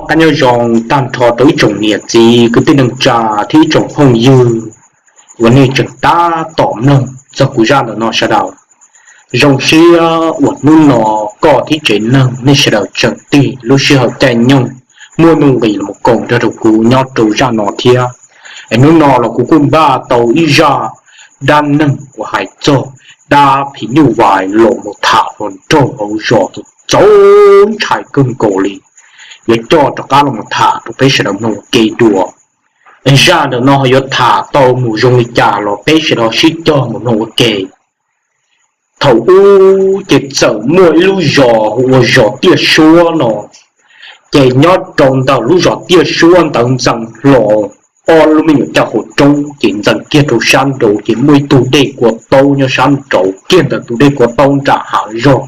Qab nyob zoo tag nrho rau ib tsoom niam txiv kwv tij neej tsa thiab ib tsoom phooj ywg uas nej tseem tab tom mloog txog kuv zaj ntawm no sawv daws. Zoo siab uas hnub no koj thiab tsev neeg nej sawv daws tseem tig lub sij hawm caij nyoog muaj nuj nqis los koom nrog rau kuv nyob rau zaj no thiab. Es hnub no los kuv kuj npaj tau ib zaj dab neeg uas hais txog dab phim nyuj vais los mus tham hluas nraug hauv zos txaus ntshai kawg nkaus li, yuav coj rov qab los tham rau peb sawv daws mloog ua ke dua. Zaj ntawm no yuav tham tau mus zoo li cas los peb sawv daws sib cog mus mloog ua ke. Thaum ub ces txawm muaj ib lub zos hu ua zos Tiaj Suab no, ces nyob rau ntawm lub zos Tiaj Suab ntawd ntxeev hlo ob lub me nyuam caj qhua roob, ces ntxeev kiag rau sab nraud ces muaj ib tug dej kua taub nyob sab nraud kiag ntawm tus dej kua taub nram hav zog.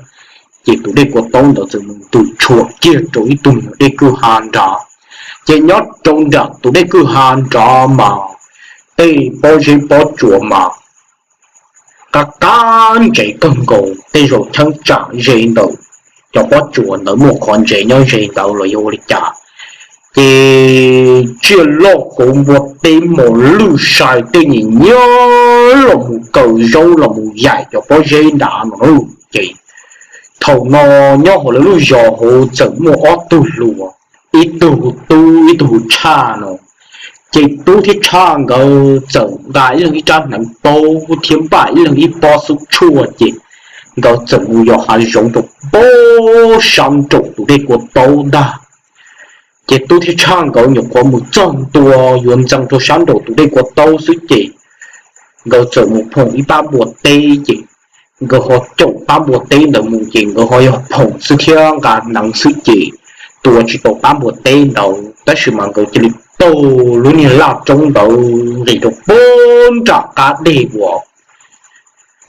Ces tus dej kua taub ntawd txawm mus ntws tshuam kiag rau ib tug me nyuam dej kwj ha nrad. Ces nyob rau nram tus dej kwj ha nrad mas tej pob zeb pob tsuas mas qab qab ntsev kawg nkaus, tej zaum cheeb tsam ze ntawm cov pob tsuas ntawd muaj qhov ntsev nyob ze ntawd los yog ua li cas. Ces tsiaj loj kauv npua teb mos lwj sai tej nyiam nyiam los mus kaw zaub los mus yaim cov pob zeb nrad no. Ces thaum no nyob hauv lawv lub zos hauv txawm muaj ob tug hluas, ib tug hu Tub ib tug hu Tshaj no. Ces Tub thiab Tshaj nkawd txawm nqa ib leeg ib rab hneev paub thiab npaj ib leeg ib pob xub tshuaj, ces nkawd txawm mus yos hav zoov rau pem sab nraum tus dej kua taub ntag. Ces Tub thiab Tshaj nkawd nyuam qhuav mus txog ntua yuav ntxeev rau sab nraum tus dej kua taub xwb ces nkawd txawm mus phoom ib pab npua teb, ces nkawd ho caum pab npua teb ntawd mus ces nkawd ho yog phoom xwb thiab nqa hneev xwb ces tua tsis tau pab npua teb ntawd, tab sis mas nkawd cia li taug lub niag laj roob ntawd nqis rau pem nram qab dej uas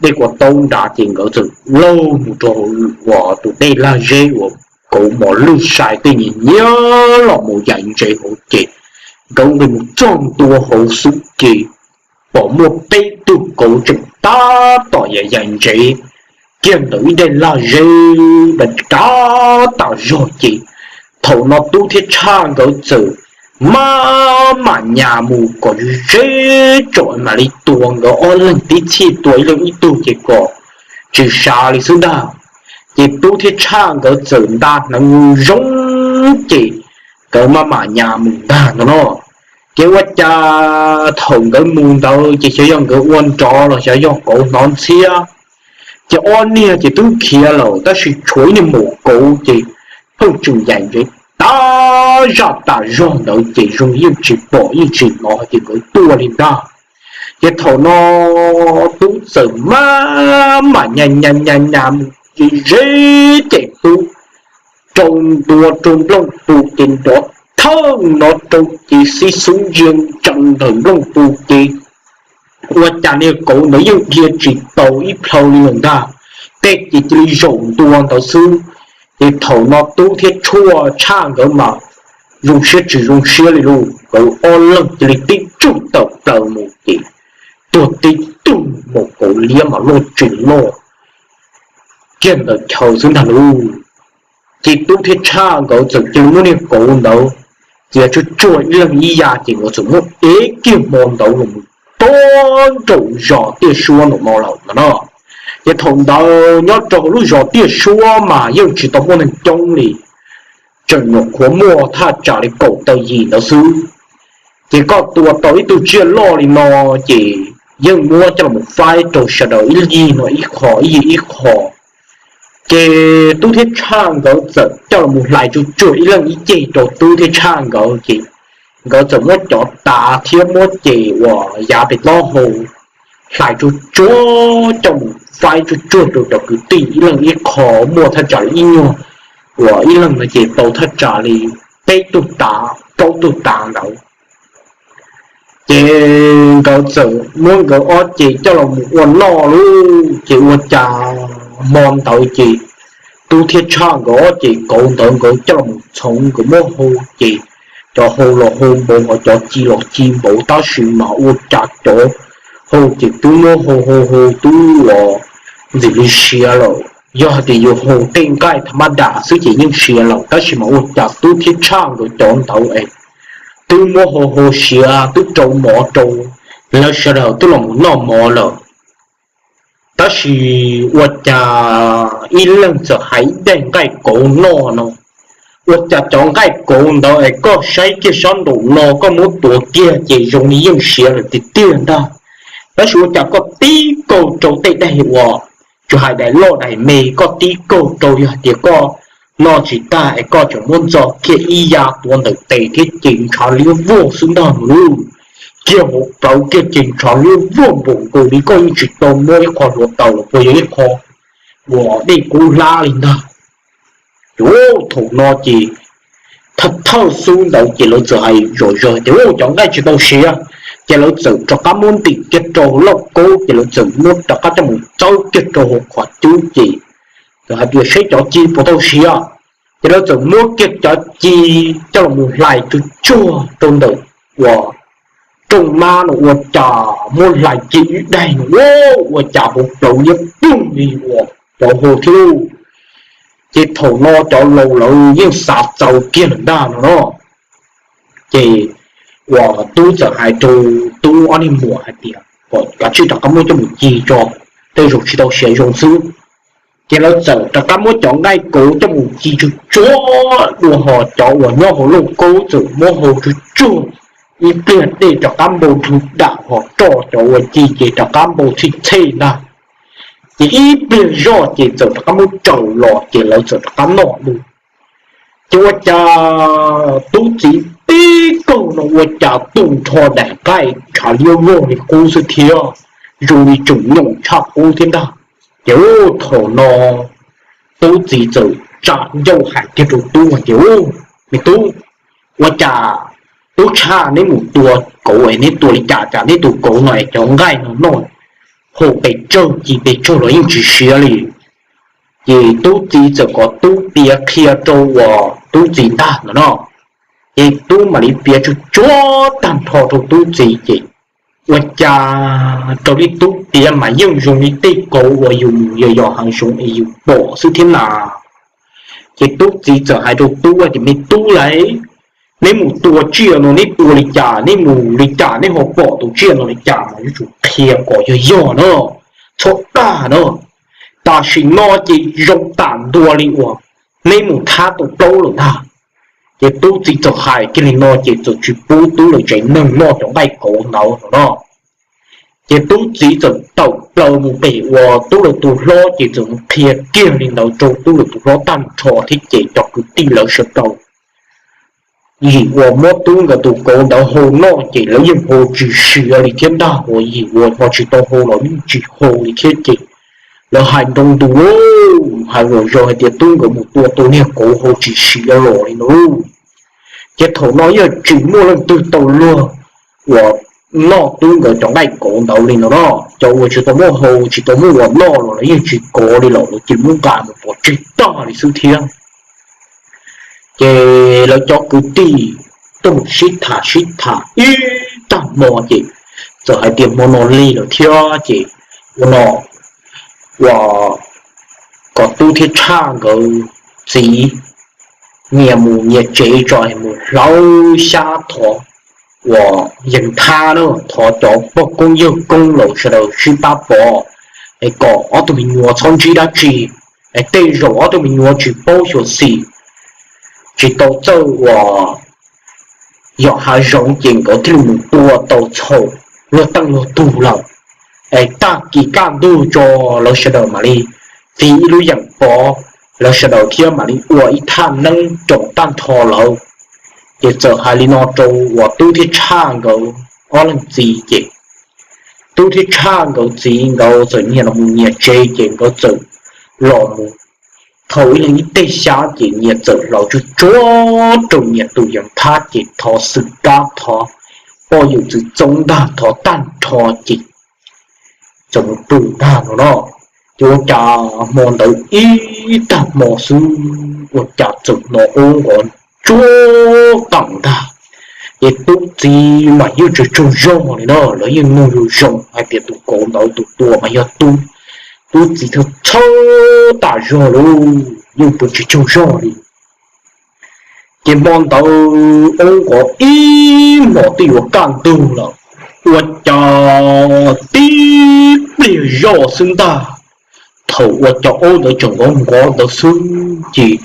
dej kua taub nrad, ces nkawd txawm laug mus rau uas tus dej lag zeb uas kauv mos lwj sai tej nyiam nyiam los mus yaim ntsev hauv. Ces nkawd nqis mus txog ntua hauv xwb ces pom muaj peb tug kauv tseem tab tom yaim yaim ntsev kiag ntawm ib daim lag zeb ntawd tab tom zog. Ces thaum no Tub thiab Tshaj nkawd txawm maj mam nyas mus kom ze ze tsom mam li tua nkawd ob leeg tib txhij, tua ib leeg ib tug ces kom tsis sav li xwb ntag. Ces Tub thiab Tshaj nkawd txawm nta hneev zoo zoo, ces nkawd maj mam nyas mus ntag no no. Ces ua cas thaum nkawd mus ntawd ces xyov yog nkawd ua nrov los xyov yog kauv hnov ntxhiab, ces ob niag ces twb khiav lawm tab sis tshuav ib niag maum kauv ces pheej tseem yaim ntsev tas zaj tas zog ntawd ces zoo yeej tsis pom yeej tsis hnov ces nkawd tuaj li ntag. Ces thaum no Tub txawm maj mam nyas nyas nyas nyas mus ze ze, ces Tub rau ntua rau nplooj tu ces nrov thawj no rau ces xib xub ntsia ntsees ntawm nplooj tu ces ua cas niag kauv ntawd yeej dhia tsis tau ib plhaw li lawm ntag, tej ces cia li zaum ntua ntawd xwb. Ces thaum no Tub thiab Tshaj nkawd mas zoo siab tsis zoo siab li lauj, nkawd ob leeg cia li tib tsuj tawm plaws mus ces tuag tib tug, maum kauv liab mas loj tsis loj kiag ntawm chaw xwb ntag lauj. Ces Tub thiab Tshaj nkawd txawm cia li muab niag kauv ntawd txiav tsuag tsuag ib leeg ib yav ces nkawd txawm muab ev kiag hmo ntawd los rau nraum zos Tiaj Suab nraum no lawm no. Ces thaum ntawd nyob rau hauv lub zos Tiaj Suab mas yeej tsis tau muaj neeg coob li, tseem nyuam qhuav muaj thaj tsam li kaum tawm yim ntawd xwb. Ces koj tua tau ib tug tsiaj loj li no ces yeej muab coj los faib rau sawv daws ib yig no ib qho ib yig ib qho. Ces Tub thiab Tshaj nkawd txawm coj los hlais tsuag tsuag ib leeg ib ceg rau Tub thiab Tshaj nkawd ces nkawd txawm muab cov tav thiab muab ces uas yav pem taub hau hlais tsuag tsuag coj mus faib tsuag tsuag rau cov kwv tij ib leeg ib qho, muaj thaj tsam li ib nyuag uas ib leeg no ces tau thaj tsam li peb tug tav plaub tug tav ntawd. Ces nkawd txawm muab nkawd ob ceg coj los mus ua noj lauj. Ces ua cas hmo ntawd ces Tub thiab Tshaj nkawd ob ceg kauv ntawd nkawd coj los mus txhoov nkawd muab hau ces cov hau los hau npaum ho cov ci los ci npaum tab sis mas ua cas cov hau ces twb muab hau hau hau twb uas ntxim li siav lawm. Yog hais tias yus haus tej nqaij tha mab das xwb ces yeej siav lawm, tab sis mas ua cas tub thiab tshaj nkawd cov ntawd es twb muab hau hau siav twb rau mov rau lawv sawv daws twb los mus noj mov lawm. Tab sis ua cas ib leeg txawm hais ib daim nqaij kauv noj no, ua cas cov nqaij kauv ntawd es koj saib kiag sab nraum no koj muab tuav kiag ces zoo li yeej siav lawm tiag tiag ntag. Tab sis ua cas koj tib kaug rau tej daim uas tsis hais daim loj daim me, koj tib kaug rau yog hais tias koj noj tsis tag es koj tseem muab ntxo kiag ib ya tuav ntawm tes thiab ces ntshav liab vog xwb ntag no lauj. Kiag hauv plawv kiag ces ntshav liab vog npaum nkaus li koj yeej tsis tau muab ib qho hluav taws los puas yog ib qho uas dej kub hlab li ntag. Ces thaum no ces thawj thawj xub ntawd ces lawv txawm hais zom zaws tias cov nqaij tsis tau siav, ces lawv txawm rov qab muab ntim kiag rau lauj kaub ces lawv txawm muab rov qab coj mus txawb kiag rau hauv qhov cub ces txawm hais tias seb cov ci puas tau siav. Ces lawv txawm muab kiag cov ci coj los mus hlais tsuag tsuag rau ntawm uas rooj mab no ua cas muab hlais kiag ib daim no ua cas hauv plawv liab ploog li uas cov hau thiab lauj. Ces thaum no cov laus lawv yeej xav txaus kiag lawm ntag no no. Ces uas tub txawm hais rau tub ob niag muam hais tias kom kav tsij rov qab muab coj mus ci tso, tej zaum tsis tau siav zoo xwb. Ces lawv txawm rov qab muab cov nqaij kauv coj mus ci tsuag tsuag dua hos cov uas nyob hauv lauj kaub txawm muab hau tsuag tsuag ib pliag dej rov qab npau nrhw dam hos roj cov uas ci ces rov qab npau txhij txhej ntag. Ces ib pliag zoj ces txawm rov qab muab tsaws los ces lawv txawm rov qab noj dua. Ces ua cas tub txiv tib kaug no ua cas tu nrho daim nqaij ntshav liab vog li qub xwb thiab, zoo li tseem nyoos tshaj qub thiab ntag. Ces thaum no tub txiv txawm tsa ncauj hais kiag rau tub hais tias, Me tub, ua cas tub tshaj neb mus tua kauv es neb tua li cas cas neb tus kauv no es cov nqaij no noj hau pes tsawg ci pes tsawg los yeej tsis siav li. Ces tub txiv txawm kom tub piav qhia rau uas tub txiv ntag no no. Ces tub mam li piav tsuag tsuag tag nrho rau tub txiv ces ua cas raws li tub piav mas yeej zoo li tej kauv uas yus mus yos yos hav zoov es yus pom xwb thiab na. Ces tub txiv txawm hais rau tub tias, Me tub lauj, neb mus tua tsiaj no neb tua li cas, neb mus li cas neb ho pom tus tsiaj no li cas mas yuav tsum qhia kom yog yog na, txhob dag na. Tam sim no ces zoo tam ntua li uas neb mus thab tau plaub lawm ntag. Ces tub txiv txawm hais kiag li no ces txawm tsis pub tub lawv tsev neeg noj cov nqaij kauv ntawd no no. Ces tub txiv txawm tawm plaws mus pem uas tub lawv tus hlob ces txawm mus qhia kiag li ntawd rau tub lawv tus hlob tag nrho thiab ces cov kwv tij lawv sawv daws yim uas muab tub nkawd tus kauv ntawd hau noj ces lawv yeej hau tsis siav li thiab ntag, uas yim uas ho tsis tau hau los yeej tsis hau li thiab ces lawv hais nroo ntus lauj, hais zom zaws hais tias tub nkawd mus tua tau niag kauv hau tsis siav los li no lauj. Ces thaum no yeej tsis muaj leej twg tau luag uas noj tub nkawd cov nqaij kauv ntawd li no no. Cov uas tsis tau muaj hau tsis tau muaj uas noj los lawv yeej tsis kov li lawm, lawv cia li muab nqa mus pov tseg tag li xwb thiab. Ces lawv cov kwv tij tuaj mus sib tham sib tham ib tag hmo ces txawm hais tias hmo no lig lawm thiab ces ua no, uas kom tub thiab tshaj nkawd txiv nyias mus nyias tsev tso es mus hlawv xyab thov uas yees thab na, thov cov pog koob yawg koob lawv sawv daws sib pab pov es kom ob tug me nyuam txhob ntsib dab tsi, es tej zaum ob tug me nyuam tsis paub xyuam xim, tsis tau txawj uas yos hav zoov ces nkawd thiaj li mus tua tau txhaum luag teej luag tug lawm. Es tag kis kaj ntug tso lawv sawv daws mam li txiv ib lub yeem pov, lawv sawv daws thiab mam li ua ib thaj neeb roos tag nrho lawm. Ces txawm hais li no rau uas tub thiab tshaj nkawd ob leeg txiv ces tub thiab tshaj nkawd txiv nkawd txawm nyias los mus nyias tsev ces nkawd txawm los mus thau ib leeg ib teg xyab ces nyias txawm hlawv tsuag tsuag rau nyias tus yees thab ces thov xwm kab thov poj yawm txwv txoob ntag thov tag nrho ces txawm mus pw ntag no no. Ces ua cas hmo ntawd ib tag hmo xwb ua cas txawm hnov aub nqov tsuag qees ntag. Ces tub txiv mas yeej tsaug tsaug zog li no, lawv yeej mloog zoo zoo hais tias tus kauv ntawd tus tua mas yog tub. Tub txiv txhawj txhawj tas zog lauj, yeej pw tsis tsaug zog li. Ces hmo ntawd oob nqov ib hmos twb yuav kaj ntug lawm, ua cas tib pliag zoj xwb ntag. Thaum ua cas oob ntawd tseem nqov nqov ntawd xwb ces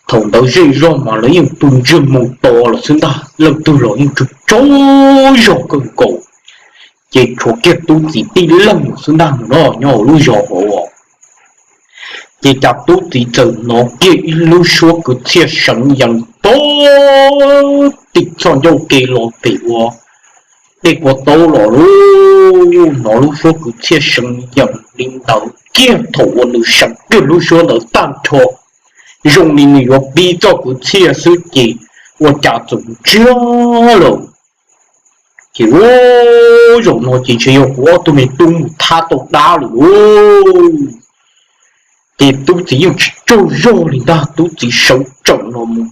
thaum ntawd zej zog mas lawv yeej pw ntsiag moo to lawm xwb ntag, leej twg los yeej tsaug tsaug zog kawg nkaus. Ces tshuav kiag tub txiv tib leeg xwb ntag no nyob hauv lub zos hauv. Ces cas tub txiv txawm hnov kiag ib lub suab kwv txhiaj seev yees pog tim txoj ncauj ke los pem ua dej kua taub los lauj. Hnov lub suab kwv txhiaj seev yees li ntawd kiag thaum uas nws seev kiag lub suab ntawd tag nrho, zoo li nws yuav pib txoj kwv txhiaj xwb ces ua cas txawm ntsiag lawm. Ces ua zaum no ces ntshe yog kuv ob tug me tub mus thab tau dab lawm lauj. Ces tub txiv yeej tsis tsaug zog li ntag, tub txiv sawv tsees los mus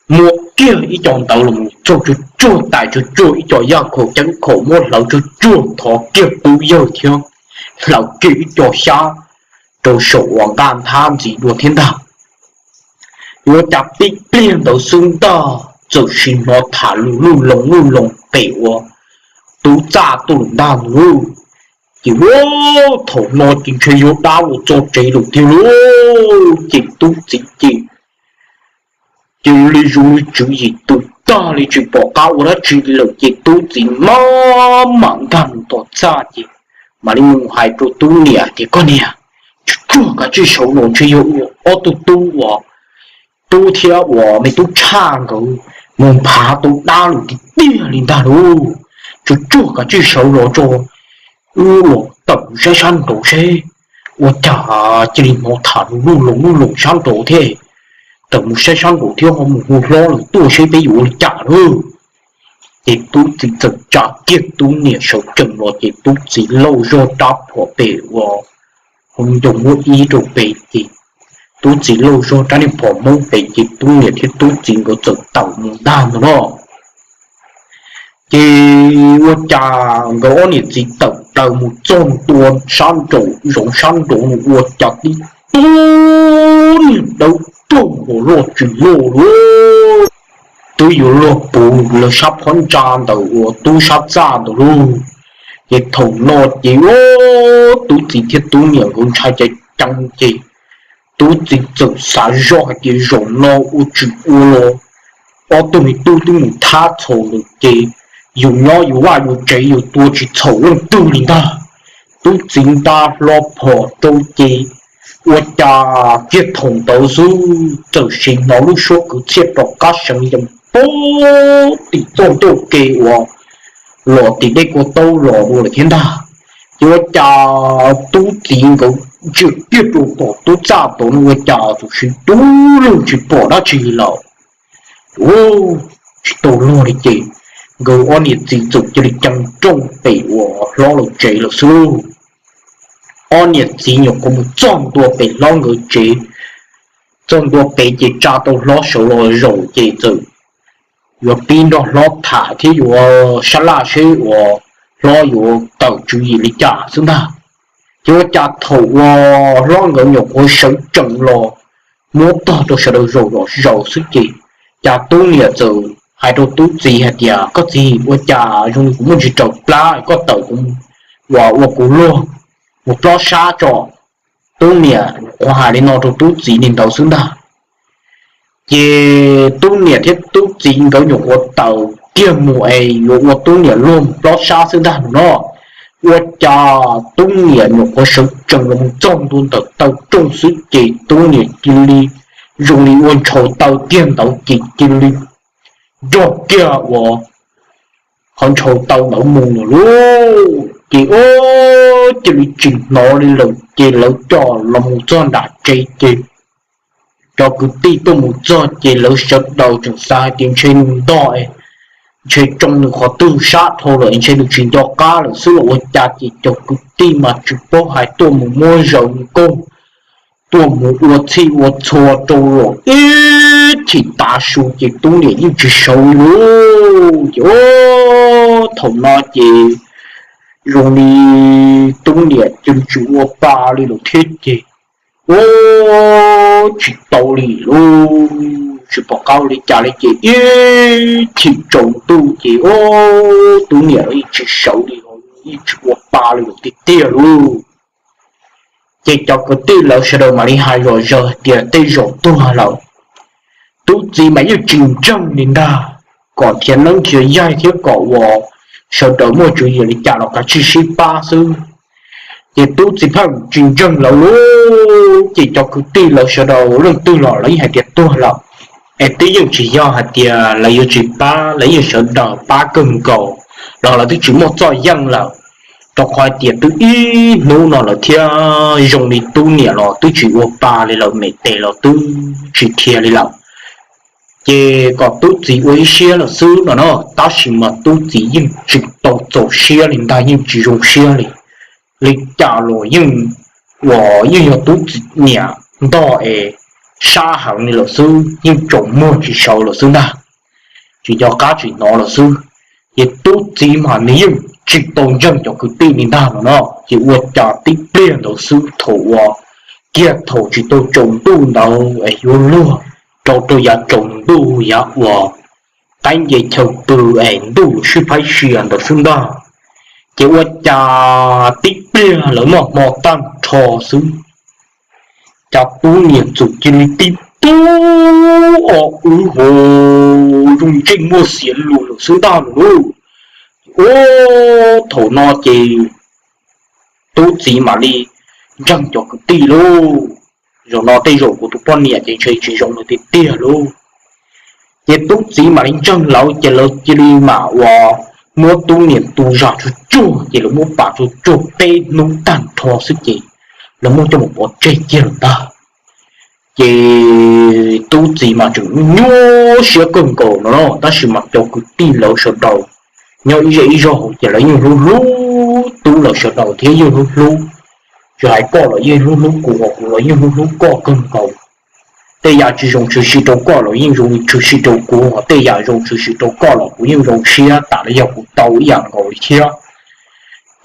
muab kiag ib co ntawd los mus txog tsuag tsuag tais tsuag tsuag ib co yaj khaum ceeb khaum, muab hlawv tsuag tsuag thov kiag tub yawg thiab hlawv kiag ib co xyab rau saum uas nqaj nthab ntxiv dua thiab ntag. Yuav cas tib pliag ntawd xwb ntag txawm sim hnov tham lus luj loos luj loos pem ua tub txaj tuaj lawm ntag lauj. Ces ua thaum no ces ntshe yog dab los txog tsev lawm tiag lauj. Ces tub txiv ces cia li zoo li tswv yim tus tag li tsis pom qab ua dab tsi lawm ces tub txiv maj mam nkag mus tom txaj ces mam li mus hais rau tub niam tias, Koj niam, tsuag tsuag kav tsij sawv los, ntshe yog ob tug tub uas tub thiab uas me tub tshaj nkawd mus nphav tau dab lawm tiag tiag li ntag lauj. Tsuag tsuag kav tsij sawv los tso, wb los tawm mus saib sab nraud seb. Ua cas cia li hnov tham lus luj loos luj loos sab nraud thiab. Tawm mus saib sab nraud thiab ho mus hu hlob lawm tuaj seb peb yuav ua li cas lauj. Ces tub txiv txawm tsa kiag tub niam sawv tsees los ces tub txiv lauj zog rab phom pem ua hauv ncoo muab ib rau pem ces tub txiv lauj zog rab niag phom hmoob pem ces tub niam thiab tub txiv nkawd txawm tawm mus ntag ntag no. Ces ua cas nkawd ob niam txiv tawm plaws mus txog ntua sab nraum zoov sab nraud ua cas tib tug niag dawb paug uas loj tsis loj lauj, twb yuav luag puv lawv sab phab ntsa ntawm uas tub sab txaj ntawd lauj. Ces thaum no ces tub txiv thiab tub niam nkawd ntshai ceev ceev ces tub txiv txawm xav zoj hais tias zaum no ua tsis ua los ob tug me tub twb mus thab txhaum lawm ces yus nyob yus vaj yus tsev yus tua tsis txhaum leej twg li ntag. Tub txiv nta hlo phom rau ces ua cas kiag thaum ntawd xwb txawm sim hnov lub suab kwv txhiaj rov qab seev yees pog tim txoj ncauj ke uas los tim dej kua taub los dua lawm thiab ntag. Ces ua cas tub txiv nkawd ntsia kiag rau tom tub txaj tod no ua cas txawm sim dub lug tsis pom dab tsi lawm. Tsis tau luag li ces nkawd ob niam txiv txawm cia li cees rooj pem uas hlob lawv tsev lawm xwb lauj. Ob niam txiv nyuam qhuav mus txog ntua pem hlob nkawd tsev, txog ntua pem ces tsa tau hlob sawv los zaum ces txawm yuav pib nrog hlob tham thiab yuav sab laj seb uas hlob yuav tawm tswv yim li cas xwb ntag. Ces ua cas thaum uas hlob nkawd nyuam qhuav sawv tsees los muab tog rau sawv daws zaum zom zaws xwb ces cas tub niam txawm hais rau tub txiv hais tias, Koj txiv, ua cas zoo li kuv muaj ntsis raws plab, koj tawm kuv uas ua kuv luag mus plob sab tso. Tub niam nyuam qhuav hais li no rau tub txiv li ntawd xwb ntag. Ces tub niam thiab tub txiv nkawd nyuam qhuav tawm kiag mus es yuav ua tub niam luag mus plob sab xwb ntag no. Ua cas tub niam nyuam qhuav sawv tsees los mus txog ntua ntawm taw rooj xwb ces tub niam cia li zoo li ua ntshaus taw kiag ntawd ces cia li nrog kiag uas qhov ntshaus taw ntawd mus lawm lauj. Ces ua cia li tsis hnov li lawm ces lawv coj los mus txog nram tsev ces cov kwv tij tuaj mus txog ces lawv sawv daws tseem xav hais tias ntshe nws ntog, ntshe tsoo nws qhov twg sab dhau lawm, ntshe nws tsis nco qab lawm xwb los ua cas ces cov kwv tij mas tsis paub hais tuaj mus muab zaws nkauj, tuaj mus ua txhij ua txhua rau los ib chim tav su ces tub niam yeej tsis sawv li lauj. Ces thaum no ces zoo li tub niam ces tsis ua pa li lawm thiab ces, u, tsis tau li lauj, tsis pom qab ua li cas li ces ib chim tsaus ntuj ces, u, tub niam los yeej tsis sawv li, yeej tsis ua pa li lawm tiag tiag lauj. Ces cov kwv tij lawv sawv daws mam li hais zom zaws hais tias tej zaum tuag lawm. Tub txiv mas yeej tsis ntseeg li ntag, kom nrhiav neeb nrhiav yaig thiab kom uas sawv daws muaj tswv yim li cas los kav tsij sib pab xwb. Ces tub txiv pheej tsis ntseeg lawv lauj. Ces cov kwv tij lawv sawv daws leej twg los lawv yeej hais tias tuag lawm, es twb yeej tsis yog hais tias lawv yuav tsis pab, lawv yeej sawv daws pab kawg nkaus los lawv twb tsis muaj txoj yeej lawm, rau qhov hais tias twb ib hnub no lawm thiab zoo li tub niam los twb tsis ua pa li lawm, me tes los twb tsis dhia li lawm. Ces kom tub txiv ua ib siab lawm xwb no na, tab sis mas tub txiv yeej tsis tau txaus siab li ntag, yeej tsis zoo siab li. Li cas los yeej, uas yeej yog tub txiv niam ntog es sab heev li lawm xwb, yeej tsaus muag tsis sawv lawm xwb ntag, tsis nco qab tsis hnov lawm xwb. Ces tub txiv mas nws yeej tsis tau ntseeg cov kwv tij li ntag no na. Ces ua cas tib pliag ntawd xwb thaum uas kiag thaum tsis tau tsaus ntuj ntawd es yuav luag rau rau yav tsaus ntuj yav uas qaib nce chaw pw es ntuj yuav sib phaib sia ntawd xwb ntag. Ces ua cas tib pliag lawv noj hmo tag nrho xwb, cas tub niam txawm cia li tib tug o wb ho zoo ntsej muag xiav lus lawm xwb ntag lauj. Ua, thaum no ces tub txiv mam li ntseeg cov kwv tij lauj. Zaum no tej zaum kuv tus poj niam ces ntshe tsis zoo li tiag tiag lauj. Ces tub txiv mam li ntseeg lawv ces lawv cia li mam uas muab tub niam tu zam tsuag tsuag ces lawv muab pam tsuag tsuag peb hnub tag nrho xwb ces lawv muab coj mus pov tseg kiag lawm ntag. Ces tub txiv mas tseem nyuaj siab kawg nkaus no na, tab sis mas cov kwv tij lawv sawv daws nyob ib zej ib zog hauv ces lawv yeej hlub hlub tub lawv sawv daws thiab yeej hlub hlub, tsis hais koj los yeej hlub hlub kuv, kuv los yeej hlub hlub koj kawg nkaus. Tej yam tsis zoo tshwm sim rau koj los yeej zoo tshwm sim rau kuv, ho tej yam zoo tshwm sim rau koj los kuv yeej zoo siab tas li yog kuv tau ib yam nkaus li thiab.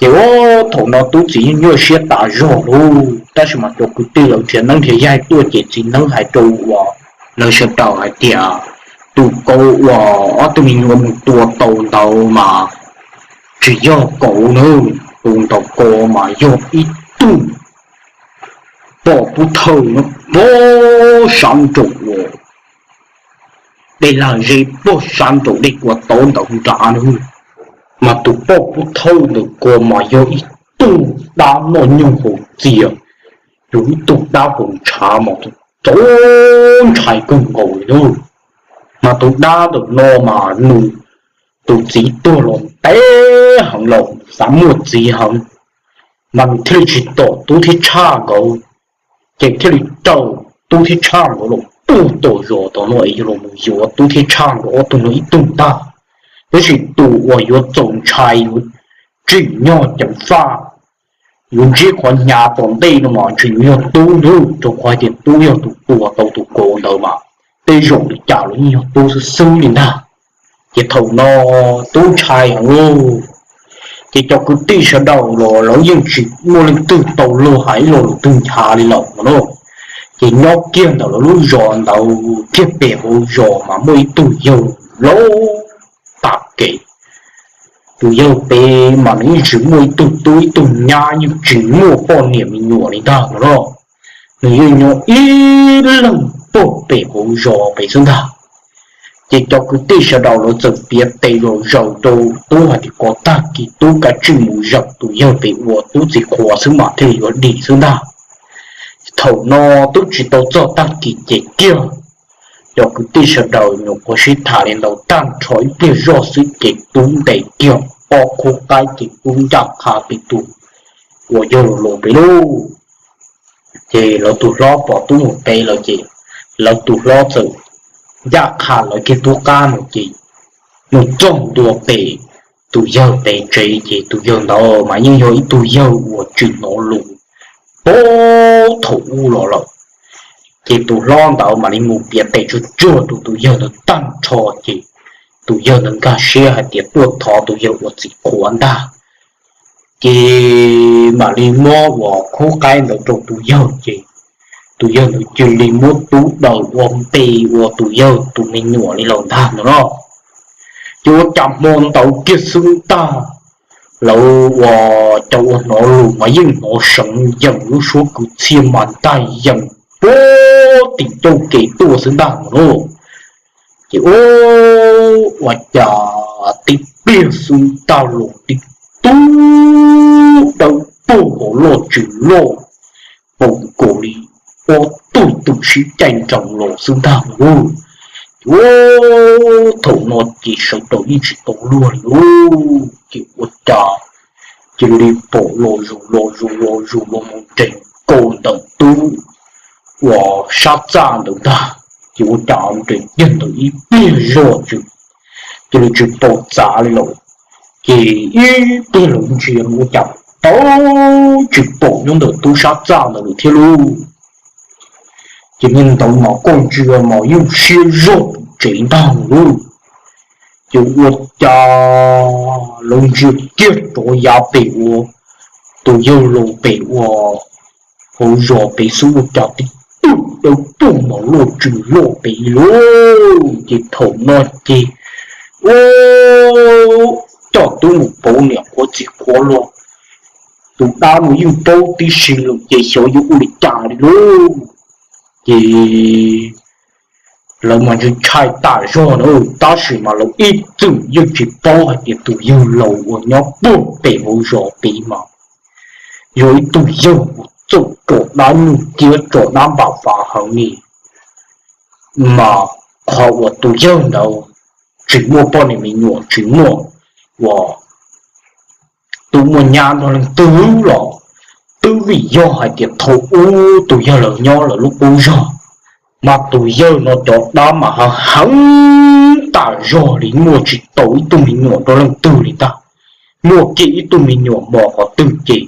Ces ua thaum no tub txiv yeej nyuaj siab tas zog lauj, tab sis mas cov kwv tij lawv nrhiav neeb nrhiav yaig tuaj ces txiv neeb hais rau uas lawv sawv daws hais tias tus kauv uas ob tug me nyuam mus tua tau ntawd mas tsis yog kauv na, tus ntawd ko mas yog ib tug poj pub thawj nyob pog sab nraum uas dej lag zeb pog sab nraum dej kua tau ntawd nrad na. Mas tus poj pub thawj ntawm ko mas yog ib tug dab noj nyoog haus txias, yog ib tug dab haus ntshav mas txaus ntshai kawg nkaus li na. Mas tus dab ntawm no mas nws tus txiv tuag los ntev heev los xav muaj txiv heev, mas nws thiaj li tsis tom tub thiab tshaj nkawd, ces thiaj li raws tub thiab tshaj nkawd los puag tom zos tom no es yog los mus yuav tub thiab tshaj nkawd ob tug no ib tug ntag. Tab sis tus uas yuav txaus ntshai yuav tsim nyog ceev faj, yuav ntsib qhov hnyav tom ntej no mas ntshe yuav yog tub ntag, rau qhov hais tias tub yog tus tua tau tus kauv ntawd mas tej zaum li cas los yeej yog tub xwb xwb li ntag. Ces thaum no tub ntshai heev lauj, ces cov kwv tij sawv daws los lawv yeej tsis muaj leej twg tau luag hais ib lo lus twg nchav li lawm no na. Ces nyob kiag ntawm lawv lub zos ntawd kiag pem hauv zos mas muaj ib tug yawg laus tas kev. Tus yawg pem mas nws yeej tsis muaj ib tug tub ib tug nyab, yeej tsis muaj poj niam me nyuam li ntag no na. Nws yeej nyob ib leeg pog pem hauv zos pem xwb ntag. Ces cov kwv tij sawv daws lawv txawm piav tes zom zaws rau tub hais tias kom tag kis tub kav tsij mus zaum tus yawg pem uas tub txiv qhuas xwb mas thiaj li yuav dim xwb ntag. Thaum no twb tsis tau txog tag kis ces kiag cov kwv tij sawv daws nyuam qhuav sib tham li ntawd tag nrho ib pliag zoj xwb ces tub ntes kiag ob khub qaib ces tub ncaj qha pem tus uas yawg laus pem lauj. Ces lawv tus hlob pom tub mus pem lawm ces lawv tus hlob txawm ncaj qha lawv kiag tub qab mus ces mus txog ntua pem tus yawg pem tsev ces tus yawg ntawd mas yeej yog ib tug yawg uas tsis hnov lus puag thaum ub los lawm. Ces tus hlob ntawd mam li mus piav tes tsuag tsuag rau tus yawg ntawd tag nrho ces tus yawg ntawd nkag siab hais tias tuaj thov tus yawg ua txiv qhuav ntag. Ces mam li muab uas khub qaib ntawd rau tus yawg ces tus yawg ntawd cia li muab tub daws ua npe ua tus yawg tus me nyuam li lawm ntag no no. Ces ua cas hmo ntawd kiag xwb ntag, lawv ua cas ua hnov lus mas yeej hnov seev yeem lub suab kwv txhiaj mas ntag yeem puag tim ncauj kev tuaj xwb ntag no. Ces ua cas tib pliag xwb ntag los tib tug dawb paug hauv loj tsis loj, paum nkaus li ob tug twm sib caij nroos los xwb ntag lauj. Ces thaum no ces sawv daws yeej tsis tau luag li lauj. Ces ua cas cia li pom los zus los zus los zus los mus nres nkaus ntawm tub uas sab txaj ntawd ntag. Ces ua cas nres kiag ntawd ib pliag zoj tsw, cia li tsis pom txav li lawm. Ces ib pliag lawv ntsia ua cas tau tsis pom nyob ntawm tub sab txaj ntawd lawm thiab lauj. Ces niag ntawd mas koj ntsia mas yeej siab zog pum tsev ntag lauj. Ces ua cas lawv ntsia kiag rov yav pem ua tus yawg laus pem ua hauv zos pem xwb ua cas tib tug dawb paug mas loj tsw loj pem lauj. Ces thaum no ces ua coj tub mus pauv niam qhuav txiv qhuav los, tus dab no yeej paub tib si lawm ces xyov yuav ua li cas li lauj. Ces lawv mas ntshai ntshai tas zog na, tab sis mas lawv ib txwm yeej tsis paub hais tias tus yawg laus uas nyob puag pem hauv zos tid mas yog ib tug yawg uas txawj tso dab nyuj ciab tso dab npam fav heev li. Mas qhov uas tus yawg ntawd tsis muaj poj niam me nyuam tsis muaj uas tub muaj nyab nrog leej twg los twb vim yog hais tias thaum ub tus yawg laus nyob lawv lub qub zog, mas tus yawg no cov dab mas heev tas zog li, muaj tsis tau ib tug me nyuam nrog leej twg li ntag. Muaj kiag ib tug me nyuam mos qhov twg ces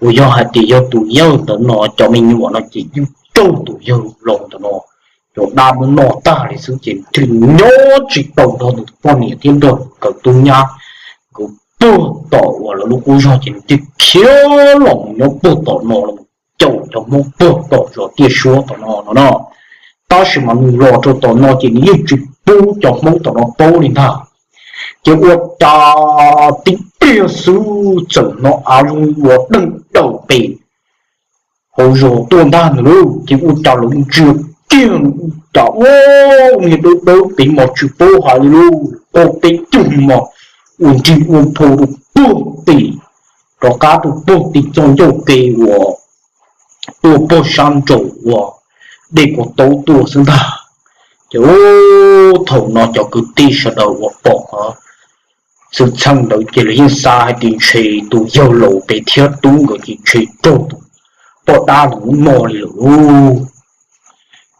uas yog hais tias yog tus yawg ntawd no cov me nyuam no ces yeej raug tus yawg laus ntawm no cov dab muab noj tag li xwb ces thiaj nyob tsis tau nrog nws tus poj niam thiab nrog nkawd tub nyab. Nkawd puag tom uas lawv lub qub zog ces nws thiaj khiav los mus nyob puag tom no los caum cov Hmoob puag tom zos Tiaj Suab tom no no no. Tab sis mas nws los rau tom no ces nws yeej tsis pub cov Hmoob tom no paub li ntag. Ces ua cas tib pliag xwb txawm hnov av zoo ua deej daws pem hauv zos tuaj ntag nws lauj. Ces ua cas lawv ntsia kiag ua cas ua niag dawb dawb pem mas tsis paub hais li lauj, qaug peb cug mos ua nrig ua nphau rau puag tim, rov qab rau puag tim txoj ncauj ke uas tuaj puag sab nraum uas dej Kaus Taub tuaj xwb ntag. Ces thaum no cov kwv tij sawv daws uas pom qhov xwm txheej ntawd ces lawv yeej xav hais tias ntshe tus yawg laus pem thiab tub nkawd ces ntshe raug tus poj dab ntawd muab noj li lawm lauj.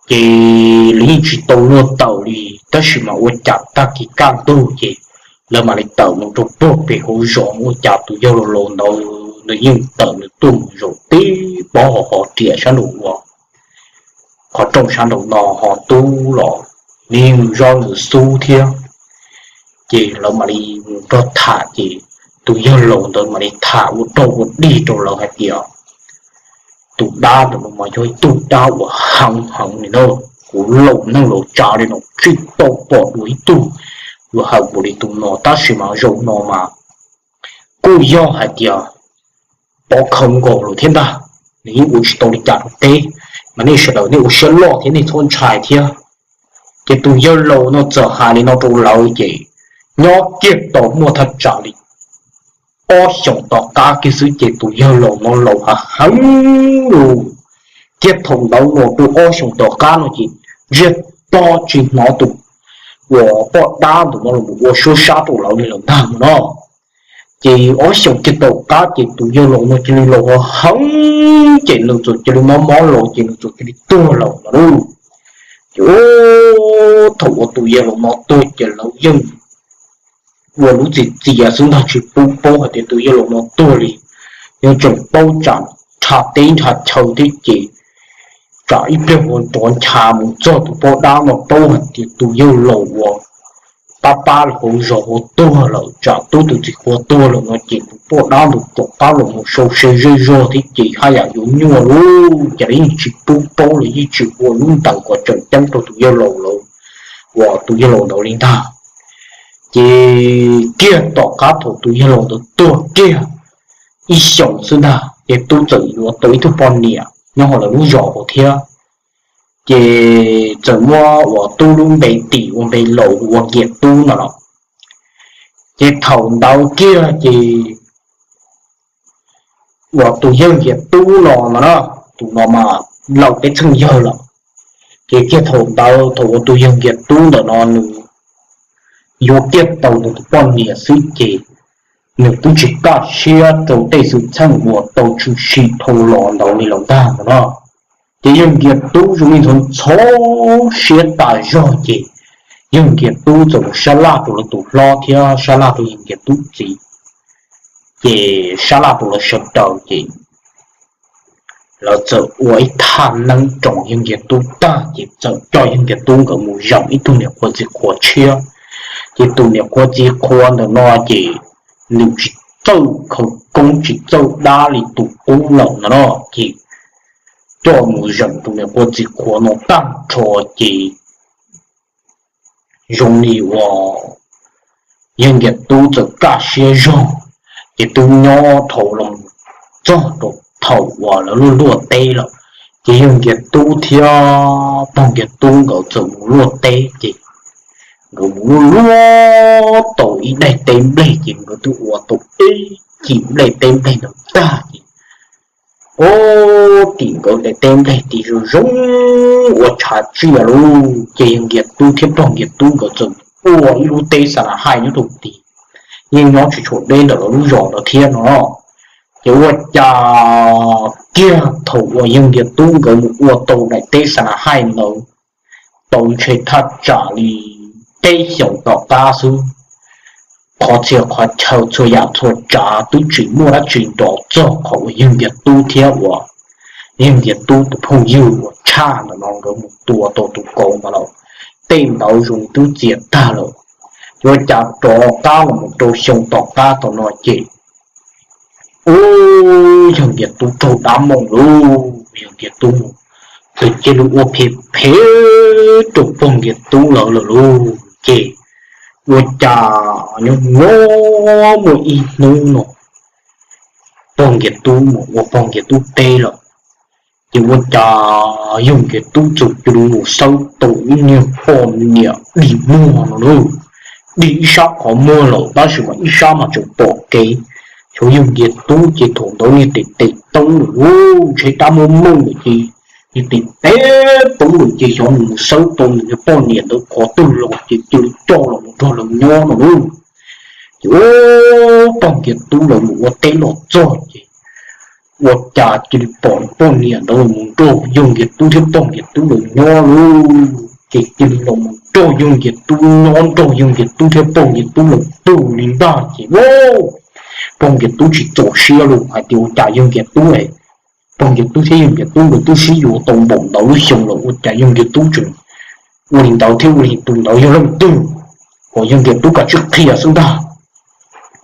Ces lawv yeej tsis tau luag tawm li, tab sis mas ua cas tag kis kaj ntug ces lawv mam li tawm mus rau puag pem hauv zos, ua cas tus yawg laus laus ntawd nws yeej tawm nws tuaj mus zaum tib pob hauv hauv riam sab nraum ua qhov rooj sab nraum no, ho tub los nws yeej zaub nws xub thiab. Ces lawv mam li mus nrog tham ces tus yawg laus ntawd mam li tham ua rau ua dig rau lawv hais tias tus dab ntawd mas yog ib tug dab uas heev heev li na. Kuv laus neeg laus tsav li no tsis tau pom dua ib tug uas heev npaum li tus no, tab sis mas zaum no mas kuj yog hais tias pov khawv nkaus lawm thiab ntag. Nws yeej ua tsis tau li cas rau peb, mas nej sawv daws nej ua siab loj thiab nej txhob ntshai thiab. Ces tus yawg laus no txawm hais li no rau lawv ces nyob kiag tau muaj thaj tsam li ob xyoos tom qab kiag xwb ces tus yawg laus no laus hav heev lawm. Thiab thaum ntawd los rau ob xyoos tom qab no ces ntsiag to tsis hnov tus uas poj dab ntawm no los ua suab sab rau lawv li lawm ntag no. Ces ob xyoos kiag tom qab ces tus yawg laus no cia li laus hav heev ces nws txawm cia li mob mob los ces nws txawm cia li tuag lawm no lauj. Ces thaum uas tus yawg laus no tuag ces lawv yeej ua lub txim txias xwb ntag, tsis pub paub hais tias tus yawg laus no tuag li. Yeej tseem paub tsam nrha teb nrha chaw thiab ces tsam ib pliag ua rov ncha mus txog tus poj dab no paub hais tias tus yawg laus uas pab pab los hauv zos ua tuag lawm, tsam tub tus txiv qhua tuag lawm no ces tus poj dab ntawd rov qab los mus sau se zej zog thiab ces haj yam yuav nyuaj lub cas los yeej tsis pub paub los yeej tsis ua lub ntaws kom tseem ceeb rau tus yawg laus lawm, uas tus yawg laus ntawd li ntag. Ces kiag tom qab thaum tus yawg laus ntawd tuag kiag ib xyoos xwb ntag ces tub txawm yuav tau ib tug poj niam nyob hauv lawv lub zos hauv thiab. Ces txawm muab uas tub lub npe tim ua npe laus ua Nkias Tub no los. Ces thaum ntawd kiag ces uas tus yawg Nkias Tub no no na, tus no mas laus peb txheej yawg lawm. Ces kiag thaum ntawd thaum uas tus yawg Nkias Tub ntawm no nws yuav kiag tau nws tus poj niam xwb ces nws twb tsis kaj siab rau tej xwm txheej uas tau tshwm sim dhau los ntawd li lawm ntag no na. Ces yawg Nkias Tub zoo li ntxhov ntxhov siab tas zog ces yawg Nkias Tub txawm mus sab laj rau lawv tus hlob thiab sab laj rau yawg Nkias Tub txiv, ces sab laj rau lawv sawv daws ces lawv txawm ua ib thaj neeb roos yawg Nkias Tub tag ces txawm coj yawg Nkias Tub nkawd mus zeem ib tug niam qhuav txiv qhuav tshiab. Ces tus niam qhuav txiv qhuav ntawm no ces nws tsis txawj khawv koob tsis txawj dab li tus qub lawm no no, ces coj mus zeem tus niam qhuav txiv qhuav no tag nrho ces zoo li uas yawg Nkias Tub txawm kaj siab zog, ces twb nyob dhau los txog rau thaum uas lawv luaj luaj teb lawm. Ces yawg Nkias Tub thiab pog Nkias Tub nkawd txawm mus luaj teb ces nkawd mus luaj luaj tau ib daim teb nplej ces nkawd twb ua tau ib cim nplej teb nplej ntawd tag ces ua tim nkawd daim teb nplej tim zoo zoo ua tshav tsiaj lauj. Ces yawg Nkias Tub thiab pog Nkias Tub nkawd txawm ua ib lub teb xa na haij nyob rau tim, yeej nyob tsis tshua deb ntawm lawv lub zos ntawd thiab no. Ces ua cas kiag thaum uas yawg Nkias Tub nkawd mus ua tau daim teb xa na haij ntawd tau ntshe thaj tsam li peb xyoos tom qab xwb, qhov txhia qhov chaw txhua yam txhua tsav twb tsis muaj dab tsi nrov txog qhov uas yawg Nkias Tub thiab uas yawg Nkias Tub tus phooj ywg uas tshaj ntawm no nkawd mus tua tau tus kauv ntawd lawm. Tej ntawd zoo twb txias tag lawm. Ua cas rov qab los mus rau xyoo tom qab tom no ces ub, yawg Nkias Tub raug dab mooj lauj. Yawg Nkias Tub mus txawm cia li ua phem phem rau pog Nkias Tub lawv lawm lauj. Ces ua cas nyob nyob muaj ib hnub no pog Nkias Tub mus ua pog Nkias Tub teb lawm, ces ua cas yawg Nkias Tub txawm cia li mus xawb tau ib niag poj niam dig muag no lauj. Dig ib sab qhov muag lawm tab sis mas ib sab mas tseem pom kev. Xyov yawg Nkias Tub ces thaum ntawd niag tes tes teeb lawm lauj, ntshe dab muaj mooj lawm ces niag tes tes teeb lawm ces xyov nws mus xawb tau nws niag poj niam ntawd qhov twg los ces cia li coj los mus nrog lawv nyob no lauj. Ces ua pog Nkias Tub lawv mus ua teb los txog ces ua cas cia li pom poj niam ntawd los mus nrog yawg Nkias Tub thiab pog Nkias Tub lawv nyob lauj. Ces cia li los mus nrog yawg Nkias Tub nyob, nrog yawg Nkias Tub thiab pog Nkias Tub lawv tug li ntag ces pog Nkias Tub tsis txaus siab lauj, hais tias ua cas yawg Nkias Tub, pog Nkias Tub thiab yawg Nkias Tub nkawd twb sib yuav tau npaum ntawd lub xyoo lawm ua cas yawg Nkias Tub tseem ua li ntawd thiab ua li tus ntawd yog leej twg, kom yawg Nkias Tub kav tsij qhia xwb ntag.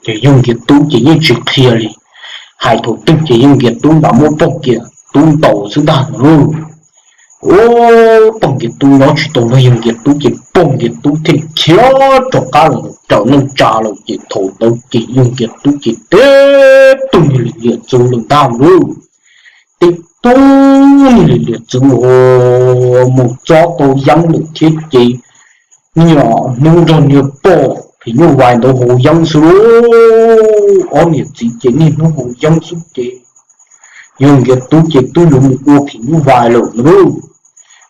Ces yawg Nkias Tub ces yeej tsis qhia li, hais thaum twg ces yawg Nkias Tub nrad muab pog Nkias Tub ntaus xwb ntag no lauj. Ua pog Nkias Tub nyob tsis tau nrog yawg Nkias Tub ces pog Nkias Tub thiaj li khiav rov qab los raws neej tsa lawm ces thaum ntawd ces yawg Nkias Tub ces teb tug niag li liam txwv lawm ntag lauj. Teb tug niag li liam txwv mus txob tau yeeb lawm thiab ces niaj hnub nrog niag poj phim nyuj vais ntawd haus yeeb xwb lauj. Ob niam txiv ces niaj hnub haus yeeb xwb ces yawg Nkias Tub ces twb yuav mus ua phim nyuj vais lawm lauj.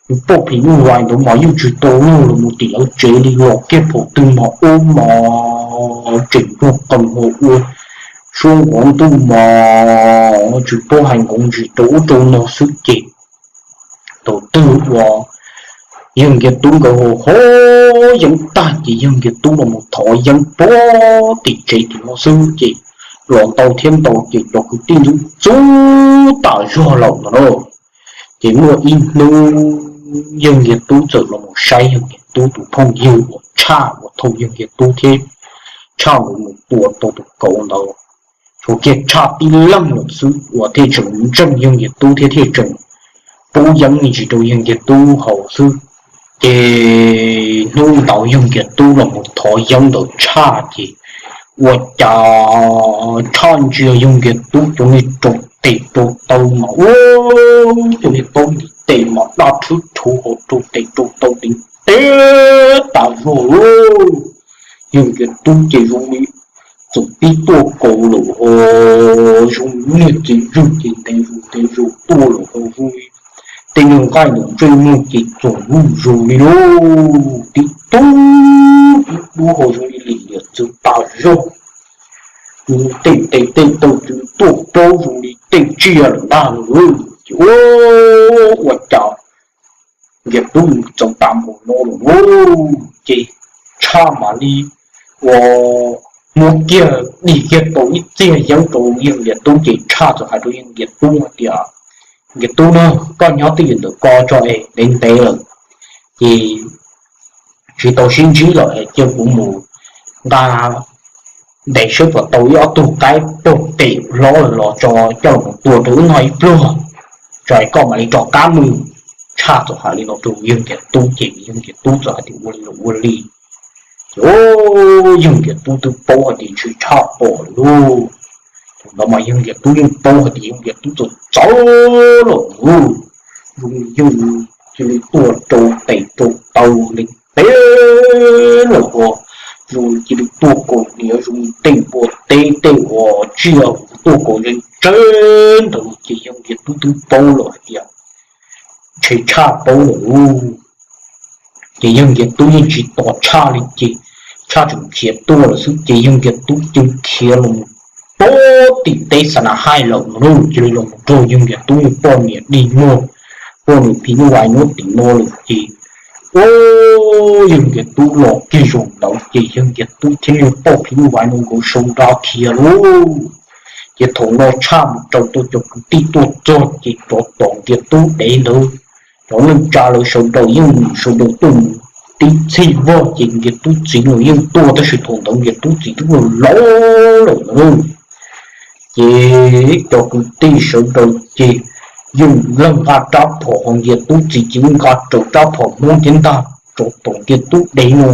Niag poj phim nyuj vais ntawd mas yeej tsis tau luag los mus tim lawv tsev li, los kiag phaum twg mas ub mas tseem nrog qees ho ua suab nqov ntuj mas tsis paub hais nqov ntsis rau ub rau no xwb ces thaum twg uas yawg Nkias Tub nkawd haus haus yeeb tag ces yawg Nkias Tub los mus thov yeeb puag tim tsev tim no xwb ces los ntau thiab ntau ces cov kwv tij ntxub ntxub tas zog lawm no na. Ces muaj ib hnub yawg Nkias Tub txawm los mus saib yawg Nkias Tub tus phooj ywg uas Tshaj uas thaum yawg Nkias Tub thiab Tshaj nkawd mus tua tau tus kauv ntawd, tshuav kiag Tshaj tib leeg lawm xwb uas thiaj tseem ntseeg yawg Nkias Tub thiab thiaj tseem pub yeeb me ntsis rau yawg Nkias Tub haus xwb. Ces hnub ntawd yawg Nkias Tub los mus thov yeeb ntawm Tshaj ces ua cas Tshaj ntsia yawg Nkias Tub cov niag rau tes rau taw mas ua cov niag taub ntiv tes mas daj rhwb rhuv hauv rau tes rau taw ntev ntev tas zog lauj. Yawg Nkias Tub ces zoo li txawm pib tuaj kaus lawm ho zoo niag txiv zwj ces ntev zus ntev zus tuaj lawm ho zoo li tej nyuag nqaij ntawm ntsej muag ces txoom zuj zus li lauj, tib tug tib dub ho zoo li lim liam txwv tas zog. Tej tes tej taw txwv tuaj plaub zoo li tej tsiaj lawm ntag lauj. Ces ua cas Nkias Tub mus txog tas npaum no lawm lauj, ces Tshaj mam li ua muab kiag dig kiag tau ib txiag yeeb rau yawg Nkias Tub ces Tshaj txawm hais rau yawg Nkias Tub hais tias, Nkias Tub na, koj nyob twj ywm ntawm ko tso es ntev ntev lawm ces tsis tau sib ntsib lawm es cia kuv mus nqa ntes saib puas tau ib ob tug qaib pog pem hlob lawm los tso coj los tua rau wb noj ib pluag, tso es koj mam li rov qab mus. Tshaj txawm hais li no rau yawg Nkias Tub ces yawg Nkias Tub txawm hais tias ua li los ua li. Ces yawg Nkias Tub twb paub hais tias ntshe Tshaj pom lawm lauj. Thaum ntawd mas yawg Nkias Tub yeej paub hais tias yawg Nkias Tub txawm txawv lawm lauj, zoo yawg cia li tuaj rau tes rau taw ntev ntev lawm ho zoo cia li tuaj kaus hniav zoo tej npua teb tej uas tsiaj tuaj kaus zeeg tsawv ntawd ces yawg Nkias Tub twb paub lawm hais tias ntshe Tshaj paub lawm lauj. Ces yawg Nkias Tub yeej tsis tos Tshaj li ces Tshaj tseem khiav tuaj lawm xwb ces yawg Nkias Tub cia li khiav los mus pem tim teb Xa Na Haij lawm no lauj, cia li los mus nrog yawg Nkias Tub niag poj niam dig muag, poj niam phim nyuj vais nyob tim no lawm ces ua yawg Nkias Tub los kiag zaum ntawd ces yawg Nkias Tub thiab niag poj phim nyuj vais no nkawd sau nra khiav lauj. Ces thaum no Tshaj mus raws tau cov kwv tij tuaj txog ces rov tom Nkias Tub dev ntawd, cov neej tsa lawv sawv daws yeej sawv daws tuaj mus tib txhij vog ces Nkias Tub txiv los yeej tuaj tab sis thaum ntawd Nkias Tub txiv twb laus laus lawm ntag lauj. Ces cov kwv tij sawv daws ces yeej leej nqa rab phom ho Nkias Tub txiv ces yeej nqa raws rab phom Hmoob thiab ntag rov tom Nkias Tub dev no.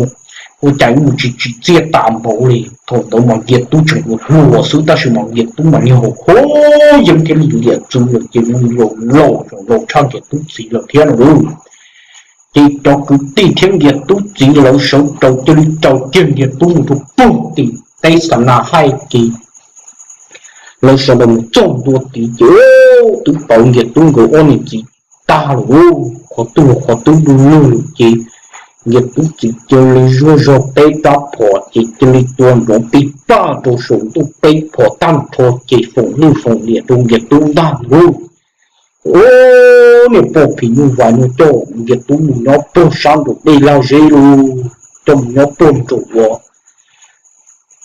Ua cas mus tsis tsim txiaj tas npaum li, thaum ntawd mas Nkias Tub tseem ua hluas xwb tab sis mas Nkias Tub mas niag haus yeeb thiab lim liam txwv lawm ces mus laus laus tseem laus tshaj Nkias Tub txiv lawm thiab no lauj. Ces cov kwv tij thiab Nkias Tub txiv lawv sawv daws cia li raws kiag Nkias Tub mus rau puag tim teb Xa Na Haij ces lawv sawv daws mus txog ntua tid ces twb pauv Nkias Tub nkawd ob niam txiv tag lawm lauj, qhov twg los qhov twb du lug lawm ces Nkias Tub txiv cia li zuaj zog teb rab phom ces cia li tua nrov pij paj rau saum ntuj peb phom tag nrho ces foom lwj foom liam rau Nkias Tub ntag lauj. Ua niag poj phim nyuj vais no coj Nkias Tub mus nyob puag sab nraum dej lag zeb lauj, coj mus nyob puag nraum uas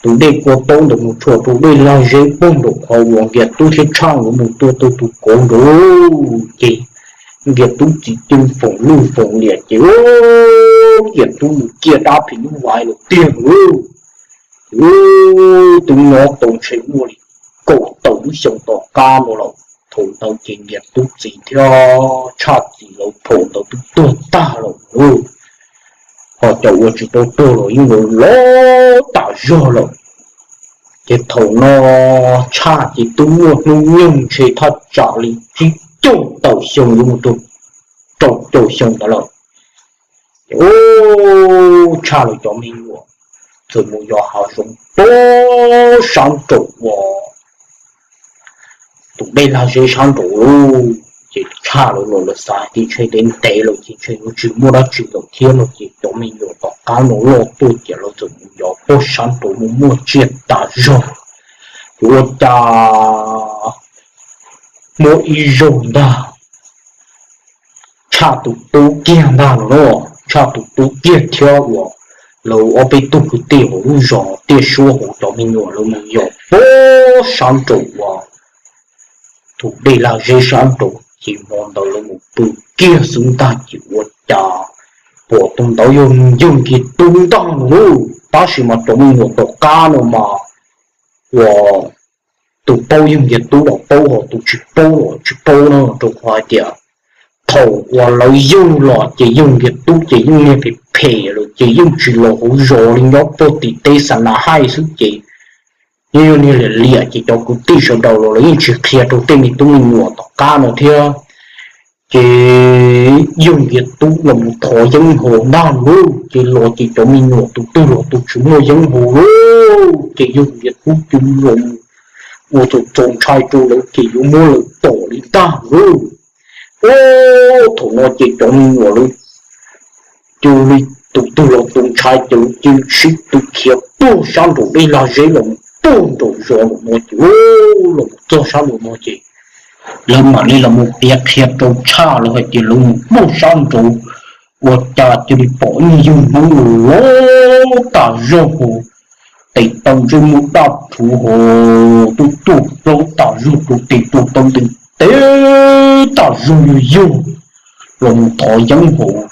tus dej kua taub ntawd mus tshuam rau dej lag zeb puag nraum qhov uas Nkias Tub thiab Tshaj nkawd mus tua tau tus kauv nraud ces Nkias Tub txiv cia li foom lwj foom liam ces Nkias Tub mus ciaj dab phim nyuj vais lawm tiag lauj. Ces twb nyob tau ntshe muaj li kaum tawm lub xyoo tom qab no lawm. Thaum ntawd ces Nkias Tub txiv thiab Tshaj txiv lawv phaum ntawd twb tuag tag lawm lauj. Ho cov uas tsis tau tuag los yeej laus laus tas zog lawm. Ces thaum no Tshaj ces twb muaj hnub nyoog ntshe thaj tsam li tsib caug tawm xyoo yuav mus rau rau caum xyoo ntawd lawm. Ces Tshaj lawv cov me nyuam txawm mus yos hav zoov puag sab nraum uas tus dej lag zeb sab nraud lauj. Ces Tshaj lawv los lawv xav tias ntshe ntev ntev lawm ces ntshe yuav tsis muaj dab tsi lawm thiab no ces cov me nyuam tom qab no loj tuaj ces lawv txawm mus yos puag sab nraud mus muaj tsiaj tas zog. Ces ua cas muaj ib zaug ntag Tshaj tus tub kiag ntag no, Tshaj tus tub kiag thiab uas lawv ob peb tug kwv tij hauv lub zos Tiaj Suab hauv cov me nyuam lawv mus yos puag sab nraum uas tus dej lag zeb sab nraud ces hmo ntawd lawv mus pw kiag xwb ntag ces ua cas pom tus ntawd yog yawg Nkiag Tub ntag no lauj. Tab sis mas cov me nyuam tom qab no mas uas tus paub yog Nkiag Tub los paub, ho tus tsis paub los tsis paub no, rau qhov hais tias thaum uas lawv yug los ces yawg Nkiag Tub ces yeej niag phem phem lawm ces yeej tsis los hauv zos li, nyob puag tim teb xa na haij xwb ces yeej yog niag liam liam ces cov kwv tij sawv daws los lawv yeej tsis qhia rau tej me tub me nyuam tom qab no thiab. Ces yawg Nkiag Tub los mus thov yeeb haus ntag lauj, ces los ces cov me nyuam tus twg los tus tsis muaj yeeb haus lauj, ces yawg Nkiag Tub cia li los ua txaus ntshai rau lawv ces yuav muab lawv tom li ntag lauj. Ub, thaum no ces cov me nyuam lawv cia li tus twg los tus ntshai ces lawv cia li sib tw khiav puag sab nraum dej lag zeb los mus puag nraum zos lawm no ces, los mus txog sab nraum no ces lawv mam li los mus piav qhia rau Tshaj lawv hais tias lawv mus puag sab nraud ua cas cia li pom ib yawg Hmoob los tas zog hos, tes taw ntsej muag daj rhuv hos, tuaj tuaj plaub tas zog rau tes, tuaj taw ntes tes tas zog yug yug los mus thov yeeb hos.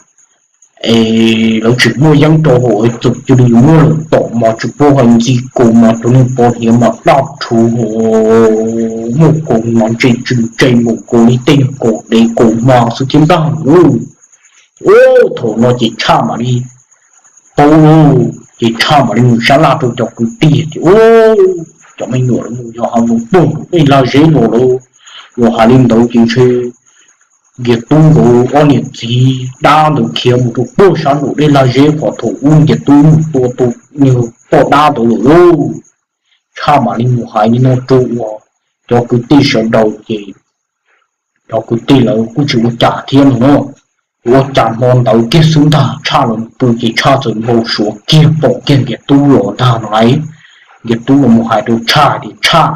Es lawv tsis muaj yeeb rau hos es txawm cia li muab lawv tom mas tsis paub hais ntxi kaus mas cov niag pov hniav mas daj rhuv hos, muaj kaus mas ntse tsw ntse npaum nkaus li tej niag kaus dev kaus hma xwb thiab ntag lauj. Ub, thaum no ces Tshaj mam li paub lauj, ces Tshaj mam li mus sab laj rau cov kwv tij tias, Ub, cov me nyuam lawv mus yos hav zoov puag nraum dej lag zeb los lawm. Yog hais li ntawd ces ntshe Nkiag Tub nkawd ob niam txiv dab ntawd khiav mus rau puag sab nraum dej lag zeb qhov thaum ub Nkiag Tub mus tua tus niag poj dab ntawd lawm lauj. Tshaj mam li mus hais li no rau uas cov kwv tij sawv daws ces cov kwv tij lawv kuj tsis ua cas thiab no na. Ua cas hmo ntawd kiag xwb ntag Tshaj los pw ces Tshaj txawm npau suav kiag pom kiag Nkiag Tub los ntag no lauj. Nkiag Tub los mus hais rau Tshaj tias, Tshaj,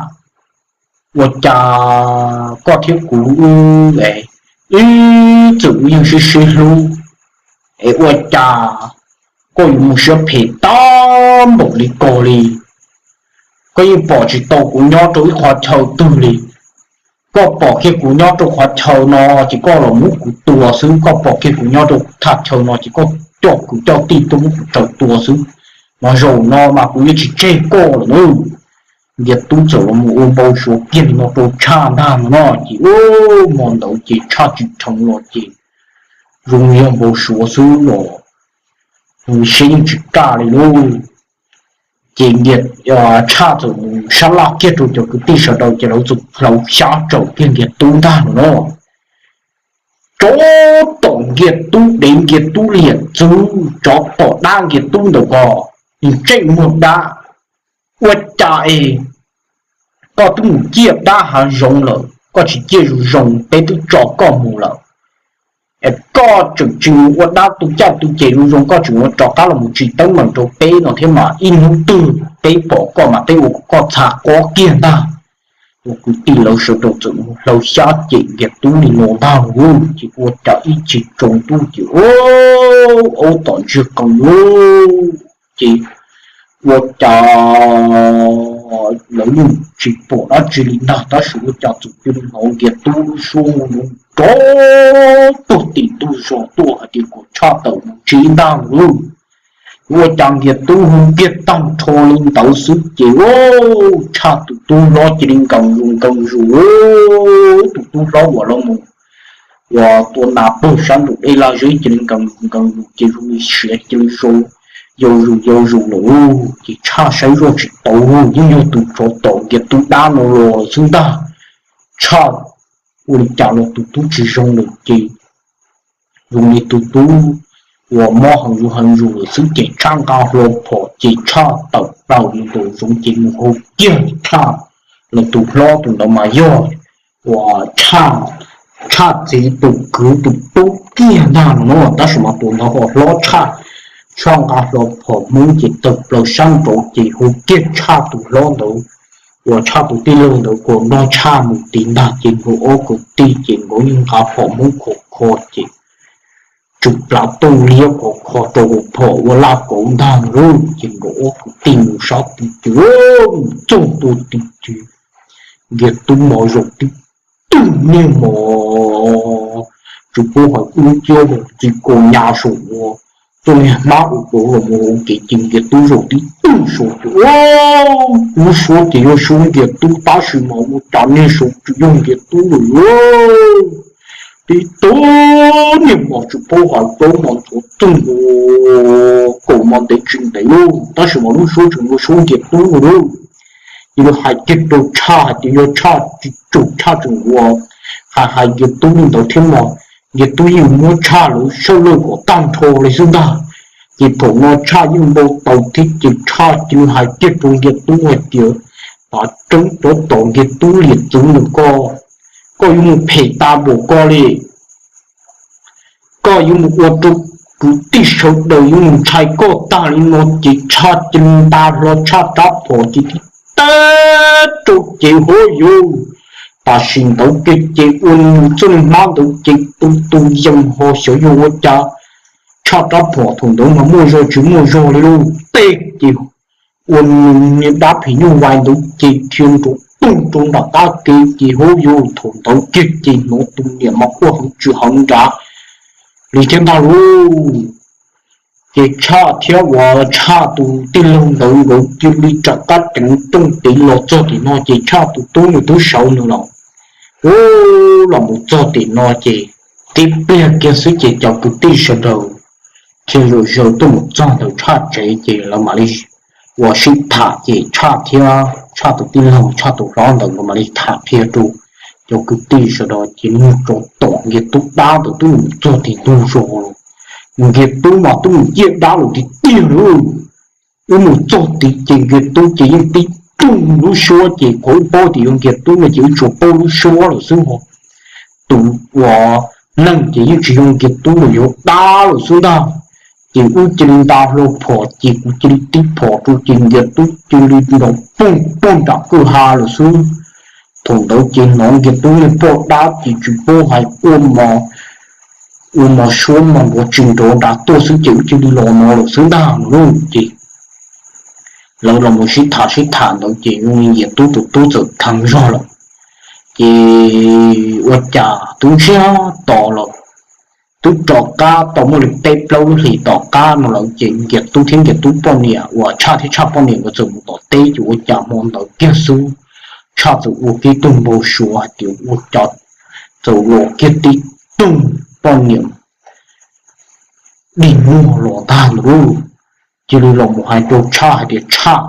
ua cas koj thiab kuv wb, wb txawm wb yeej sib sib hlub, es ua cas koj yuav mus siab phem tag npaum li ko li? Koj yeej pom tsis tau kuv nyob rau ib qhov chaw twg li. Koj pom kiag kuv nyob rau qhov chaw no ces koj los muab kuv tua xwb, koj pom kiag kuv nyob rau thaj chaw no ces koj coj kwv coj tij tuaj muab kuv raws tua xwb. Mas zaum no mas kuv yuav tsis tseg koj lawm na. Nkiag Tub txawm los mus ua npau suav kiag li no rau Tshaj ntag no no ces, ub, hmo ntawd ces Tshaj tsim dheev los ces zoo yog npau suav xwb los zoo siab yeej tsis kaj li lauj. Ces Nkiag, Tshaj txawm mus sab laj kiag rau cov kwv tij sawv daws ces lawv txawm hlawv xyab tsaum kiag Nkiag Tub ntag no no. Tsov tom Nkiag Tub dev, Nkiag Tub liam txwv, tsov tom dab Nkiag Tub ntawm ko, ntsej muag dab. Ua cas es koj twb mus ciaj dab hav zoov lawm koj tsis ciaj zoo zoo, peb twb tso koj mus lawm, es koj tseem tsis mus ua dab tu caij tu ces zoo zoo, koj tseem ua rov qab los mus tsis teeb meem rau peb no thiab mas ib hnub twg peb pom koj mas peb ua kom koj txha qob kiag ntag. Ua kwv tij lawv sawv daws txawm mus hlawv xyab cem Nkiag Tub li no ntag lauj, ces ua cas ib chim tsaus ntuj ces aub tom ntsiag qees lauj, ces ua cas lawv yeej tsis pom dab tsi li ntag, tab sis ua cas txawm cia li hnov Nkiag Tub lub suab nrov puag tim ntug zos tuaj hais tias kom Tshaj tawm mus ntsib ntag lauj. Ua cas Nkiag Tub hu kiag tag nrho li ntawd xwb ces Tshaj tus tub hlob cia li nkees zus nkees zus, tus tub hlob uas los mus uas tua nas puag sab nraum dej laj zeb cia li nkees zus nkees zus ces zoo li siav cia li yau zus yau zus lawm lauj. Ces Tshaj saib zoj tsis tau, yeej yog tus tsov tom Nkiag Tub dab no los lawm xwb ntag. Tshaj ua li cas los tus tub tsis zoo lawm ces zoo li tus tub uas mob heev zus heev zus lawm xwb ces Tshaj nqa hlo phom ces Tshaj tawm plaws mus nraum zoov ces mus hu kiag Tshaj los tus hlob tus ntawd mas yog uas Tshaj txiv tus kwv tus tub kiag ntag no na, tab sis mas tus ntawd ho hlob tshaj. Tshaj nqa hlo phom Hmoob ces tawm plaws sab nraud ces hu kiag Tshaj tus hlob ntawd uas Tshaj tus tij laug ntawd kom nrog Tshaj mus tid ntag ces nkawd ob kwv tij ces nkawd yeej nqa phom Hmoob khov kho ces tsw plav tuj liab khov kho rau hauv phom ua laj kauv ntag lauj. Ces nkawd ob kwv tij mus sab tid ces mus txog ntua tid ces Nkiag Tub mos zaum tib tug niag mos, tsis paub hais ub ciab mus txi kaus nyas saum ua tuaj niag hmab ua rau los mus ua ke ces Nkias Tub zaum tib tug saud ces lub suab ces yog suab Nkias Tub tab sis mas ua cas niag saud tsis yog Nkias Tub lawm. Tib tug niag mos tsis paub hais plaub mos ntxuav txuj nkaus, kaum mos ntev tsis ntev lauj, tab sis mas lub suab tseem yog suab Nkias Tub lauj. Ces lawv hais kiag rau Tshaj hais tias yog Tshaj tsis tsum Tshaj tseem ua hais hais Nkias Tub li ntawd thiab mas Nkias Tub yeej muab Tshaj lawv sawv lawj kom tag nrho li xwb ntag. Ces thaum no Tshaj yeej npau taws thiab ces Tshaj cia li hais kiag rau Nkias Tub hais tias, Tav tseeb cov tom Nkias Tub liam txwv ntawm koj, koj yuav mus phem tas npaum koj li. Koj yuav mus ua rau kwv tij sawv daws yuav mus ntshai koj tag li no. Ces Tshaj cia li nta hlo Tshaj rab phom ces tib teg rau ces hov yus, tam sim ntawd kiag ces ua nws txoj niag hmab ntawd ces tu tu yees ho xyov yog ua cas Tshaj rab phom thaum ntawd mas muaj zog tsis muaj zog li lauj, teg ces ua nws niag dab phim nyuj vais ntawd ces dhia nrov toog rau nram qab kev ces hov yus, thaum ntawd kiag ces hnov tus niam mas quaj heev tsis heev nrad li thiab ntag lauj. Ces Tshaj thiab uas Tshaj tus tij laug ntawd nkawd cia li rov qab ceev rooj tiv los txog tim no ces Tshaj tus tub nws twb sawv nws los, ub, los mus txog tim no ces tib pliag kiag xwb ces cov kwv tij sawv daws thiaj zaum zaws tuaj mus txog ntawm Tshaj tsev ces lawv mam li uas sib tham ces Tshaj thiab Tshaj tus tij laug Tshaj tus hlob ntawd nkawd mam li tham qhia rau cov kwv tij sawv daws ces nws tso tom Nkias Tub dab ntawd twb mus txog tim ntug zos los, Nkias Tub mas twb mus ciaj dab lawm tiag tiag lauj. Wb mus txog tid ces Nkias Tub ces yeej tib tug lub suab ces qhov wb paub tias yog Nkias Tub no ces wb tsuas paub lub suab lawm xwb ho. Tus uas neeg ces yeej tsis yog Nkias Tub los yog dab lawm xwb ntag. Ces wb cia li nta hlo phom ces kuv cia li tib phom rau ces Nkias Tub cia li nrov poog poog nram kwj ha lawm xwb. Thaum ntawd ces hnov Nkias Tub niag poj dab ces tsis paub hais ua mos, ua mos suab mos nrov tsis nrov nrad tuaj xwb ces wb cia li los no lawm xwb ntag no lauj. Ces lawv los mus sib tham sib tham ntawd ces Nkias Tub tus tub txawm kheev zog lawm. Ces ua cas twb ntsiag to los, twb rov qab tau muaj li peb plaub lub hlis tom qab no lawm ces Nkias Tub thiab Nkias Tub poj niam uas Tshaj thiab Tshaj poj niam nkawd txawm mus tom teb ces ua cas hmo ntawd kiag xwb Tshaj txawm ua kiag tug npau suav hais tias ua cas txawm los kiag tib tug poj niam dig muag los ntag ntag lauj. Cia li los mus hais rau Tshaj hais tias Tshaj,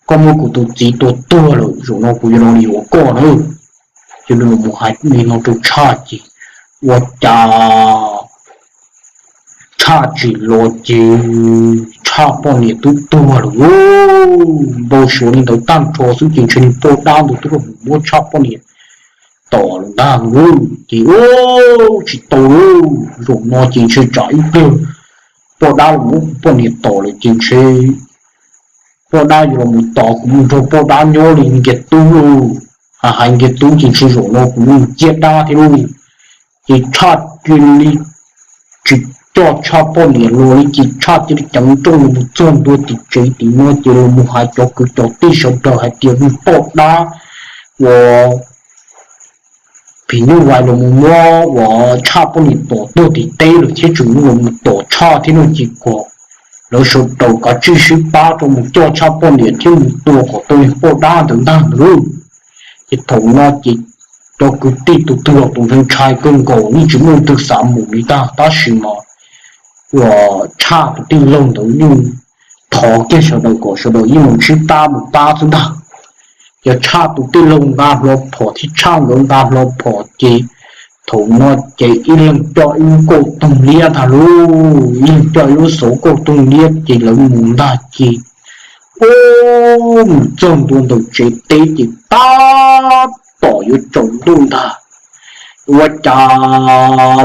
koj muab kuv tus txiv tua tuag lawm, zaum no kuv yuav los yuav koj na. Cia li los mus hais li no rau Tshaj ces ua cas Tshaj tsim los ces Tshaj poj niam twb tuag lawm lauj. Npau suav li ntawd tag nrho xwb ces ntshe niag poj dab ntawd twb los mus muab Tshaj poj niam tom lawm ntag lauj. Ces ua tsis tau lauj, zaum no ces ntshe tsam ib pliag poj dab los muab kuv poj niam tom lawm ces ntshe poj dab yuav los mus tos kuv mus nrog poj dab nyob li Nkias Tub lauj. Hais hais Nkias Tub ces ntshe zaum no kuv yuav mus ciaj dab thiab lauj. Ces Tshaj cia li tsis coj Tshaj poj niam los li ces Tshaj cia li ceev nrooj los mus txog ntua tim tsev tim no ces los mus hais cov kwv cov tij sawv daws hais tias niag poj dab uas phim nyuj vais los mus muab uas Tshaj poj niam tom tuag tim teb lawm thiab tseem los mus tom Tshaj thiab no ces kom lawv sawv daws kav tsij sib pab rau mus coj Tshaj poj niam thiab mus tua kom tau niag poj dab ntawd ntag ntag lauj. Ces thaum no ces cov kwv tij tus twg los tus ntshai ntshai kawg nkaus yeej tsis muaj leej twg xav mus li ntag tab sis mas uas Tshaj tus tij laug ntawd yeej thov kiag sawv daws kom sawv daws yeej mus sib pab mus pab xwb ntag. Ces Tshaj tus tij laug nqa hlo phom thiab Tshaj nkawd nqa hlo phom ces thaum no ces ib leeg coj ib lub kauj toog liab ntag lauj, ib leeg coj ib lub xauv kauj toog liab ces lawv mus ntag ces ua mus txog ntua ntawm tsev teb ces tab tom yuav tsaus ntuj ntag. Ua cas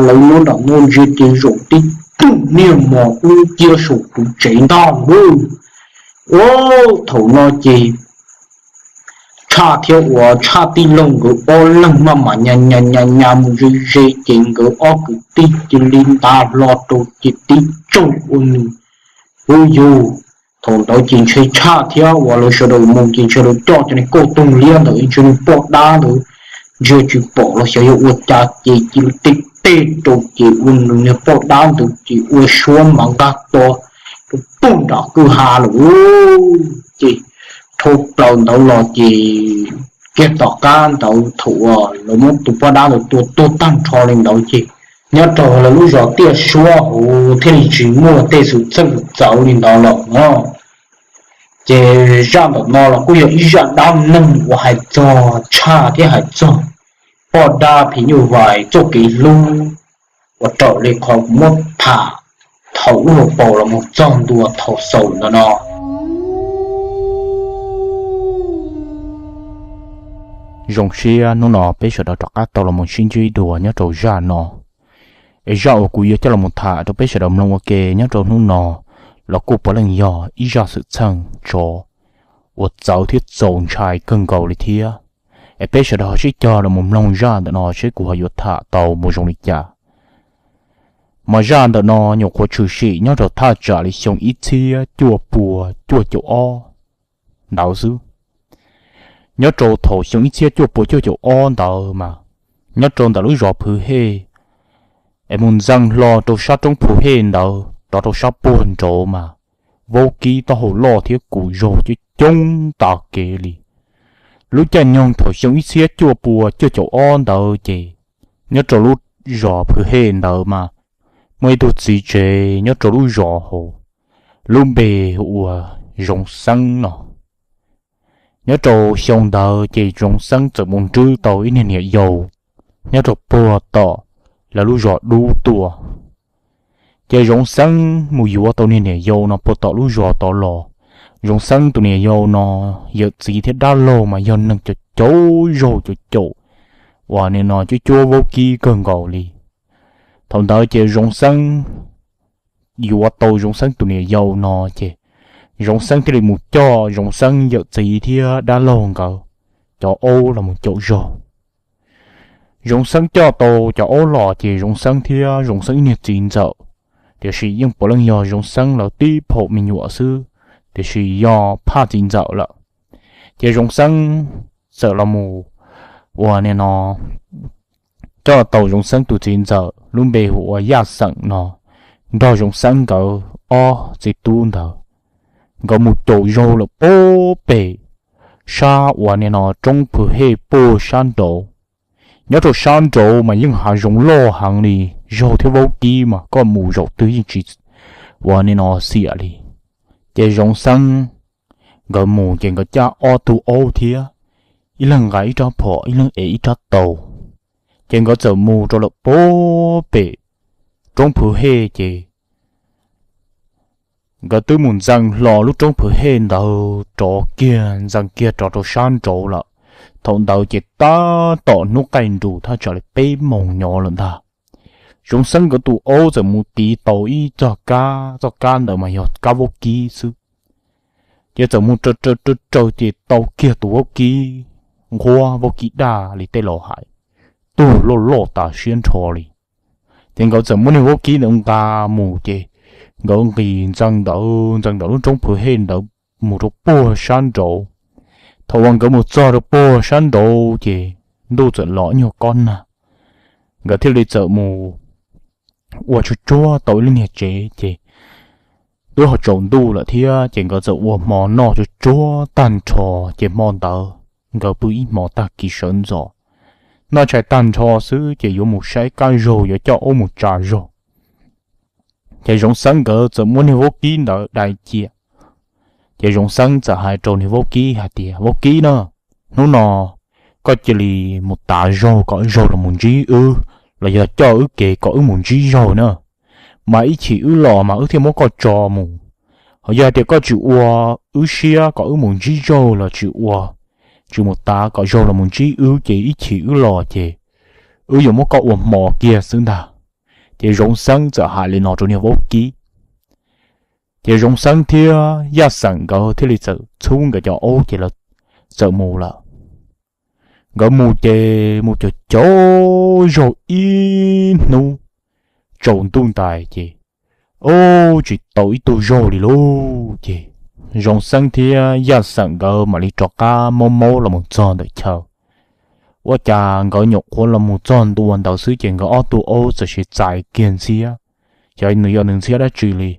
lawv nyob nram no ntsia ces zaum tib tug niag mos dub nciab saum tus tsev ntag lauj. Ua thaum no ces Tshaj thiab uas Tshaj tij laug nkawd ob leeg maj mam nyas nyas nyas nyas mus ze ze ces nkawd ob kwv tij cia li nta hlo rau ces tib tsaug ua nws, ub yug. Thaum ntawd ces ntshe Tshaj thiab uas lawv sawv daws mus ces ntshe lawv coj cov niag kauj toog liab ntawd ntshe niag poj dab ntawd ntsia tsis pom los xyov yog ua cas ces cia li tib teb rau ces ua nws niag poj dab ntawd ces ua suab mas nqaj to rau pug nram kwj ha lawm. Ces dhau plaws ntawd los ces kiag tom qab ntawd thaum uas lawv muab tus poj dab ntawd tua tuag tag nrho li ntawd ces nyob rau lawv lub zos Tiaj Suab hauv thiaj li tsis muaj tej xwm txheej txawv li ntawd lawm no. Ces zaj ntawm no los kuj yog ib zaj dab neeg uas hais txog tshaj thiab hais txog poj dab phim nyuj vais txoj kev hlub uas raws li qhov kuv muab tham thaum lub hauv paus los mus txog ntua thaum xaus ntawm no. Zoo siab hnub no peb sawv daws rov qab tau los mus sib ntsib dua nyob rau zaj no. Es zaj uas kuv yuav coj los mus tham rau peb sawv daws mloog ua ke nyob rau hnub no los kuj puav leej yog ib zaj xwm txheej tsov uas txawv thiab txaus ntshai kawg nkaus li thiab. Es peb sawv daws ho sib cog los mus mloog zaj ntawm no seb kuv ho yuav tham tau mus zoo li cas. Mas zaj ntawm no nyuam qhuav tshwm sim nyob rau thaj tsam li xyoo ib txhiab cuaj pua cuaj caum ob ntawd xwb. Nyob rau thaum xyoo ib txhiab cuaj pua cuaj caum ob ntawd mas nyob rau ntawm lub zos Phwv Hej es mus ntxeev hlo rau sab roob Phwv Hej ntawd rov rau sab puag nraud mas vaub kib taub hau loj thiab kuv zaug coob coob tas kev li. Lub caij nyoog thaum xyoo ib txhiab cuaj pua cuaj caum ob ntawd ces nyob rau lub zos Phwv Hej ntawd mas muaj ib tug txiv tsev nyob rau lub zos hauv, lub npe hu ua Zoov Xeeb no. Nyob rau xyoo ntawd ces Zoov Xeeb txawm mus nrwb tau ib niag niam yau nyob rau puag tom lawv lub zos dub tuaj. Ces Zoov Xeeb mus yuav tau niag niam yau no puag tom lub zos tod los. Zoov Xeeb tus niam yau no yawm txiv thiab dab laug mas yog neeg cov caum zaug cov caum uas nim no cuab cuab vaub kib kawg nkaus li. Thaum ntawd ces Zoov Xeeb yuav tau Zoov Xeeb tus niam yau no ces Zoov Xeeb thiaj li mus coj Zoov Xeeb yawm txiv thiab dab laug nkawd cov aub los mus caum zog. Zoov Xeeb coj tau cov aub los ces Zoov Xeeb thiab Zoov Xeeb ib niag txiv ntxawm, tiam sis yeej puav leej yog Zoov Xeeb lawv tib phaum me nyuam xwb, tiam sis yog phaj txiv ntxawm lawm. Ces Zoov Xeeb txawm los mus ua nim no coj tau Zoov Xeeb tus txiv ntxawm lub npe hu ua Yaj Xeem no nrog Zoov Xeeb nkawd ob txiv tub ntawd, nkawd mus caum zaug lawm puag pem sab uas nim no roob Phwv Hej puag sab nraud. Nyob rau sab nraud mas yeej hav zoov loj heev li, zaug thiab vaub kib mas koj mus zaum twg yeej tsis ua nim no xiam li. Ces Zoov Xeeb nkawd mus ces nkawd coj ob tug aub thiab, ib leeg nqa ib rab phom ib leeg ev ib rab taus. Ces nkawd txawm mus rau lawm puag pem roob Phwv Hej ces nkawd twb mus ntxeev hlo lub roob Phwv Hej ntawd rov kiag ntxeev kiag rov rau sab nraud lawm. Thaum ntawd ces tab tom hnub qaij nrus thaj tsam li peb moos nyob lawm ntag. Zoov Xeeb nkawd tus aub txawm mus tiv tau ib txoj kab, txoj kab ntawd mas yog kab vaub kib xwb. Ces txawm mus raws raws raws ces tau kiag tus vaub kib nquab, vaub kib daj li tej laus hais, tug loj loj tas siab nrho li. Ces nkawd txawm muab niag vaub kib ntawd nqa mus ces nkawd nqis ntxeev ntawd ntxeev ntawm lub roob Phwv Hej ntawd mus rau puag sab nraud. Thaum uas nkawd mus txog rau puag sab nraud ces ntuj txawm los ib nyuag kob nag, nkawd thiaj li txawm mus ua tsuag tsuag tau ib lub niag tsev ces twb ho tsaus ntuj lawm thiab ces nkawd txawm ua hmo noj tsuag tsuag tag nrho. Ces hmo ntawd nkawd pw ib hmo tag kis sawv ntxov, noj tshais tag nrho xwb ces yuav mus saib kab zaug yuav coj aub mus tsa zaug. Ces Zoov Xeeb nkawd txawm muab niag vaub kib ntawd dai cia. Ces Zoov Xeeb txawm hais rau niag vaub kib hais tias, Vaub kib na, hnub no koj cia li mus tav zaug kom zaug los mus ntsib wb, los yog coj wb kev kom wb mus ntsib zaug na. Mas ib chim wb los mas wb thiaj muab koj tso mus. Ho yog hais tias koj tsis ua wb siab kom wb mus ntsib zaug los tsis ua, tsis mus tav kom zaug los mus ntsib wb ces ib chim wb los ces wb yuav muab koj ua hmo kiag xwb ntag. Ces Zoov Xeeb txawm hais li no rau niag vaub kib. Ces Zoov Xeeb thiab Yaj Xeem nkawd thiaj li txawm txhub nkawd cov aub ces lawv txawm mus lawm. Nkawd mus ces mus caum caum zaug ib hnub tsaus ntuj ntais ces, ub, tsis tau ib tug zaug li lauj. Ces Zoov Xeeb thiab Yaj Xeem nkawd mam li rov qab maub maub los mus txog ntawm chaw. Ua cas nkawd nyuam qhuav los mus txog ntua ntawd xwb ces nkawd ob tug aub txawm sis txais kiag ntxhiab, xyov nws yog nws ntxhiab dab tsi li,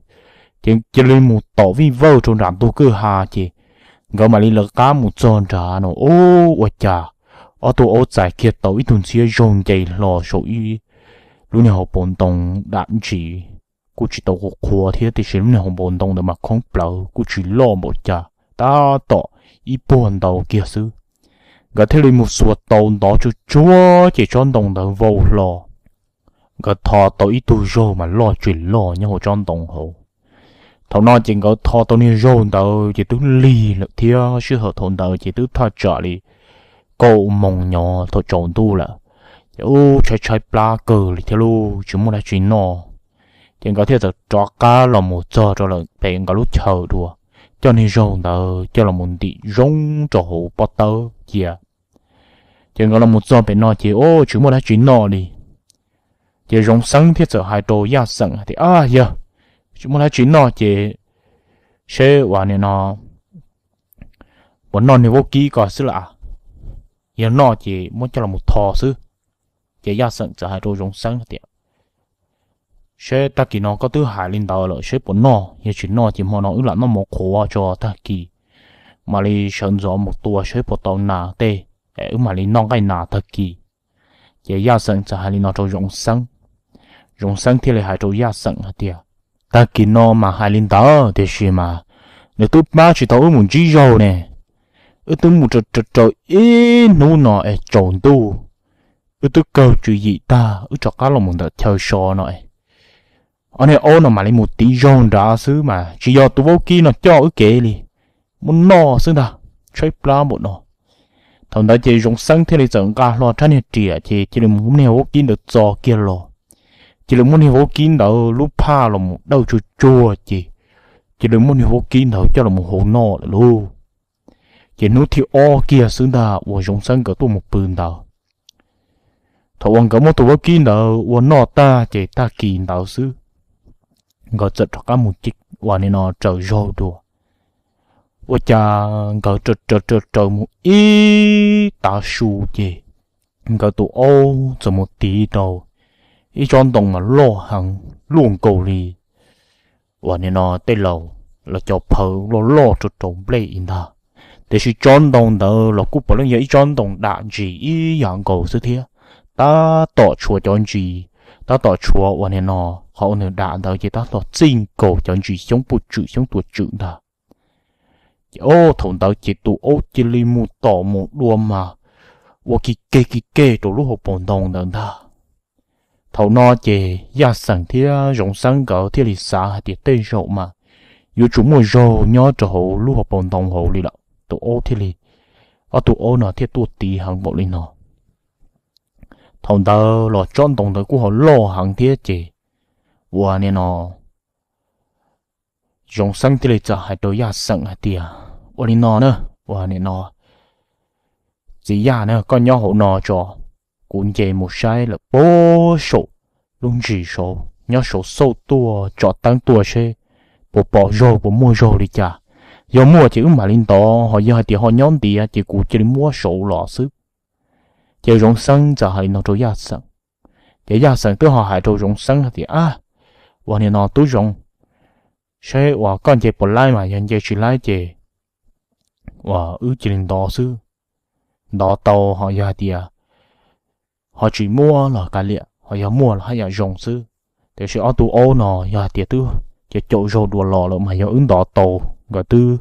ces cia li mus tom vij vawj rau nram ntug kwj ha ces nkawd mam li lawv qab mus txog nrad no ua cas ob tug aub txais kiag tau ib tug ntxhiab zaug nce hlo saum ib lub niag hauv paus ntoo dam ntsis, kuj tsis tau qhuav qhuav thiab tiam sis lub niag hauv paus ntoo ntawd mas khoob plawv kuj tsis loj npaum cas, tab tom ib puag ntau kiag xwb. Nkawd thiaj li mus xuas tau ntov tsuag tsuag ces tsob ntoo ntawd vau hlo. Nkawd tho tau ib tug zaug mas loj tsis loj nyob hauv tsob ntoo hauv. Thaum no ces nkawd tho tau niag zaug ntawd ces twb lig lawm thiab sij hawm thaum ntawd ces twb thaj tsam li kaum moos nyob thaum tsaus ntuj lawm. Ces ub tshaib tshaib plab kawg li thiab lauj, tsis muaj dab tsi noj. Ces nkawd thiaj txawm rov qab los mus txog rau lawm pem nkawd lub chaw dua, coj niag zaug ntawd coj los mus ntim zoo rau hauv pob tawb cia. Ces nkawd los mus txog pem no ces ub tsis muaj dab tsi noj li. Ces Zoov Xeeb thiaj txawm hais rau Yaj Xeem hais tias, Ab yawg, tsis muaj dab tsi noj ces seb ua nim no puas noj niag vaub kib ko xwb las, yog noj ces muab coj los mus tho xwb. Ces Yaj Xeem txawm hais rau Zoov Xeeb hais tias, Seb tag kis no koj twb hais li ntawd lawm seb puas noj, yog tsis noj ces hmo no wb lam noj mov qhuav tso tag kis mam li sawv ntxov mus tua seb puas tau nas tej, wb mam li noj nqaij nas tag kis. Ces Yaj Xeem txawm hais li no rau Zoov Xeeb. Zoov Xeeb thiaj li hais rau Yaj Xeem hais tias, Tag kis no mas hais li ntawd tiam sis mas nws twb pab tsis tau wb mus ntsib zaug ne. Wb twb mus raws raws ib hnub no es tsaus ntuj, wb twb kawg tswv yim tag wb rov qab los mus ntawm chaw so no. Ob niag aub no mam li mus tiv zaug nrad xwb mas tsis yog tus vaub kib no coj wb kev li, muab noj xwb ntag, tshaib plab npaum no. Thaum ntawd ces Zoov Xeeb thiaj li txawm nqa hlo rab niag riam ces cia li muab niag vaub kib ntawd txo kiag los. Cia li muab niag vaub kib ntawd lub phaj los mus dawj tsuag tsuag ces cia li muab niag vaub kib ntawd coj los mus hau noj lawm lauj. Ces hnub thib ob kiag xwb ntag uas Zoov Xeeb nkawd tuaj mus pw ntawd. Thaum uas nkawd muab tus vaub kib ntawd ua noj tag ces tag kis ntawd xwb, nkawd txawm rov qab mus ua nim no raws zaug dua. Ua cas nkawd raws raws raws mus ib tav su ces nkawd tus aub txawm mus tiv rau ib tsob ntoo mas loj heev, luaj nkaus li uas nim no tej laus los cov phawv loj loj rau rau nplej ib ntag. Tiam sis tsob ntoo ntawd los kuj puav leej yog ib tsob ntoo dam ntsis ib yam nkaus xwb thiab, tab tom tshuav cov ntsis, tab tom tshuav uas nim no qhov uas nws dam ntawd ces tab tom txij nkaus cov ntsis xyoob puj tswm xyoob tua tswm ntag. Ces thaum ntawd ces tus aub cia li mus tom mus dua mas ua ki ke ki ke rau lub hauv paus ntoo ntawd ntag. Thaum no ces Yaj Xeem thiab Zoov Xeeb nkawd thiaj li xav hais tias tej zaum mas yuav tsum muaj zaug nyob rau hauv lub hauv paus ntoo hauv li lawm, tus aub thiaj li, ob tug aub no thiaj tuaj tiv heev npaum li no. Thaum ntawd los tsob ntoo ntawd kuj ho loj heev thiab ces uas nim no Zoov Xeeb thiaj li txawm hais rau Yaj Xeem hais tias, Ua li no na, uas nim no txiv Yaj na, koj nyob hauv no tso, kuv nce mus saib lawm puag saum lub ntsis saud, nyob saud xauj tuaj tsom teeb tuaj seb puas pom zaug puas muaj zaug li cas. Yog muaj ces wb mam li ntov, ho yog hais tias ho nyob ntiav ces kuv cia li muab saud los xwb. Ces Zoov Xeeb txawm hais li no rau Yaj Xeem. Ces Yaj Xeem twb ho hais rau Zoov Xeeb hais tias, Ab, uas nim no tub Zoov, saib uas koj nce puas laib mas yog nce tsis laib ces uas wb cia li ntov xwb. Ntov tau ho yog hais tias ho tsis muaj los kav liam, ho yog muaj los haj yam zoo xwb. Tiam sis ob tug aub no yog hais tias twb caum caum zaug dua los lawm mas yog wb ntov tau, nkawd twb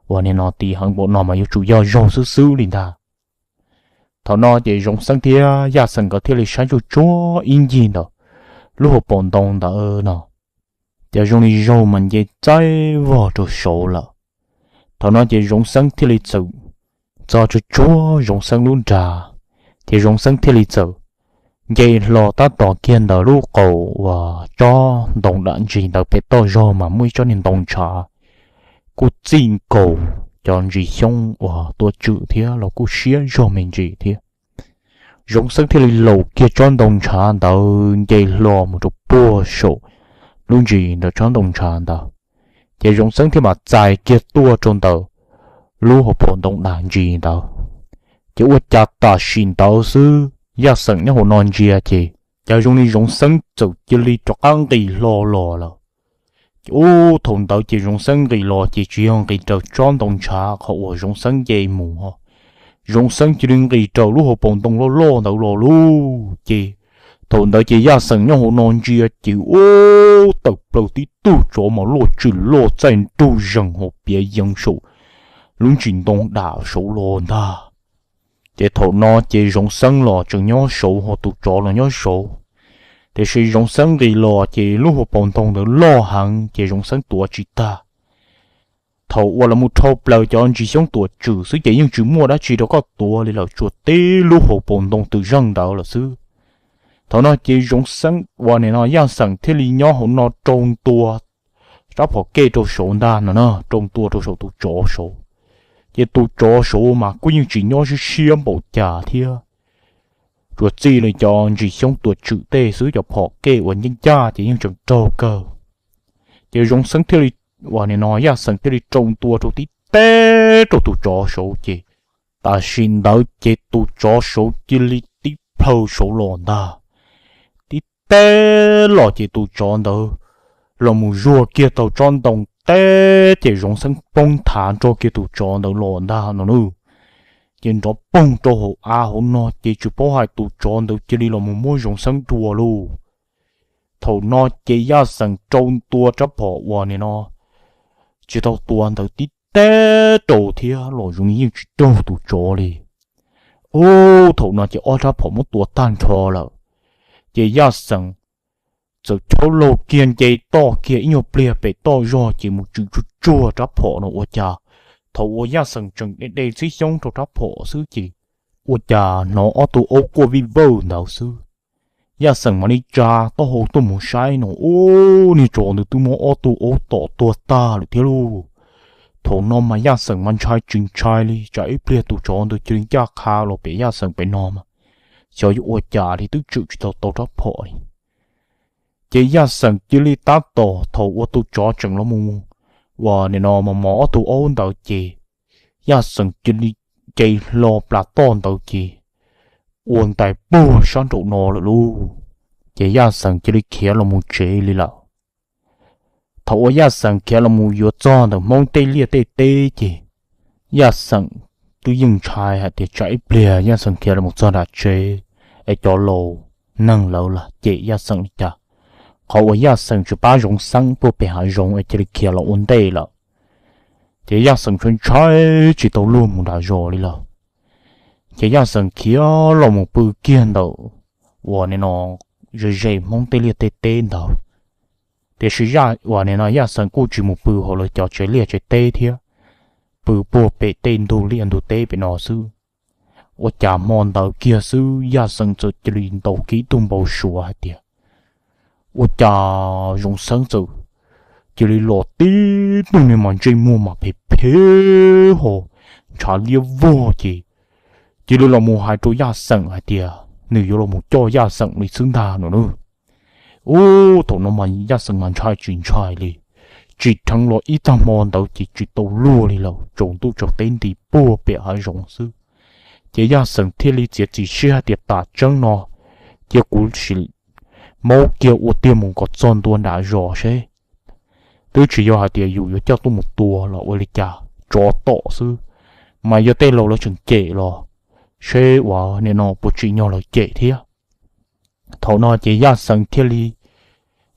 uas nim no tiv heev npaum no mas yuav tsum yog zaug xwb xwb li ntag. Thaum no ces Zoov Xeeb thiab Yaj Xeem nkawd thiaj li saib tsuj tsuag ib ncig ntawm lub hauv paus ntoo ntawd no, ces zoo li zaug mas nce txaib vog rau saud lawm. Thaum no ces Zoov Xeeb thiaj li txawm txo tsuj tsuag Zoov Xeeb lub nra, ces Zoov Xeeb thiaj li txawm nce hlo tab tom kiag ntawm lub qaum uas tsob ntoo dam ntsis ntawd pem toj zog mas muaj ib tsob niag ntoo ntshav kuj txij nkaus cov ntsis xyoob uas tua tswm thiab los kuj siab zog me ntsis thiab. Zoov Xeeb thiaj li laus kiag tsob ntoo ntshav ntawd nce hlo mus rau puag saum lub ntsis ntawm tsob ntoo ntshav ntawd, ces Zoov Xeeb thiaj mam txais kiag tuaj rau ntawm lub hauv paus ntoo dam ntsis ntawd. Ces ua cas tam sim ntawd xwb Yaj Xeem nyob hauv no ntsia ces cas zoo li Zoov Xeeb txawm cia li rov qab nqis hlo los lawm. Ces ub, thaum ntawd ces Zoov Xeeb nqis los ces tsis yog nqis raws tsob ntoo ntshav qhov uas Zoov Xeeb nce mus ho, Zoov Xeeb cia li nqis raws lub hauv paus ntoo loj loj ntawd los lauj. Ces thaum ntawd ces Yaj Xeem nyob hauv no ntsia ces ub, tawm plaws tib tug tsov mas loj tshaj loj txaij nraug zees ho piav yees saum lub ntsis ntoo dam saud los ntag. Ces thaum no ces Zoov Xeeb los tseem nyob saud ho tus tsov los nyob saud, tiam sis Zoov Xeeb nqis los ces lub hauv paus ntoo ntawd loj heev ces Zoov Xeeb tuav tsis tag. Thaum uas los mus dhau plaws cov ntsis xyoob tuam tswm xwb ces yeej tsis muaj dab tsi rau koj tuav li lawm, tsuas tib lub hauv paus ntoo twm zeej ntawd lawm xwb. Thaum no ces Zoov Xeeb uas nim no Yaj Xeem thiaj li nyob hauv no rau ntua rab phom kej rau saud ntag no na, rau ntua rau saum tus tsov saud. Ces tus tsov saud mas kuj yeej tsis nyob siab siab npaum cas thiab, tsuas txij li cov ntsis xyoob tuam tswm tej xwb, cov phom kej uas ncaj ncaj ces yeej tseem raug kawg. Ces Zoov Xeeb thiaj li, uas nim no Yaj Xeem thiaj li rau ntua rau tib teb rau tus tsov saud ces tam sim ntawd ces tus tsov saud cia li tib plhaw saud los ntag. Tib teb los ces tus tsov ntawd los mus zuag kiag tau tsob ntoo teb ces Zoov Xeeb poob nthav nrog kiag tus tsov ntawd los ntag no nawb. Ces nrov poog rau hauv av hauv no ces tsis paub hais tus tsov ntawd cia li los mus muab Zoov Xeeb dua lauj. Thaum no ces Yaj Xeem rau ntua rab phom uas nim no tsis tau tua ntawd tib teb rau thiab los zoo yeej tsis raug tus tsov li. Ub, thaum no ces ob rab phom muab tua tag nrho lawm. Ces Yaj Xeem txawm chob laug kiag nce toj kiag ib nyuag pliag pem toj zog ces mus tswm tsuag tsuag rab phom no ua cas thaum uas Yaj Xeem tseem de de txhib xyoob rau rab phom xwb ces ua cas hnov ob tug aub quaj vij vawj ntawd xwb. Yaj Xeem mam li tsa taub hau tuaj mus saib no ub, niag tsov ntawd twb muab ob tug aub tom tuag tag lawm thiab lauj. Thaum no mas Yaj Xeem mas ntshai tsis ntshai li, tsam ib pliag tus tsov ntawd cia li ncaj qha los pem Yaj Xeem pem no mas xyov yuav ua cas li, twb tswm tsis tau tau rab phom li. Ces Yaj Xeem cia li tab tom thaum uas tus tsov tseem los mus uas nim no mos mos ob tug aub ntawd ces Yaj Xeem cia li nce hlo plas toj ntawd ces ua ntais puag sab nraum no lawm lauj. Ces Yaj Xeem cia li khiav los mus tsev li lawm. Thaum uas Yaj Xeem khiav los mus yuav txog ntawm Hmoob tej liaj tej teb ces Yaj Xeem twb yeej ntshai hais tias tsam ib pliag Yaj Xeem khiav los mus txog nram tsev es cov laus neeg lawv lam cem Yaj Xeem li cas. Qhov uas Yaj Xeem tsis pab Zoov Xeeb puag pem hav zoov es cia li khiav los ua ntej lawm. Ces Yaj Xeem ntshai ntshai tsis tau luag mus nram zos li lawm. Ces Yaj Xeem khiav los mus pw kiag ntawm uas nim no ze ze Hmoob tej liaj tej teb ntawd. Tiam sis Yaj uas nim no Yaj Xeem kuj tsis mus pw hauv lawv cov tsev liaj tsev teb thiab, pw puag pem tej ntug liaj ntug teb pem no xwb. Ua cas hmo ntawd kiag xwb Yaj Xeem txawm cia li ntaus kiag ib tug npau suav hais tias ua cas Zoov Xeeb txawm cia li los tib tug niag mas ntsej muag mas phem phem ho ntshav liab vog ces cia li los mus hais rau Yaj Xeem hais tias nws yuav los mus coj Yaj Xeem li xwb ntag no nawb. Ub, thaum no mas Yaj Xeem mas ntshai tsis ntshai li, tsim dheev los ib tag hmo ntawd ces tsis tau luag li lawm, tsaus ntuj tsaus teb nti puag pem hav zoov xwb. Ces Yaj Xeem thiaj li txiav txim siab hais tias tam tseeb no cia kuv sim maub kiag ua tiag mus kom txog ntua nram zos seb, twb tsis yog hais tias yus yuav coj tuaj mus tua los ua li cas, tsov tom xwb, mas yog tej laus lawv tseem cem los seb uas nim no puas tsim nyog lawv cem thiab. Thaum no ces Yaj Xeem thiaj li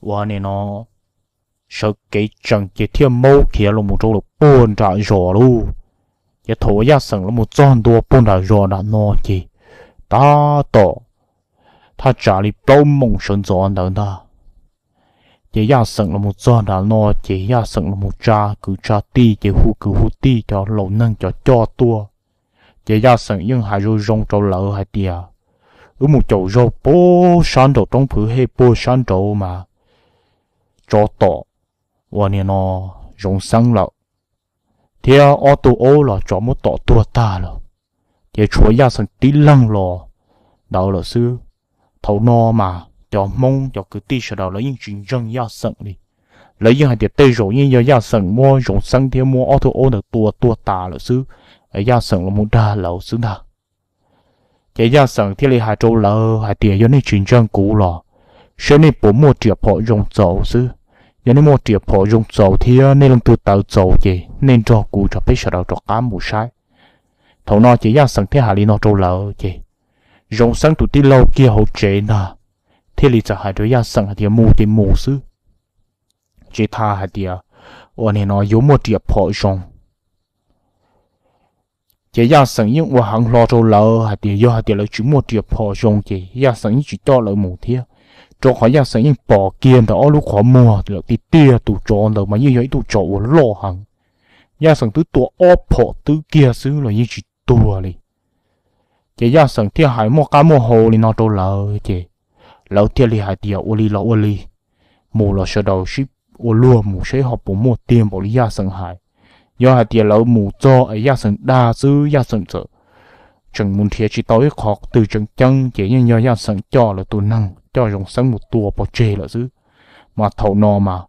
uas nim no sawv kev tsees ces thiaj maub khiav los mus rau lawm puag nram zos lauj. Ces thaum uas Yaj Xeem los mus txog ntua puag nram zos nram no ces tab tom thaj tsam li plaub moos sawv ntxov ntawd ntag. Ces Yaj Xeem los mus txog nram no ces Yaj Xeem los mus tsa kwv tsa tij ces hu kwv hu tij cov laus neeg cov coj tuaj. Ces Yaj Xeem yeej hais zoo zoo rau lawv hais tias wb mus caum zaug puag sab nraum roob Phwv Hej puag sab nraud mas tsov tom uas nim no Zoov Xeeb lawm, thiab ob tug aub los tsov muab tom tuag tag lawm, ces tshuav Yaj Xeem tib leeg los ntawd lawm xwb. Thaum no mas cov Hmoob cov kwv tij sawv daws lawv yeej tsis ntseeg Yaj Xeem li. Lawv yeej hais tias tej zaum yeej yog Yaj Xeem muab Zoov Xeeb thiab muab ob tug aub ntawd tua tuag tas lawm xwb, Yaj Xeem los mus dag lawv xwb ntag. Ces Yaj Xeem thiaj li hais rau lawv hais tias, yog nej tsis ntseeg kuv los saib nej puas muaj riam phom zoo txaus xwb. Yog nej muaj riam phom zoo txaus thiab nej leej twg tawv txaus ces nej nrog kuv rov peb sawv daws rov qab mus saib. Thaum no ces Yaj Xeem thiaj hais li no rau lawv ces Zoov Xeeb tus tij laug kiag hauv tsev ntag thiaj li txawm hais rau Yaj Xeem hais tias mus ces mus xwb, tsis tas hais tias uas nim no yuav muaj riam phom zoo. Ces Yaj Xeem yeej ua heev hlo rau lawv hais tias yog hais tias lawv tsis muaj riam phom zoo ces Yaj Xeem yeej tsis coj lawv mus thiab, rau qhov Yaj Xeem yeej pom kiag ntawm ob lub qhov muag lawm tiag tiag, tus tsov ntawd mas yeej yog ib tug tsov uas loj heev. Yaj Xeem twb tua ob phom twb kiag xwb los yeej tsis tuag li. Ces Yaj Xeem thiaj hais muaj qab muaj hau li no rau lawv ces lawv thiaj li hais tias ua li los ua li, mus los sawv daws sib ua luag mus seb ho puas muaj tiag npaum li Yaj Xeem hais. Yog hais tias lawv mus txog es Yaj Xeem dag xwb, Yaj Xeem txawm tseem mus nrhiav tsis tau ib qhov twg tseem ceeb ces yeej yog Yaj Xeem coj lawv tus neeg coj Zoov Xeeb mus tua pov tseg lawm xwb. Mas thaum no mas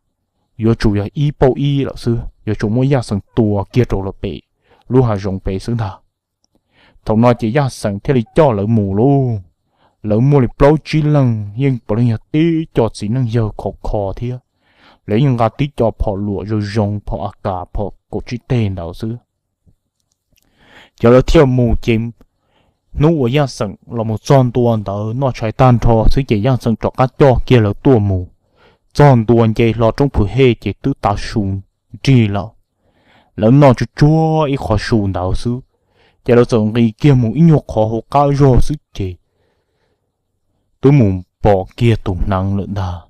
yuav tsum yog ib pauj ib lawm xwb, yuav tsum muab Yaj Xeem tua kiag rau lawm pem lub hav zoov pem xwb ntag. Thaum no ces Yaj Xeem thiaj li coj lawv mus lauj. Lawv muaj li plaub tsib leeg yeej puav leej yog tib co txiv neej yawg khov kho thiab, lawv yeej nqa tib co phom luam zoo zoo, phom A Kas, phom kaum tsib teg ntawd xwb. Ces lawv thiaj mus ces hnub uas Yaj Xeem los mus txog ntua ntawd noj tshais tag nrho xwb ces Yaj Xeem rov qab coj kiag lawv tuaj mus txog ntua nce hlo roob Phwv Hej ces twb tav su nrig lawm. Lawv noj tsuag tsuag ib qho su ntawd xwb, ces lawv txawm nqis kiag mus ib nyuag qhov hauv qab zog xwb ces twb mus pom kiag tus hneev lawm ntag.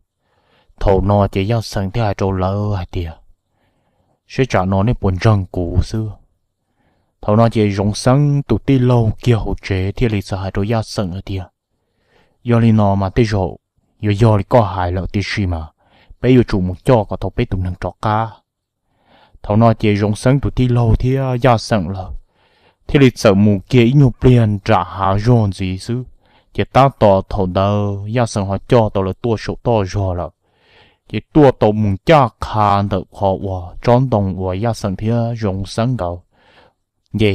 Thaum no ces Yaj Xeem thiaj hais rau lawv hais tias, seb tsam no nej puas ntseeg kuv xwb. Thaum no ces Zoov Xeeb tus tij laug kiag hauv tsev thiaj li txawm hais rau Yaj Xeem hais tias, yog li no mas tej zaum yuav yog li koj hais lawm tiam sis mas peb yuav tsum mus coj kom tau peb tus neeg rov qab. Thaum no ces Zoov Xeeb tus tij laug thiab Yaj Xeem lawv thiaj li txawm mus kiag ib nyuag pliag nram hav zog ntxiv xwb, ces tab tom thaum ntawd Yaj Xeem ho coj tau lawv tuaj saum toj zog lawm. Ces tuaj tau mus ncaj qha ntawm qhov uas tsob ntoo uas Yaj Xeem thiab Zoov Xeeb nkawd nce,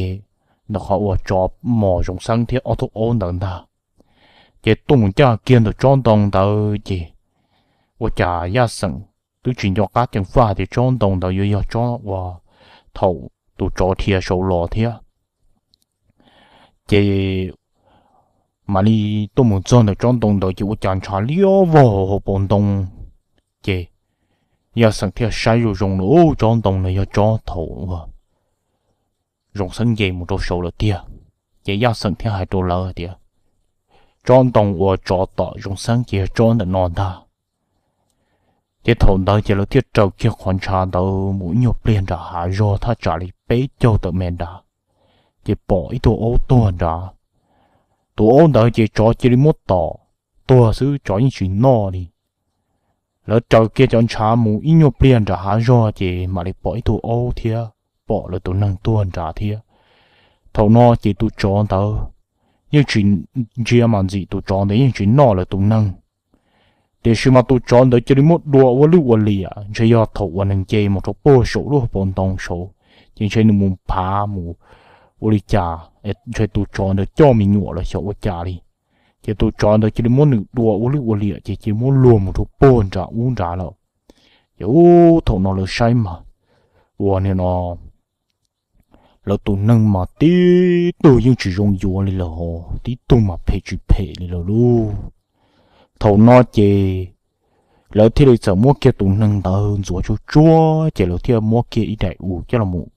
ntawm qhov uas tsov mos Zoov Xeeb thiab ob tug aub ntawd ntag. Ces tuaj mus ncaj kiag ntawm tsob ntoo ntawd ces ua cas Yaj Xeem twb tsis nco qab ceev faj tias tsob ntoo ntawd yuav yog tsob uas thaum tus tsov dhia saud los thiab. Ces mam li tuaj mus txog ntawm tsob ntoo ntawd ces ua cas ntshav liab vog hauv paus ntoo. Ces Yaj Xeem thiaj saib zoo zoo na, tsob ntoo no yog tsob thaum uas Zoov Xeeb nce mus rau saud lawm tiag. Ces Yaj Xeem thiaj hais rau lawv tias, tsob ntoo uas tsov tom Zoov Xeeb ces yog tsob ntawm no ntag. Ces thaum ntawd ces lawv thiaj raws kiag qhov ntshav ntawd mus ib nyuag pliag nram hav zog thaj tsam li peb caug tawm mev nrad, ces pom ib tug aub tuag nrad. Tus aub ntawd ces tsov cia li muab tom tuag xwb, tsov yeej tsis noj li. Lawv raws kiag cov ntshav mus ib nyuag pliag nram hav zog ces mam li pom ib tug aub thiab pom lawv tus neeg tuag nrad thiab. Thaum no ces tus tsov ntawd yeej tsis ntsia mas ntxim, tus tsov ntawd yeej tsis noj lawv tus neeg. Tiam sis mas tus tsov ntawd cia li muab dua ua lwj ua liam, ntshe yog thaum uas nws nce mus rau puag saum lub hauv paus ntoo saud, ces ntshe nws mus phav mus ua li cas, ntshe tus tsov ntawd coj me nyuam los xyov ua cas li. Ces tus tsov ntawd cia li muab nws dua ua lwj ua liam ces cia li muab luag mus rau puag nram ub nrad lawm. Ces ub thaum no lawv saib mas ua nim no lawv tus neeg mas tib tug yeej tsis zoo yuav li lawm ho, tib tug mas phem tsis phem li lawm lauj. Thaum no ces lawv thiaj li txawm muab kiag tus neeg ntawd ntxuav tsuag tsuag ces lawv thiaj muab kiag ib daim us coj los mus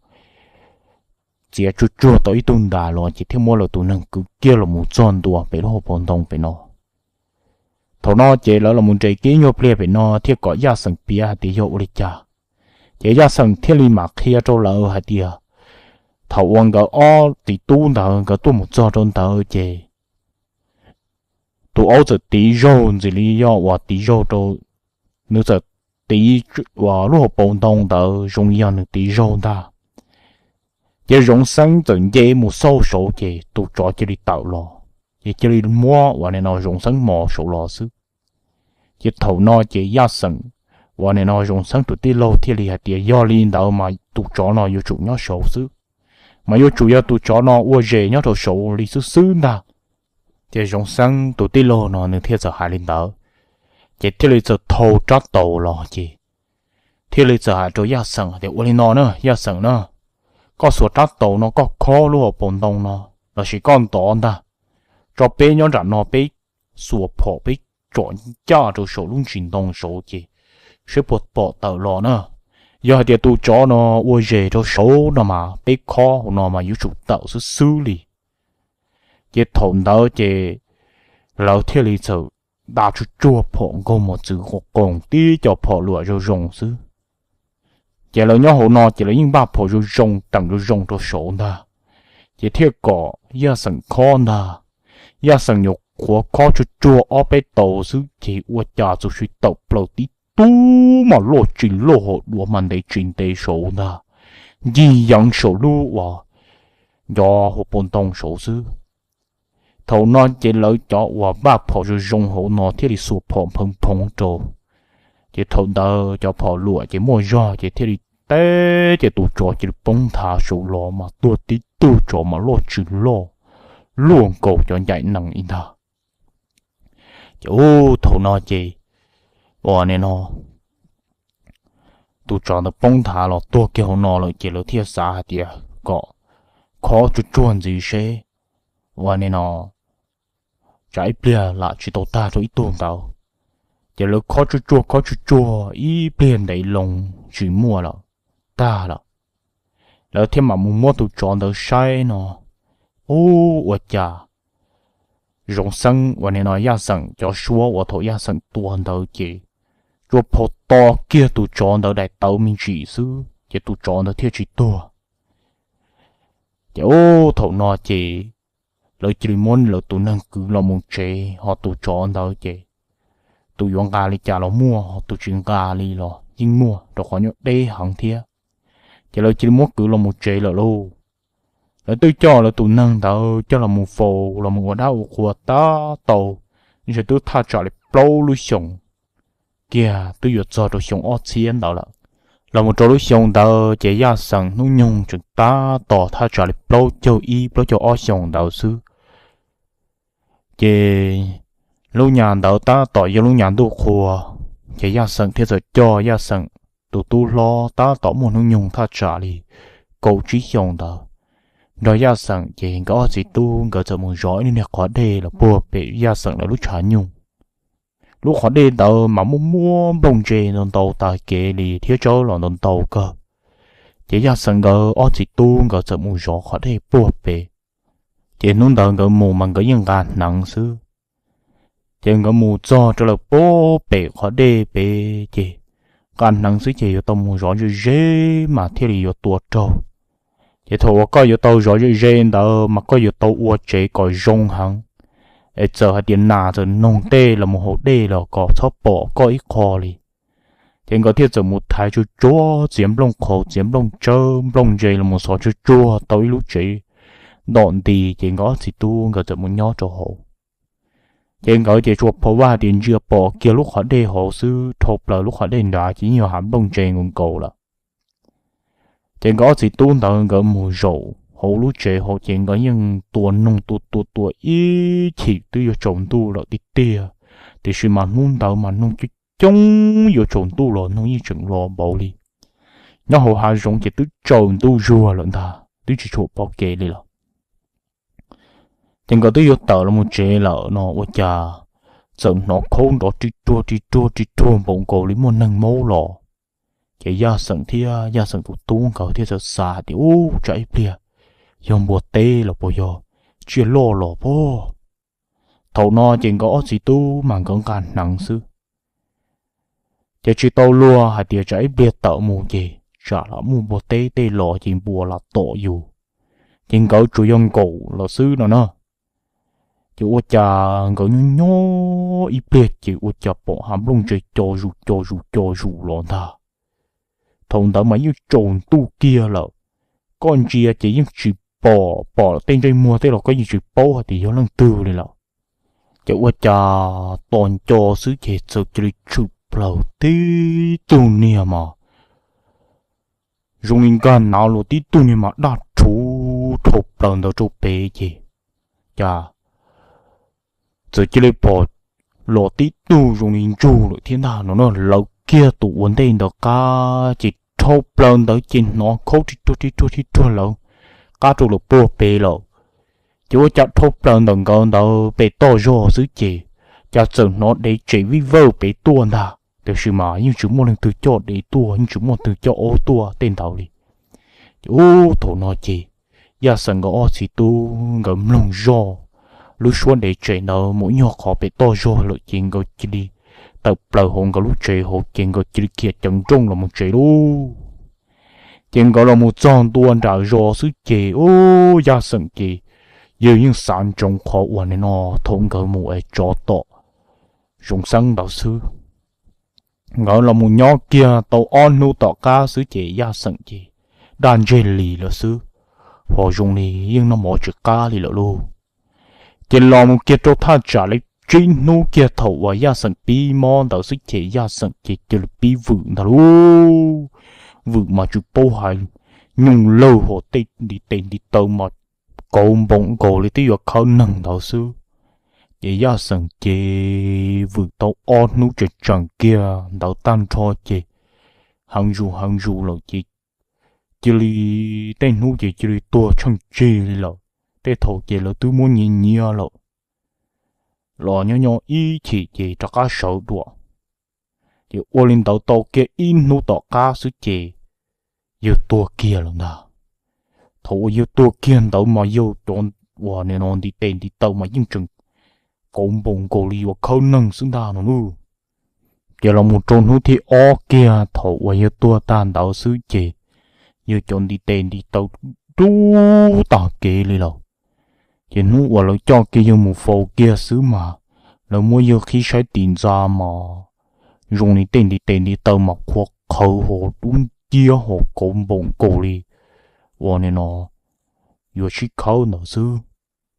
txiav tsuag tsuag tau ib tug ntas los ces thiaj muab lawv tus neeg kwv kiag los mus txog ntua pem lub hauv paus ntoo pem no. Thaum no ces lawv los mus nres kiag ib nyuag pliag pem no thiaj kom Yaj Xeem piav hais tias yog ua li cas. Ces Yaj Xeem thiaj li mam qhia rau lawv hais tias thaum uas nkawd ob txiv tub ntawd nkawd tuaj mus txog rau ntawd ces tus aub txawm tiv zaug ntxim li yog uas tiv zaug rau, nws txawm tiv uas lub hauv paus ntoo ntawd zoo li yog nws tiv zaug ntag. Ces Zoov Xeeb txawm nce mus xauj saud ces tus tsov cia li tawm los, ces cia li muab uas nim no Zoov Xeeb mos saud los xwb. Ces thaum no ces Yaj Xeem uas nim no Zoov Xeeb tus tij laug thiaj li hais tias yog li ntawd mas tus tsov no yuav tsum nyob saud xwb, mas yuav tsum yog tus tsov no ua zes nyob rau saud li xwb xwb ntag. Ces Zoov Xeeb tus tij laug no nws thiaj txawm hais li ntawd, ces thiaj li txawm thau rab taus los ces thiaj li txawm hais rau Yaj Xeem tias, Ua li no na Yaj Xeem na, koj xuas rab taus no koj khob lub hauv paus ntoo no, lossis koj ntov ntag, tso peb nyob nram no peb xuas phom peb tsom ncaj rau saum lub ntsis ntoo saud ces saib puas pom tawm los na. Yog hais tias tus tsov no ua zes rau saud no mas peb khob hauv no mas yuav tsum tawm xwb xwb li. Ces thaum ntawd ces lawv thiaj li txawm nta tsuj tsuag phom nkaug mos txwv qos qoos tib co phom luam zoo zoo xwb. Ces lawv nyob hauv no ces lawv yeej npaj phom zoo zoo teem zoo zoo rau saud ntag, ces thiaj kom Yaj Xeem khob ntag. Yaj Xeem nyuam qhuav khob tsuj tsuag ob peb tau xwb ces ua cas txus si tawm plaws tib tug mas loj tsis loj hos duav mas ntev tsis ntev saud ntag, ncig yeev saum lub uas ncov hauv paus ntoo saud xwb. Thaum no ces lawv cov uas npaj phom zoo zoo hauv no thiaj li xuas phom nphawv nphoov rau. Ces thaum ntawd cov phom luam ces muaj zog ces thiaj li teb ces tus tsov cia li poob nthav saud los mas tuag tib tug tsov mas loj tsis loj, luaj nkaus cov ncaim nees li ntag. Ces ub thaum no ces ua li no tus tsov ntawd poob nthav los tuag kiag hauv no lawm ces lawv thiaj xav hais tias kom khob tsuj tsuag ntxiv seb ua li no tsam ib pliag lam tsis tau tag rau ib tug ntawd. Ces lawv khob tsuj tsuag khob tsuj tsuag ib pliag ntev loo tsis muaj lawm, tag lawm. Lawv thiaj mam mus muab tus tsov ntawd saib no, ub ua cas Zoov Xeeb uas nim no Yaj Xeem cov suab uas thaum Yaj Xeem tua ntawd ces tsuas phau to kiag tus tsov ntawd daim tawv me ntsis xwb ces tus tsov ntawd thiaj tsis tuag. Ces ub thaum no ces lawv cia li muab lawv tus neeg kwv los mus tsev, ho tus tsov ntawd ces tus yuav nqa li cas los muaj, ho tus tsis nqa li los yeej muaj rau qhov nyob deb heev thiab. Ces lawv cia li muab kwv los mus tsev lawm lauj. Lawv twb coj lawv tus neeg ntawd coj los mus faus los mus ua dab ua qhua tab tau ntshe twb thaj tsam li plaub lub xyoos kiag, twb yuav txog rau xyoo ob txhiab ntawd lawm. Los mus rau lub xyoo ntawd ces Yaj Xeem hnub nyoog tseem tab tom thaj tsam li plaub caug ib plaub caug ob xyoos ntawd xwb. Ces lub nyas ntawd tab tom yog lub nyas ntuj qhua, ces Yaj Xeem thiaj txawm coj Yaj Xeem tus tub hlob tab tom muaj hnub nyoog thaj tsam li kaum tsib xyoos ntawd, nrog Yaj Xeem ces nkawd ob txiv tub nkawd txawm mus zov ib lub niag qhov dej los puag pem Yaj Xeem lawv lub tshav nyuj. Lub qhov dej ntawd mas muaj muaj nplooj ntse ntau ntau tas kev li thiab tsawb los ntau ntau kawg. Ces Yaj Xeem nkawd ob txiv tub nkawd txawm mus zov qhov dej puag pem. Ces hnub ntawd nkawd mus mas nkawd yeej nqa hneev xwb. Ces nkawd mus txog rau lawm puag pem qhov dej pem ces nqa hneev xwb ces yuav tau mus zov ze ze mas thiaj li yuav tua raug. Ces thaum uas koj yuav tau zov ze ze ntawd mas koj yuav tau ua tsev kom zoo heev, es txawm hais tias nas txawm noog tej los mus haus dej los kom txhob pom koj ib qho li. Ces nkawd thiaj txawm mus thaiv tsuag tsuag txiav nplooj qhauv txiav nplooj tsawb nplooj ntse los mus xov tsuag tsuag tau ib lub tsev ntom nti ces nkawd ob txiv tub nkawd txawm mus nyob rau hauv. Ces nkawd ces tsuas phau vaj hais tias ntsia pom kiag lub qhov dej hauv xwb, dhau plaws lub qhov dej nrad ces yeej yog hav nplooj ntse nkaus nkaus lawm. Ces nkawd ob txiv tub ntawd nkawd mus zaum hauv lub tsev hauv ces nkawd yeej tua noog tua tua tua ib chim twb yuav tsaus ntuj lawm tiag tiag, tiam sis mas hnub ntawd mas noog coob coob yuav tsaus ntuj los noog yeej tseem los npaum li. Nyob hauv hav zoov ces twb tsaus ntuj zuag lawm ntag twb tsis tshua pom kev li lawm. Ces nkawd twb yuav tawm los mus tsev lawm no ua cas txawm hnov khaub nrov ri ruag ri ruag ri ruag npaum nkaus li muaj neeg maub los. Ces Yaj Xeem thiab Yaj Xeem tus tub nkawd thiaj txawm xav tias, Ub, tsam ib pliag yog npua teb los puas yog tsiaj loj los puag. Thaum no ces nkawd ob txiv tub mas nkawd nqa hneev xwb, ces tsis tau luag hais tias tsam ib pliag tawm mus ces tsam lam muaj npua teb tej los ces npua lam tom yus, ces nkawd tsuas yog nkaum los xwb no na. Ces ua cas nkawd nyob nyob ib pliag ces ua cas pom hav nplooj ntse co zus co zus co zus los ntag. Thaum ntawd mas yeej tsaus ntuj kiag lawm, koj ntsia ces yeej tsis pom, pom tej ntsej muag tej los koj yeej tsis paub hais tias yog leej twg li lawm. Ces ua cas tos nco xwb ces txawm cia li tshwm plaws tib tug niag mas zoo li nkag nav los tib tug niag mas daj rhuv dhau plaws ntawd rau pem ces cas txawm cia li pom los tib tug zoo li ntsug lawm thiab ntag no na. Lawv kiag tus ua ntej ntawd qab ces dhau plaws ntawd ces hnov khaub ri ruag ri ruag ri ruag lawv qab rau lawv puag pem lawm. Ces ua cas dhau plaws ntawm nkawd ntawd pem toj zog xwb ces cas txawm hnov dev tsem vij vawj pem tuaj ntag, tiam sis mas yeej tsis muaj leej twg coj dev tuaj, yeej tsis muaj twg coj aub tuaj tej ntawd li. Ces ub thaum no ces Yaj Xeem nkawd ob txiv tub nkawd mloog zoj lub suab dev tsem ntawd mus ib nyuag qhov pem toj zog lawm ces nkawd cia li tawm plaws hauv nkawd lub tsev hauv ces nkawd cia li khiav ceev nrooj los mus tsev lauj. Ces nkawd los mus txog ntua nram zos xwb ces ub Yaj Xeem ces yawg yeej xav ntsoov qhov uas nim no thaum nkawd mus es tsov tom Zoov Xeeb ntawd xwb. Nkawd los mus nyob kiag tau ob hnub tom qab xwb ces Yaj Xeem ces daj ntseg li lawm xwb, ho zoo li yeej noj mov tsis qab li lawm lauj. Ces los mus kiag rau thaj tsam li tsib hnub kiag thaum uas Yaj Xeem pib mob ntawd xwb ces Yaj Xeem ces cia li pib vwm ntag lauj. Vwm mas tsis paub hais, nyooj lawg hos tej ntiv tes ntiv taw mas kauv npoos nkaus li twb yuav khawb neeg ntawd xwb. Ces Yaj Xeem ces vwm tau ob hnub tseem tseem kiag ntawd tag nrho ces heev zus heev zus lawm ces cia li tej hnub ces cia li tuag tsheej tsig li lawm. Tej thaum ces lawv twb muab nyiav nyiav lawm, los nyob nyob ib chim ces rov qab sawv dua. Ces ua li ntawd tau kiag ib hnub tom qab xwb ces yawg tuag kiag lawm ntag. Thaum uas yawg tuag kiag ntawd mas yawg cov uas nim no ntiv tes ntiv taw mas yeej tseem kauv npoos nkaus li yuav khawb neeg xwb ntag no lauj. Ces los mus rau hnub thib ob kiag thaum uas yawg tuag tag ntawd xwb ces yawg cov ntiv tes ntiv taw dub tag kev li lawm. Ces hnub uas lawv coj kiag yawg mus faus kiag xwb mas lawv muab yawg qhib saib tim ntxa mas zoo li tej ntiv tes ntiv taw mas qhuav qhawv hos dub nciab hos kauv npoos nkaus li uas nim no yuav sib khawb ntawd xwb.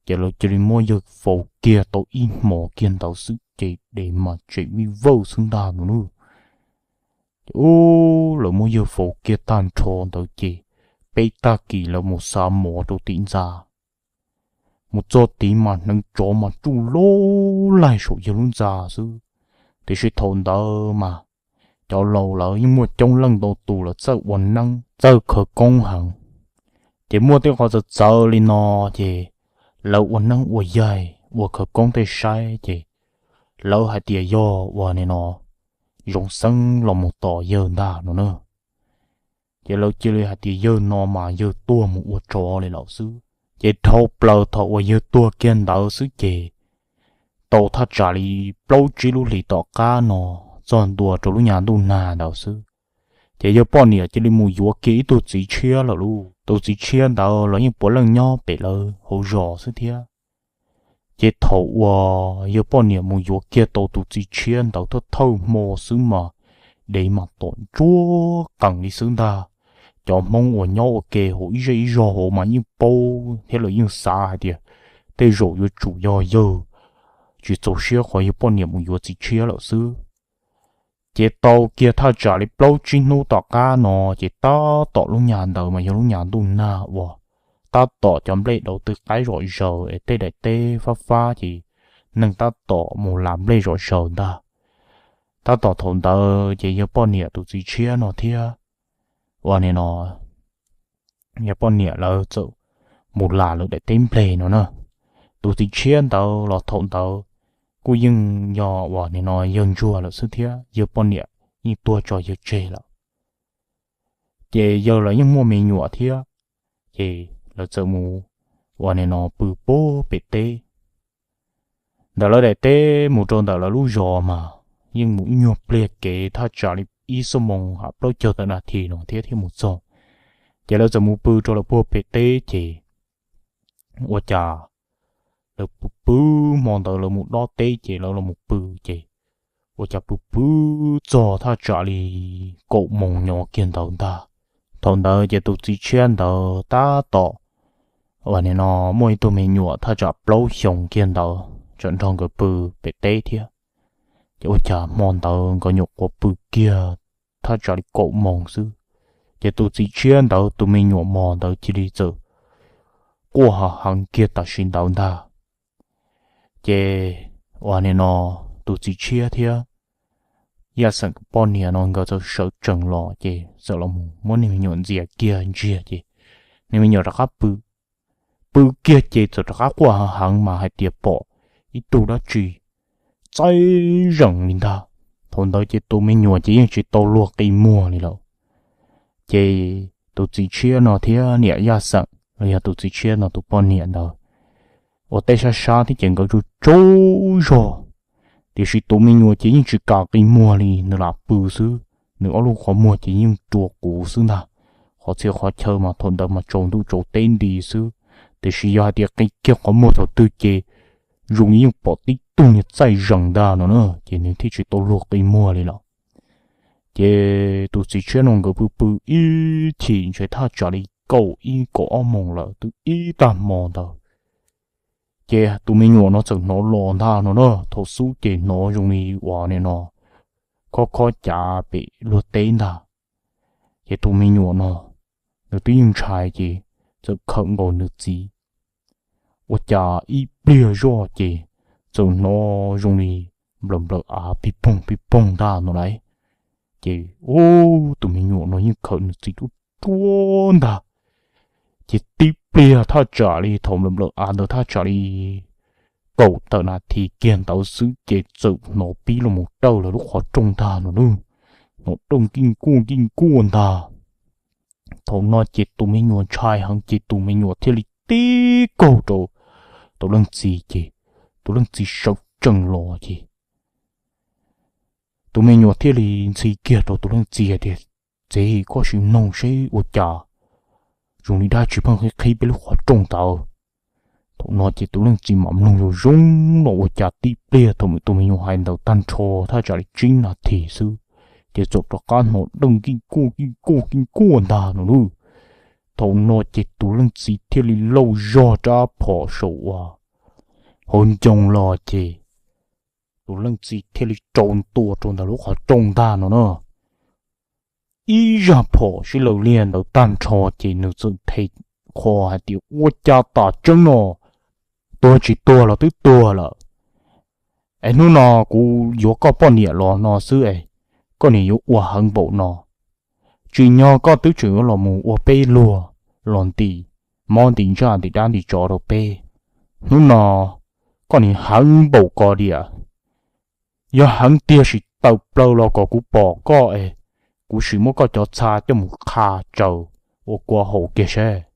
Ces lawv cia li muab yawg faus kiag tau ib hmos kiag ntawd xwb ces dev mas tsem vij vawj xwb ntag no lauj. Ces ub lawv muab yawg faus kiag tag nrho ntawd ces peb tag kis lawv mus xa mov rau tim ntxa. Mus txog tid mas hneev tsov mas tsuj lub laig saum yawg lub ntxa xwb. Tiam sis thaum ntawd mas cov laus lawv yeej muaj coob leej ntau tus lawv txawj ua neeb txawj khawv koob heev. Ces muaj tej qhov txawv txawv li no ces lawv ua neeb ua yaig ua khawv koob tej saib ces lawv hais tias yog uas nim no Zoov Xeeb los mus tom yawg ntag no na. Ces lawv cia li hais tias yawg no mas yawg tuag mus ua tsov li lawm xwb. Ces dhau plaws thaum uas yawg tuag kiag ntawd xwb ces tau thaj tsam li plaub tsib lub hlis tom qab no txog ntua rau lub nyuag ntuj nag ntawd xwb, ces yawg poj niam cia li mus yuav kiag ib tug txiv tshiab lawm lauj. Tus txiv tshiab ntawd los yeej puav leej nyob pem lawv hauv zos xwb thiab. Ces thaum uas yawg poj niam mus yuav kiag tau tus txiv tshiab ntawd thawj thawj hmo xwb mas dev mas tom ntsuab qees li xwb ntag. Cov Hmoob uas nyob ua ke hauv ib zej ib zog hauv mas yeej paub thiab lawv yeej xav hais tias tej zaum yuav tsum yog yawg tsis txaus siab qhov yawg poj niam mus yuav txiv tshiab lawm xwb. Ces tau kiag thaj tsam li plaub tsib hnub tom qab no ces tab tom lub nyuag ntawd mas yog lub nyuag ntuj nag uas tab tom cov nplej dauv twb qaib zom zaws es tej daim teb fab fab ces neeg tab tom mus las nplej zom zaws ntag. Tab tom thaum ntawd ces yawg poj niam tus txiv tshiab no thiab uas nim no yawg poj niam lawv txawm mus las lawv daim teb nplej no na. Tus txiv tshiab ntawd los thaum ntawd kuj yeej yog uas nim no yawg ntsuag lawm xwb thiab yawg poj niam yeej tuag tso yawg tseg lawm. Ces yawg los yeej muaj me nyuam thiab, ces lawv txawm mus uas nim no pw puag pem teb. Ntawm lawv daim teb mus rau ntawm lawv lub zos mas yeej mus ib nyuag pliag kev thaj tsam li ib xuab moos ham plaub caug tawm nas this no thiab thiaj mus txog. Ces lawv txawm mus pw rau lawv puag pem teb ces ua cas lawv pw pw hmo ntawd lawv mus dob teb ces lawv los mus pw ces ua cas pw pw txog thaj tsam li kaum moos nyob kiag ntawd ntag. Thaum ntawd ces tus txiv tshiab ntawd tab tom uas nim no muaj ib tug me nyuam thaj tsam plaub xyoos kiag ntawd tseem nrog nkawd pw pem teb thiab. Ces ua cas hmo ntawd nkawd nyuam qhuav pw kiag thaj tsam li kaum moos xwb, ces tus txiv tshiab ntawd tus me nyuam mos ntawd cia li txawm quaj hav heev kiag tam sim ntawd ntag. Ces uas nim no tus txiv tshiab thiab Yaj Xeem tus poj niam no nkawd txawm sawv tsees los ces txawm los muab niag me nyuam ntxias kiag ntsiag ces niag me nyuam rov qab pw. Pw kiag ces txawm rov qab quaj heev mas hais tias pom ib tug dab tsi txaij zeem li ntag. Thaum ntawd ces tus me nyuam ces yeej tsis tau luag qi muag li lawm. Ces tus txiv tshiab no thiab niam Yaj Xeem los yog tus txiv tshiab no tus poj niam ntawd ua tej sab sab thiab ces nkawd tsaug tsaug zog, tiam sis tus me nyuam ces yeej tsis kam qi muag li, nws lam pw xwb, nws ob lub qhov muag ces yeej rua quv xwb ntag. Qhov txhia qhov chaw mas thaum ntawd mas tsaus ntuj tsaus teb nti xwb, tiam sis yog hais tias qi kiag qhov muag thaum twg ces zoo li yeej pom tib tug niag txaij zeem ntag no na, ces nws thiaj tsis tau luag qi muag li lawm. Ces tus txiv tshiab no nkawd pw pw ib chim ntshe thaj tsam li kaum ib kaum ob moos lawm twb ib tag hmo ntawd, ces tus me nyuam no txawm hnov los ntag no na. Thaum xub ces hnov zoo li uas nim no khob khob cav pem luag teb ntag. Ces tus me nyuam no nws twb yeej ntshai ces txawm khawm nkaus nws txiv. Ua cas ib pliag zoj ces txawm hnov zoo li nplawm nplawm av pig poog pig poog ntag no lauj. Ces ub, tus me nyuam no yeej khawm nws txiv ruaj ruaj ntag. Ces tib pliag thaj tsam li thaum nplawm nplawm av ntawd thaj tsam li kaum tawm nas this kiag ntawd xwb ces txawm hnov pib los mus dawj lawv lub qhov rooj ntag no lauj. Hnov dawj kij kuaj kij kuaj ntag. Thaum no ces tus me nyuam ntshai heev ces tus me nyuam thiaj li tib kaug rau tus leej txiv ces tus leej txiv sawv tsees los ces tus me nyuam thiaj li ntxhi kiag rau tus leej txiv hais tias, Txiv, koj sim mloog seb ua cas zoo li dab tsi pheej qhib qhib peb lub qhov rooj ntawd. Thaum no ces tus leej txiv mam mloog zoo zoo los ua cas tib pliag thaum tus me nyuam hais ntawd tag nrho thaj tsam li tsib nas this xwb, ces txawm rov qab hnov dawj kij kuaj kij kuaj kij kuaj ntag no lauj. Thaum no ces tus leej txiv thiaj li lauj zog rab phom saum ua hauv ncoo los ces tus leej txiv thiaj li rau ntua rau ntawm lub qhov rooj ntag no na. Ib zaj phom sib law liag ntawd tag nrho ces nws txawm nthe qho hais tias, Ua cas tam tseeb no tuag tsis tuag los twb tuag lawm. Es hnub no kuv yuav koj poj niam los no xwb es koj niam yuav ua heev npaum no. Tsim nyog koj twb tseem yuav los mus ua peb luag los ntim mob ntim ntsaj ntim dab ntim tsov rau peb. Hnub no koj niam heev npaum ko diam. Yog heev tiag sim tawm plaws los kom kuv pom koj es kuv sim muab koj cov txha coj mus qha tsaws ua kua haum kiag seb.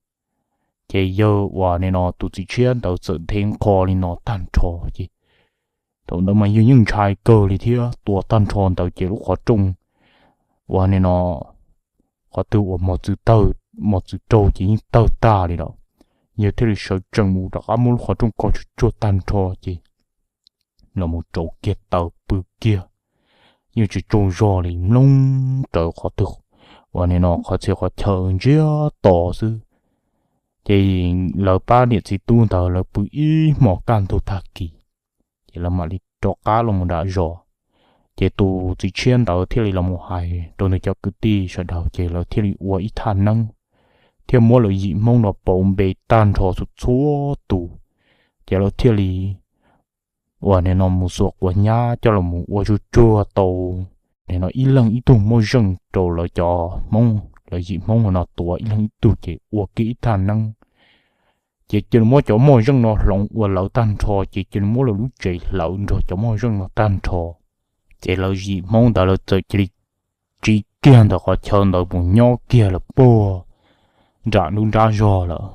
Ces yawg uas nim no tus txiv tshiab ntawd txawm nthe qho li no tag nrho ces thaum ntawd mas yawg yeej ntshai kawg li thiab tua tag nrho ntawd ces lub qhov rooj uas nim no qhov twg uas mos txwv tawg mos txwv raug ces yeej tawg tag li lawm. Yawg thiaj li sawv tsees mus rov qab muab lub qhov rooj ko tsuag tsuag tag nrho ces los mus rauv kiag taws pw kiag, yeej tsis tsaug zog li, mloog rawv qhov twg uas nim no qhov txhia qhov chaw ntsiag to xwb. Ces lawv pab niam txiv tub ntawd lawv pw ib hmo kaj ntug tag kis, ces lawv mam li rov qab los mus nram zos. Ces tus txiv tshiab ntawd thiaj li los mus hais rau nws cov kwv tij sawv daws ces lawv thiaj li ua ib thaj neeb thiab muab lawv yim Hmoob no pauv npe tag nrho txhua txhua tus. Ces lawv thiaj li uas nim no mus xuas quav nyab coj los mus ua tsuag tsuag tau nim no ib leeg ib tug moj zeej rau lawv cov Hmoob, lawv yim Hmoob no tuav ib leeg ib tug ces ua kiag ib thaj neeb. Ces cia li muab cov moj zeej no hloov ua lawv tag nrho ces cia li muab lawv lub tsev hlawv nrog cov moj zeej no tag nrho. Ces lawv yim Hmoob ntawd lawv txawm cia li tsiv kiag ntawm qhov chaw ntawd mus nyob kiag lawm puag nram nruab nrab zog lawm.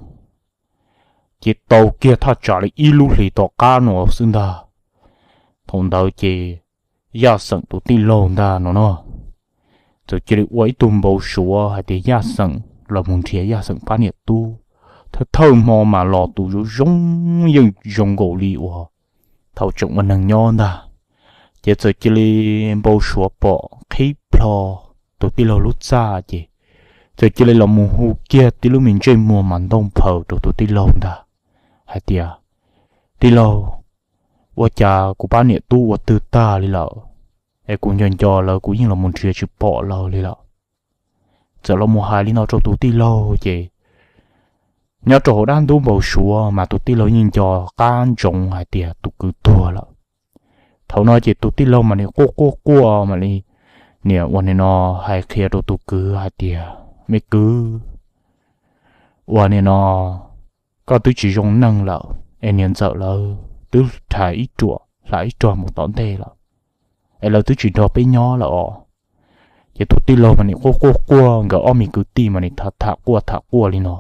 Ces tau kiag thaj tsam li ib lub hlis tom qab no xwb ntag. Thaum ntawd ces Yaj Xeem tus tij laug ntag no no txawm cia li ua ib tug npau suav hais tias Yaj Xeem los mus nrhiav Yaj Xeem pab niam tub. Thawj thawj hmo mas los tus zoo zoo, yeej zoo nkaus li uas thaum tseem ua neeg nyob ntag. Ces txawm cia li npau suav pom qhib plho tus tij laug lub txaj ces txawm cia li los mus hu kiag tib lub me ntsej muag mas ntau nphaws rau tus tij laug ntag hais tias, Tij laug, ua cas kuv pab niam tub ua twg tag li lawm, es kuv nco nco lawv kuv yeej los mus nrhiav tsis pom lawv li lawm. Txawm los mus hais li no rau tus tij laug ces nyob rau hauv dab ntub npau suav mas tus tij laug yeej nco qab ntsoov hais tias tus kwv tuag lawm. Thaum no ces tus tij laug mas nim quaj quaj quaj mam li, niam ua nim no hais qhia rau tus kwv hais tias, me kwv, ua nim no koj twb tsis zoo neej lawm es niam ntxawm lawv twb rhais ib ruam hla ib rog mus tom ntej lawm, es lawv twb tsis nrog peb nyob lawm os. Ces tus tij laug mas nim quaj quaj quaj, nkawd ob me kwv tij mas nim tham tham quaj tham quaj li no.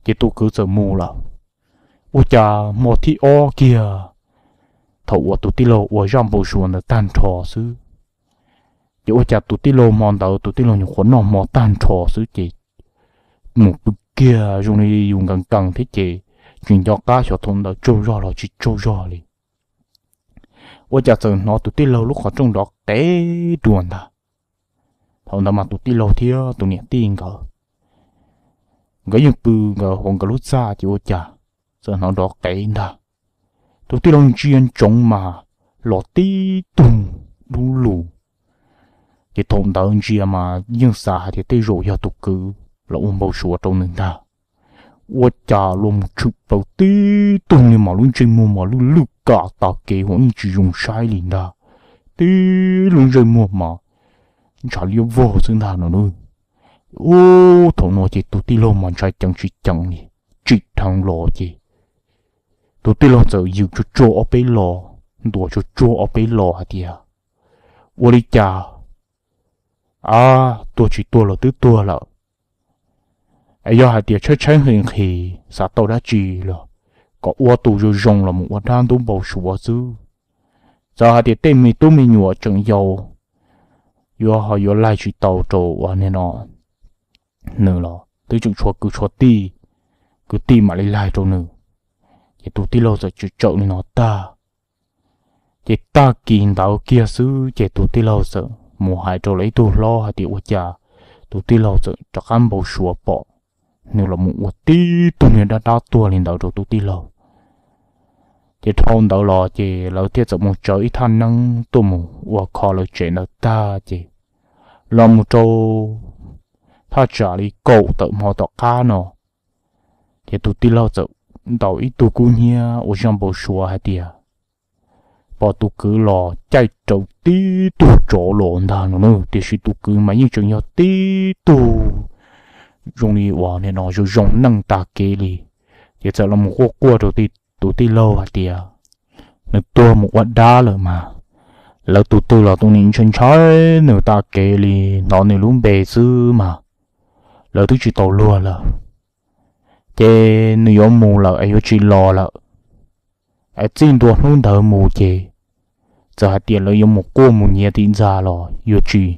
Ces tus kwv txawm mus lawm. Ua cas hmo thib ob kiag, thaum uas tus tij laug ua zaj npau suav ntawd tag nrho xwb, ces ua cas tus tij laug hmo ntawd tus tij laug nyuam qhuav noj hmo tag nrho xwb ces mus pw kiag zoo li yus nkees nkees thiab ces tsis nco qab xyov thaum ntawd tsaug zog los tsis tsaug zog li. Ua cas txawm hnov tus tij laug lub qhov rooj nrov qev dua ntag. Thaum ntawd mas tus tij laug thiab tus niam tij nkawd, nkawd yeej pw nkawd hauv nkawd lub txaj ces ua cas txawm hnov nrov qev ntag. Tus tij laug ntsia ntsoov mas los tib tug dub lug. Ces thaum ntawd ntsia mas yeej xav hais tias tej zaum yog tus kwv los ua npau suav rau nws ntag. Ua cas los mus tshwm plaws tib tug niag mas lub ntsej muag mas lwj lwj kam tag kev uas yeej tsis zoo saib li ntag. Tib lub ntsej muag mas ntshav liab vog xwb ntag no. Ub, thaum no ces tus tij laug mas ntshai ceev tsis ceev li, tsim dheev los ces tus tij laug txawm yws tsuag tsuag ob peb los, ntuas tsuag tsuag ob peb los hais tias, ua li cas, a, tuag tsis tuag los twb tuag lawm, es yog hais tias tshaib tshaib nqhis nqhis xav tau dab tsi los kom ua tus zoo zoo los mus ua dab ntub npau suav xwb. Txawm hais tias tej me tub me nyuam tseem yau yuav ho yuav laig tsis tau rau ua nim no nws los twb tseem tshuav kwv tshuav tij, kwv tij mam li laig rau nws. Ces tus tij laug txawm tsawm tsawm li no tag. Ces tag kis ntawd kiag xwb ces tus tij laug txawm mus hais rau lawv ib tug hlob hais tias ua cas tus tij laug txawm rov qab npau suav pom nws los mus ua tib tug niag dab dab tuag li ntawd rau tus tij laug. Ces dhau ntawd los ces lawv thiaj txawm mus tsawv ib thaj neeb tuaj mus ua kho lawv tsev ntawd tag ces los mus rau thaj tsam li kaum tawm hmo tom qab no, ces tus tij laug txawm ntaus ib tug kub hnyiab ua zaj npau suav hais tias pom tus kwv los caij rau tib tug tsov los ntag no na, tiam sis tus kwv mas yeej tseem yog tib tug zoo li uas nim no zoo zoo neej tag kev li. Ces txawm los mus quaj quaj rau tus tij laug hais tias nws tuag mus ua dab lawm mas, lawv tus twg los tus nim ntshai ntshai nws tag kev li, hnov nws lub npe xwb mas lawv twb tsis tau luag lawm. Ces nws yuav mus lawm es yuav tsis los lawm, es txij ntua hnub ntawd mus ces txawm hais tias lawv yuav mus quaj mus nyiav tim ntxa los yuav tsis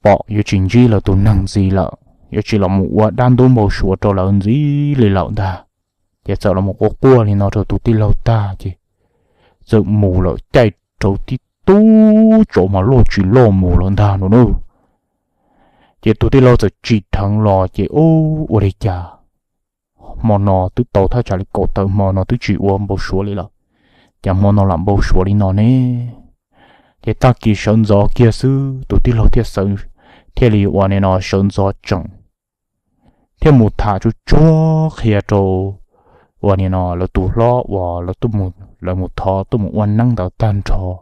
pom yuav tsis ntsib lawv tus neeg ntxiv lawm, yuav tsis los mus ua dab ntub npau suav rau lawv ntxiv li lawm ntag. Ces txawm los mus quaj quaj li no rau tus tij laug tag ces txawm mus lawm caij rau tib tug tsov mas loj tsis loj mus lawm ntag no na. Ces tus tij laug txawm tsim dheev los ces ub, ua li cas hmo no twb tau thaj tsam li kaum tawm hmo no twb tsis ua npau suav li lawm, cas hmo no lam npau suav li no ne? Ces tag kis sawv ntxov kiag xwb tus tij laug thiaj, thiaj li ua nim no sawv ntxov tsees thiaj mus tham tsuag tsuag qhia rau ua nim no lawv tus hlob uas lawv mus thov tuaj mus ua neeb ntawd tag nrho.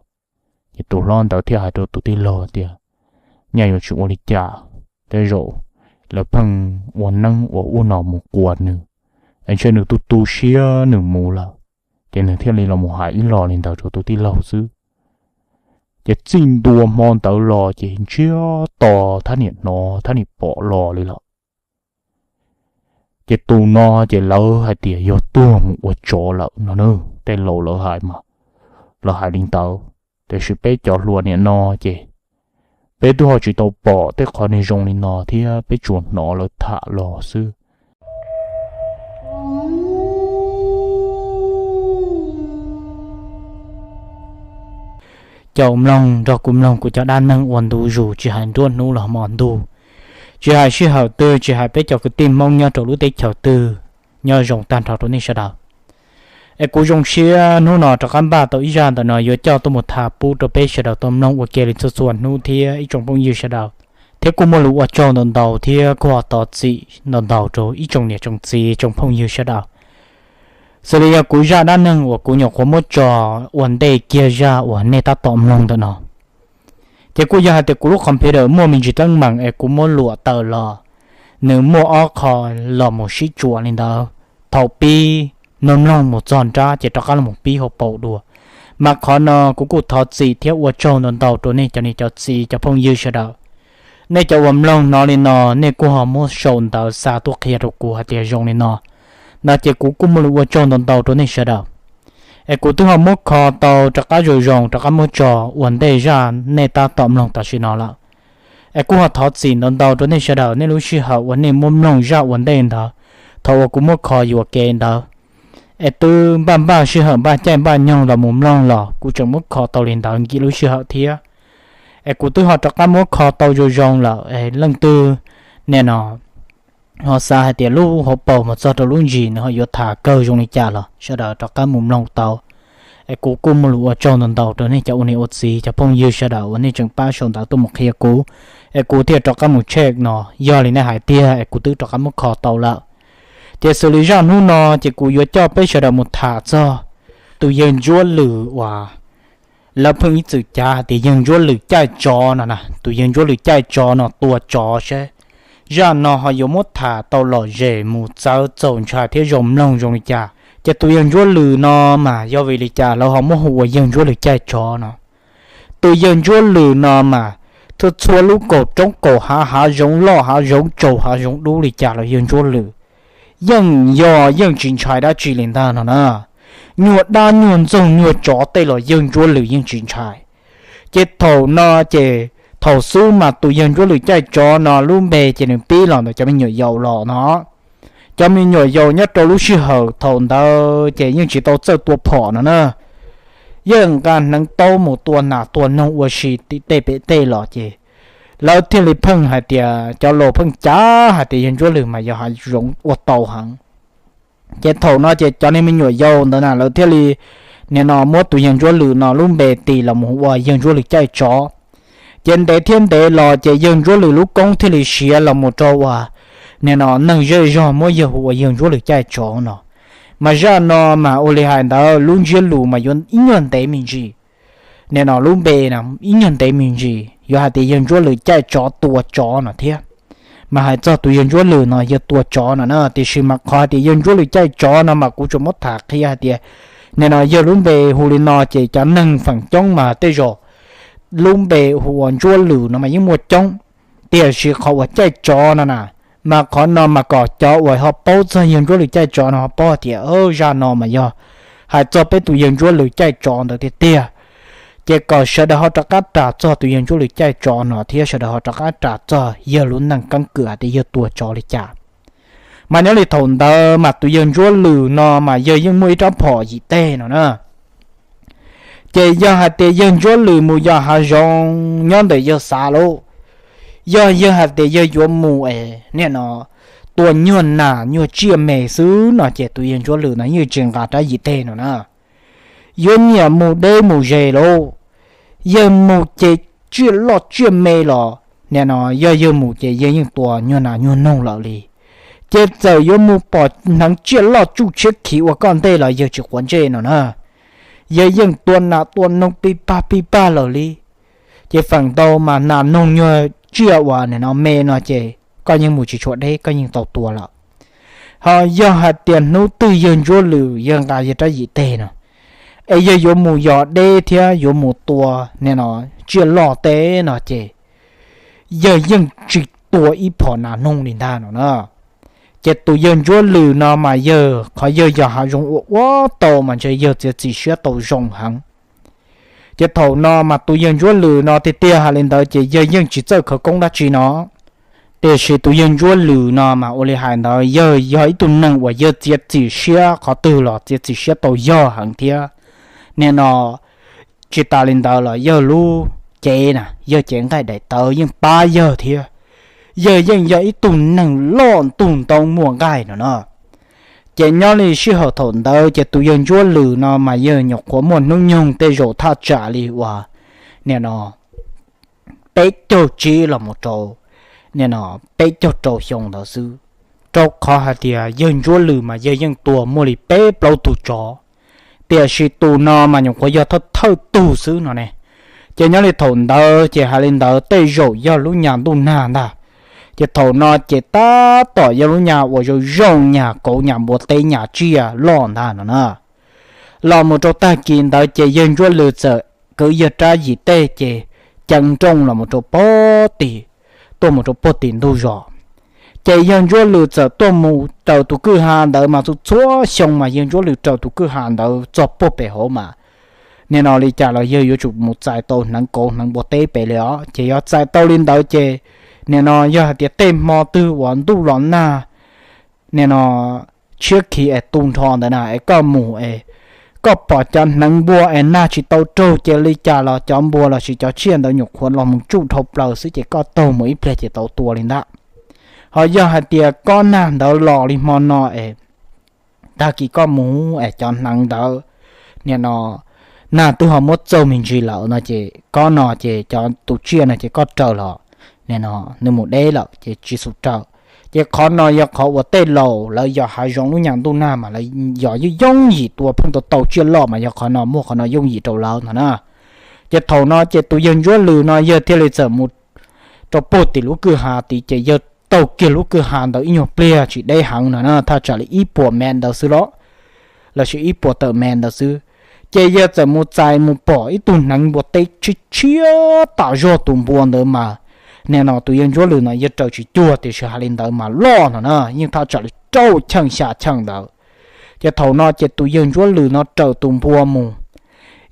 Ces tus hlob ntawd thiaj hais rau tus tij laug tias, nyaj yuav tsis ua li cas, tej zaum lawv pheej ua neeb ua ub no mus quas nws, es ntshe nws tu tu siab nws mus lawm. Ces nws thiaj li los mus hais ib los li ntawd rau tus tij laug xwb. Ces txij ntua hmo ntawd los ces ntsiag to thab niam hnov thab niam pom los li lawm. Ces tus no ces lawv hais tias yog tuag mus ua tsov lawm no na, tej laus lawv hais mas, lawv hais li ntawd. Tiam sis peb cov hluas nim no ces peb twb ho tsis tau pom tej qhov niag zoo li no thiab, peb tsuas hnov lawv tham los xwb. Caum mloog nrog kuv mloog kuv cov dab neeg ua ntu zus, tsis hais nruab hnub los hmo ntuj, tsis hais sij hawm twg, tsis hais peb cov kwv tij Hmoob nyob rau lub teb chaws twg, nyob zoo tag nrho rau nej sawv daws. Es kuv zoo siab hnub no rov qab npaj tau ib zaj ntawm no yuav coj tuaj mus tham pub rau peb sawv daws tau mloog ua ke li txhua txhua hnub thiab ib tsoom phooj ywg sawv daws. Thiab kuj muaj lus ua tsaug ntau ntau thiab kuj ho thov txim ntau ntau rau ib tsoom niam tsoom txiv tsoom phooj ywg sawv daws. Xws li yog kuv zaj dab neeg uas kuv nyuam qhuav muab tso ua ntej kiag zaj uas nej tab tom mloog ntawm no, ces kuj yog hais tias kuv lub computer muaj me ntsis teeb meem es kuv muab luam tawm los, nws muaj ob qho los mus sib tsuam li ntawd. Thaum pib no mloog mus txog nrab ces rov qab los pib hauv paus dua. Mas qhov no kuv kuj thov txim thiab ua tsaug ntau ntau rau nej cov niam cov txiv cov phooj ywg sawv daws. Nej cov uas mloog hnov li no, nej kuj ho muab sau ntawv xa tuaj qhia rau kuv hais tias zoo li no, no ces kuv kuj muaj lus ua tsaug ntau ntau rau nej sawv daws. Es kuv twb ho muab kho tau rov qab zoo zoo rov qab muab tso ua ntej zaj nej tab tom mloog tam sim no lawm. Es kuj ho thov txim ntau ntau rau nej sawv daws, nej lub sij hawm uas nej muab mloog zaj ua ntej ntawd, thaum uas kuv muab kho yuam kev ntawd, es twb npaj npaj sij hawm npaj caij npaj nyoog los mus mloog los kuv tseem muab kho tau li ntawd nkim lub sij hawm thiab. Es kuv twb ho rov qab muab kho tau zoo zoo lawm, es leej twg nim no ho xav hais tias lub hauv paus mus txog rau lub ntsis nws ho yuav tham kawg zoo li cas los sawv daws rov qab mus mloog tau. Es kuv kuj muaj lus ua tsaug ntau ntau rau nej cov ua niam ua txiv cov phooj ywg sawv daws uas nej tseem pab sau ntawv tuaj mus qhia kuv, es kuv thiaj rov qab mus check no yog li nej hais tiag es kuv twb rov qab muab kho tau lawm. Ces xws li zaj hnub no ces kuv yuav coj peb sawv daws mus tham txog tus yawg Ntsuab Lwm uas lawv pheej ib txwm cav hais tias yawg Ntsuab Lwm caij tsov no na, tus yawg Ntsuab Lwm caij tsov no tua tsov seb zaj no ho yuav muab tham tau lom zem mus txawv txaus ntshai thiab zoo mloog zoo li cas. Ces tus yawg Ntsuab Lwm no mas yog vim li cas lawv ho muab hu ua yawg Ntsuab Lwm caij tsov no? Tus yawg Ntsuab Lwm no mas txhua txhua lub kaum roob kaum hav, hav zoov loj hav zoov tsaus hav zoov dub li cas los yawg Ntsuab Lwm yeej yog yeej tsis ntshai dab tsi li ntag no na. Nyuag dab nyuag ntxoog nyuag tsov tej los yawg Ntsuab Lwm yeej tsis ntshai. Ces thaum no ces thaum xub mas tus yawg Ntsuab Lwm caij tsov no lub npe ces nws pib los ntawm cov me nyuam yaus los no. Cov me nyuam yaus nyob rau lub sij hawm thaum ntawd ces yeej tsis tau txawj tua phom no na. Yeej nqa hneev taub mus tua nas tua noog ua si tim tej pem tej los ces lawv thiaj li pheej hais tias cov laus pheej cav hais tias yawg Ntsuab Lwm mas yog hav zoov ua tau heev. Ces thaum no ces cov niag me nyuam yaus ntawd na lawv thiaj li nim no muab tus yawg Ntsuab Lwm no lub npe tis los mus ua yawg Ntsuab Lwm caij tsov. Ces ntev thiab ntev los ces yawg Ntsuab Lwm lub koob thiaj li siav los mus rau uas nim no neeg zej zog muab yawg hu ua yawg Ntsuab Lwm caij tsov no. Mas zaj no mas ua li hais ntawd lub ntsiab lus mas yuav ib nyuag ntev me ntsis. Nim no lub npe ib nyuag ntev me ntsis yuav hais tias yawg Ntsuab Lwm caij tsov tua tsov no thiab. Mas hais txog tus yawg Ntsuab Lwm no yawg tua tsov no na, tiam sis mas qhov hais tias yawg Ntsuab Lwm caij tsov no mas kuv tsuas muab tham qhia hais tias nim no yawg lub npe hu li no ces cov neeg feem coob mas tej zaum lub npe hu ua Ntsuab Lwm no mas yeej muaj coob, tiam sis qhov uas caij tsov no na, mas qhov no mas kom cov uas ho paub txog yawg Ntsuab Lwm caij tsov no ho paub tias zaj no mas yog hais txog peb tus yawg Ntsuab Lwm caij tsov ntawd tiag tiag. Ces kom sawv daws ho rov qab ras txog tus yawg Ntsuab Lwm caij tsov no thiab sawv daws ho rov qab ras txog yawg lub neej keeb kwm hais tias yawg tua tsov li cas. Mas nyob li thaum ntawd mas tus yawg Ntsuab Lwm no mas yawg yeej muaj ib rab phom yim teg no na. Ces yog hais tias yawg Ntsuab Lwm mus yos hav zoov nyob ntawm yawg xav lauj, yog yawg hais tias yawg yuav mus es nim no tua nyuag nas nyuag tsiaj me xwb no ces tus yawg Ntsuab Lwm no yeej tsis nqa rab yim teg no na. Yuav nyiam mus deb mus ze lauj, yawg mus ces tsiaj loj tsiaj me los nim no yog yawg mus ces yawg yeej tua nyuag nas nyuag noog lawm li. Ces txawm yuav mus pom hneev tsiaj loj tsuj tshiab khiv ua koj ntej los yawg tsis quav ntsej no na. Yawg yeej tua nas tua noog pij pag pij pag lawm li. Ces feem ntau mas nas noog nyuag tsiaj uas nim no me no ces koj yeej mus tsis tshua deb, koj yeej tau tua lawm. Ho yog hais tias hnub twg yawg Ntsuab Lwm yawg nqa yawg rab yim teg no, es yawg yuav mus yos deb thiab yuav mus tua nim no tsiaj loj teb no ces yawg yeej tsis tua ib phom nas noog li ntag no na. Ces tus yawg Ntsuab Lwm no mas yawg qhov yawg yos hav zoov ua ua tau mas ntshe yawg txiav txim siab tau zoo heev. Ces thaum no mas tus yawg Ntsuab Lwm no tiag tiag hais li ntawd ces yawg yeej tsis txawj khawv koob dab tsi no. Tiam sis tus yawg Ntsuab Lwm no mas ua li hais ntawd yawg yog ib tug neeg uas yawg txiav txim siab qhov twg los txiav txim siab tau yog heev thiab. Nim no tsis tas li ntawd los yawg lub cev na, yawg cev nqaij daim tawv yeej pab yawg thiab. Yawg yeej yog ib tug neeg loj ntug ntoo muaj nqaij no no. Ces nyob li sij hawm thaum ntawd ces tus yawg Ntsuab Lwm no mas yawg nyuam qhuav muaj hnub nyoog tej zaum thaj tsam li uas nim no peb caug tsib los mus rau nim no peb caug rau xyoo ntawd xwb, rau qhov hais tias yawg Ntsuab Lwm mas yawg yeej tua muaj li peb plaub tug tsov, tiam sis tus no mas nyuam qhuav yog thawj thawj tug xwb no ne. Ces nyob li thaum ntawd ces hais li ntawd tej zaum yog lub nyas ntuj nag ntag. Ces thaum no ces tab tom yog lub nyas uas zoo zoo nyas kauv nyas npua teb nyas tsiaj loj ntag no na. Los mus rau tag kis ntawd ces yawg Ntsuab Lwm txawm kwv yawg rab yim tej ces ceev nrooj los mus rau pog tim, tuaj mus rau pog tim ntug zos. Ces yawg Ntsuab Lwm txawm tuaj mus raws tus kwj ha ntawd mas txhua txhua xyoo mas yawg Ntsuab Lwm raws tus kwj ha ntawd txog pog pem hauv mas nim no li cas los yawg yuav tsum mus txais tau hneev kauv hneev npua teb pem li os. Ces yog txais tau li ntawd ces nim no yog hais tias tej hmo twg uas ntuj los nag nim no tshiab khiv es tu nrho ntawd na es koj mus es koj pom cov hneev npua es nag tsis tau raug ces li cas los cov npua lossis cov tsiaj ntawd nyuam qhuav los mus tsuj dhau plaws xwb ces koj taug mus ib pliag ces tau tua li ntag. Ho yog hais tias kob nag ntawd los li hmo no es tag kis koj mus es cov hneev ntawd nim no nag twb ho muab txaug me ntsis lawm no ces kob no ces cov tus tsiaj no ces koj raws los nim no nws mus deb lawm ces tsis xum raws. Ces qhov no yog qhov uas tej laus lawv yos hav zoov lub nyas ntuj nag mas lawv yos yooj yooj yim tua pheej tau tau tsiaj loj mas yog qhov no muaj qhov no yooj yim rau lawv no na. Ces thaum no ces tus yawg Ntsuab Lwm no yawg thiaj li txawm mus rau pog tim lub kwj ha tid ces yawg taug kiag lub kwj ha ntawd ib nyuag pliag tsis deb heev no na thaj tsam li ib puas mev ntawd xwb los lossis ib puas tawm mev ntawd xwb. Ces yawg txawm mus txais mus pom ib tug hneev npua teb tshiab tshiab tas zog tus npua ntawd mas nim no tus yawg Ntsuab Lwm no yawg raws tsis cuag tiam sis hais li ntawd mas loj no na yeej thaj tsam li rau cheej xya cheej ntawd. Ces thaum no ces tus yawg Ntsuab Lwm no raws tus npua mus.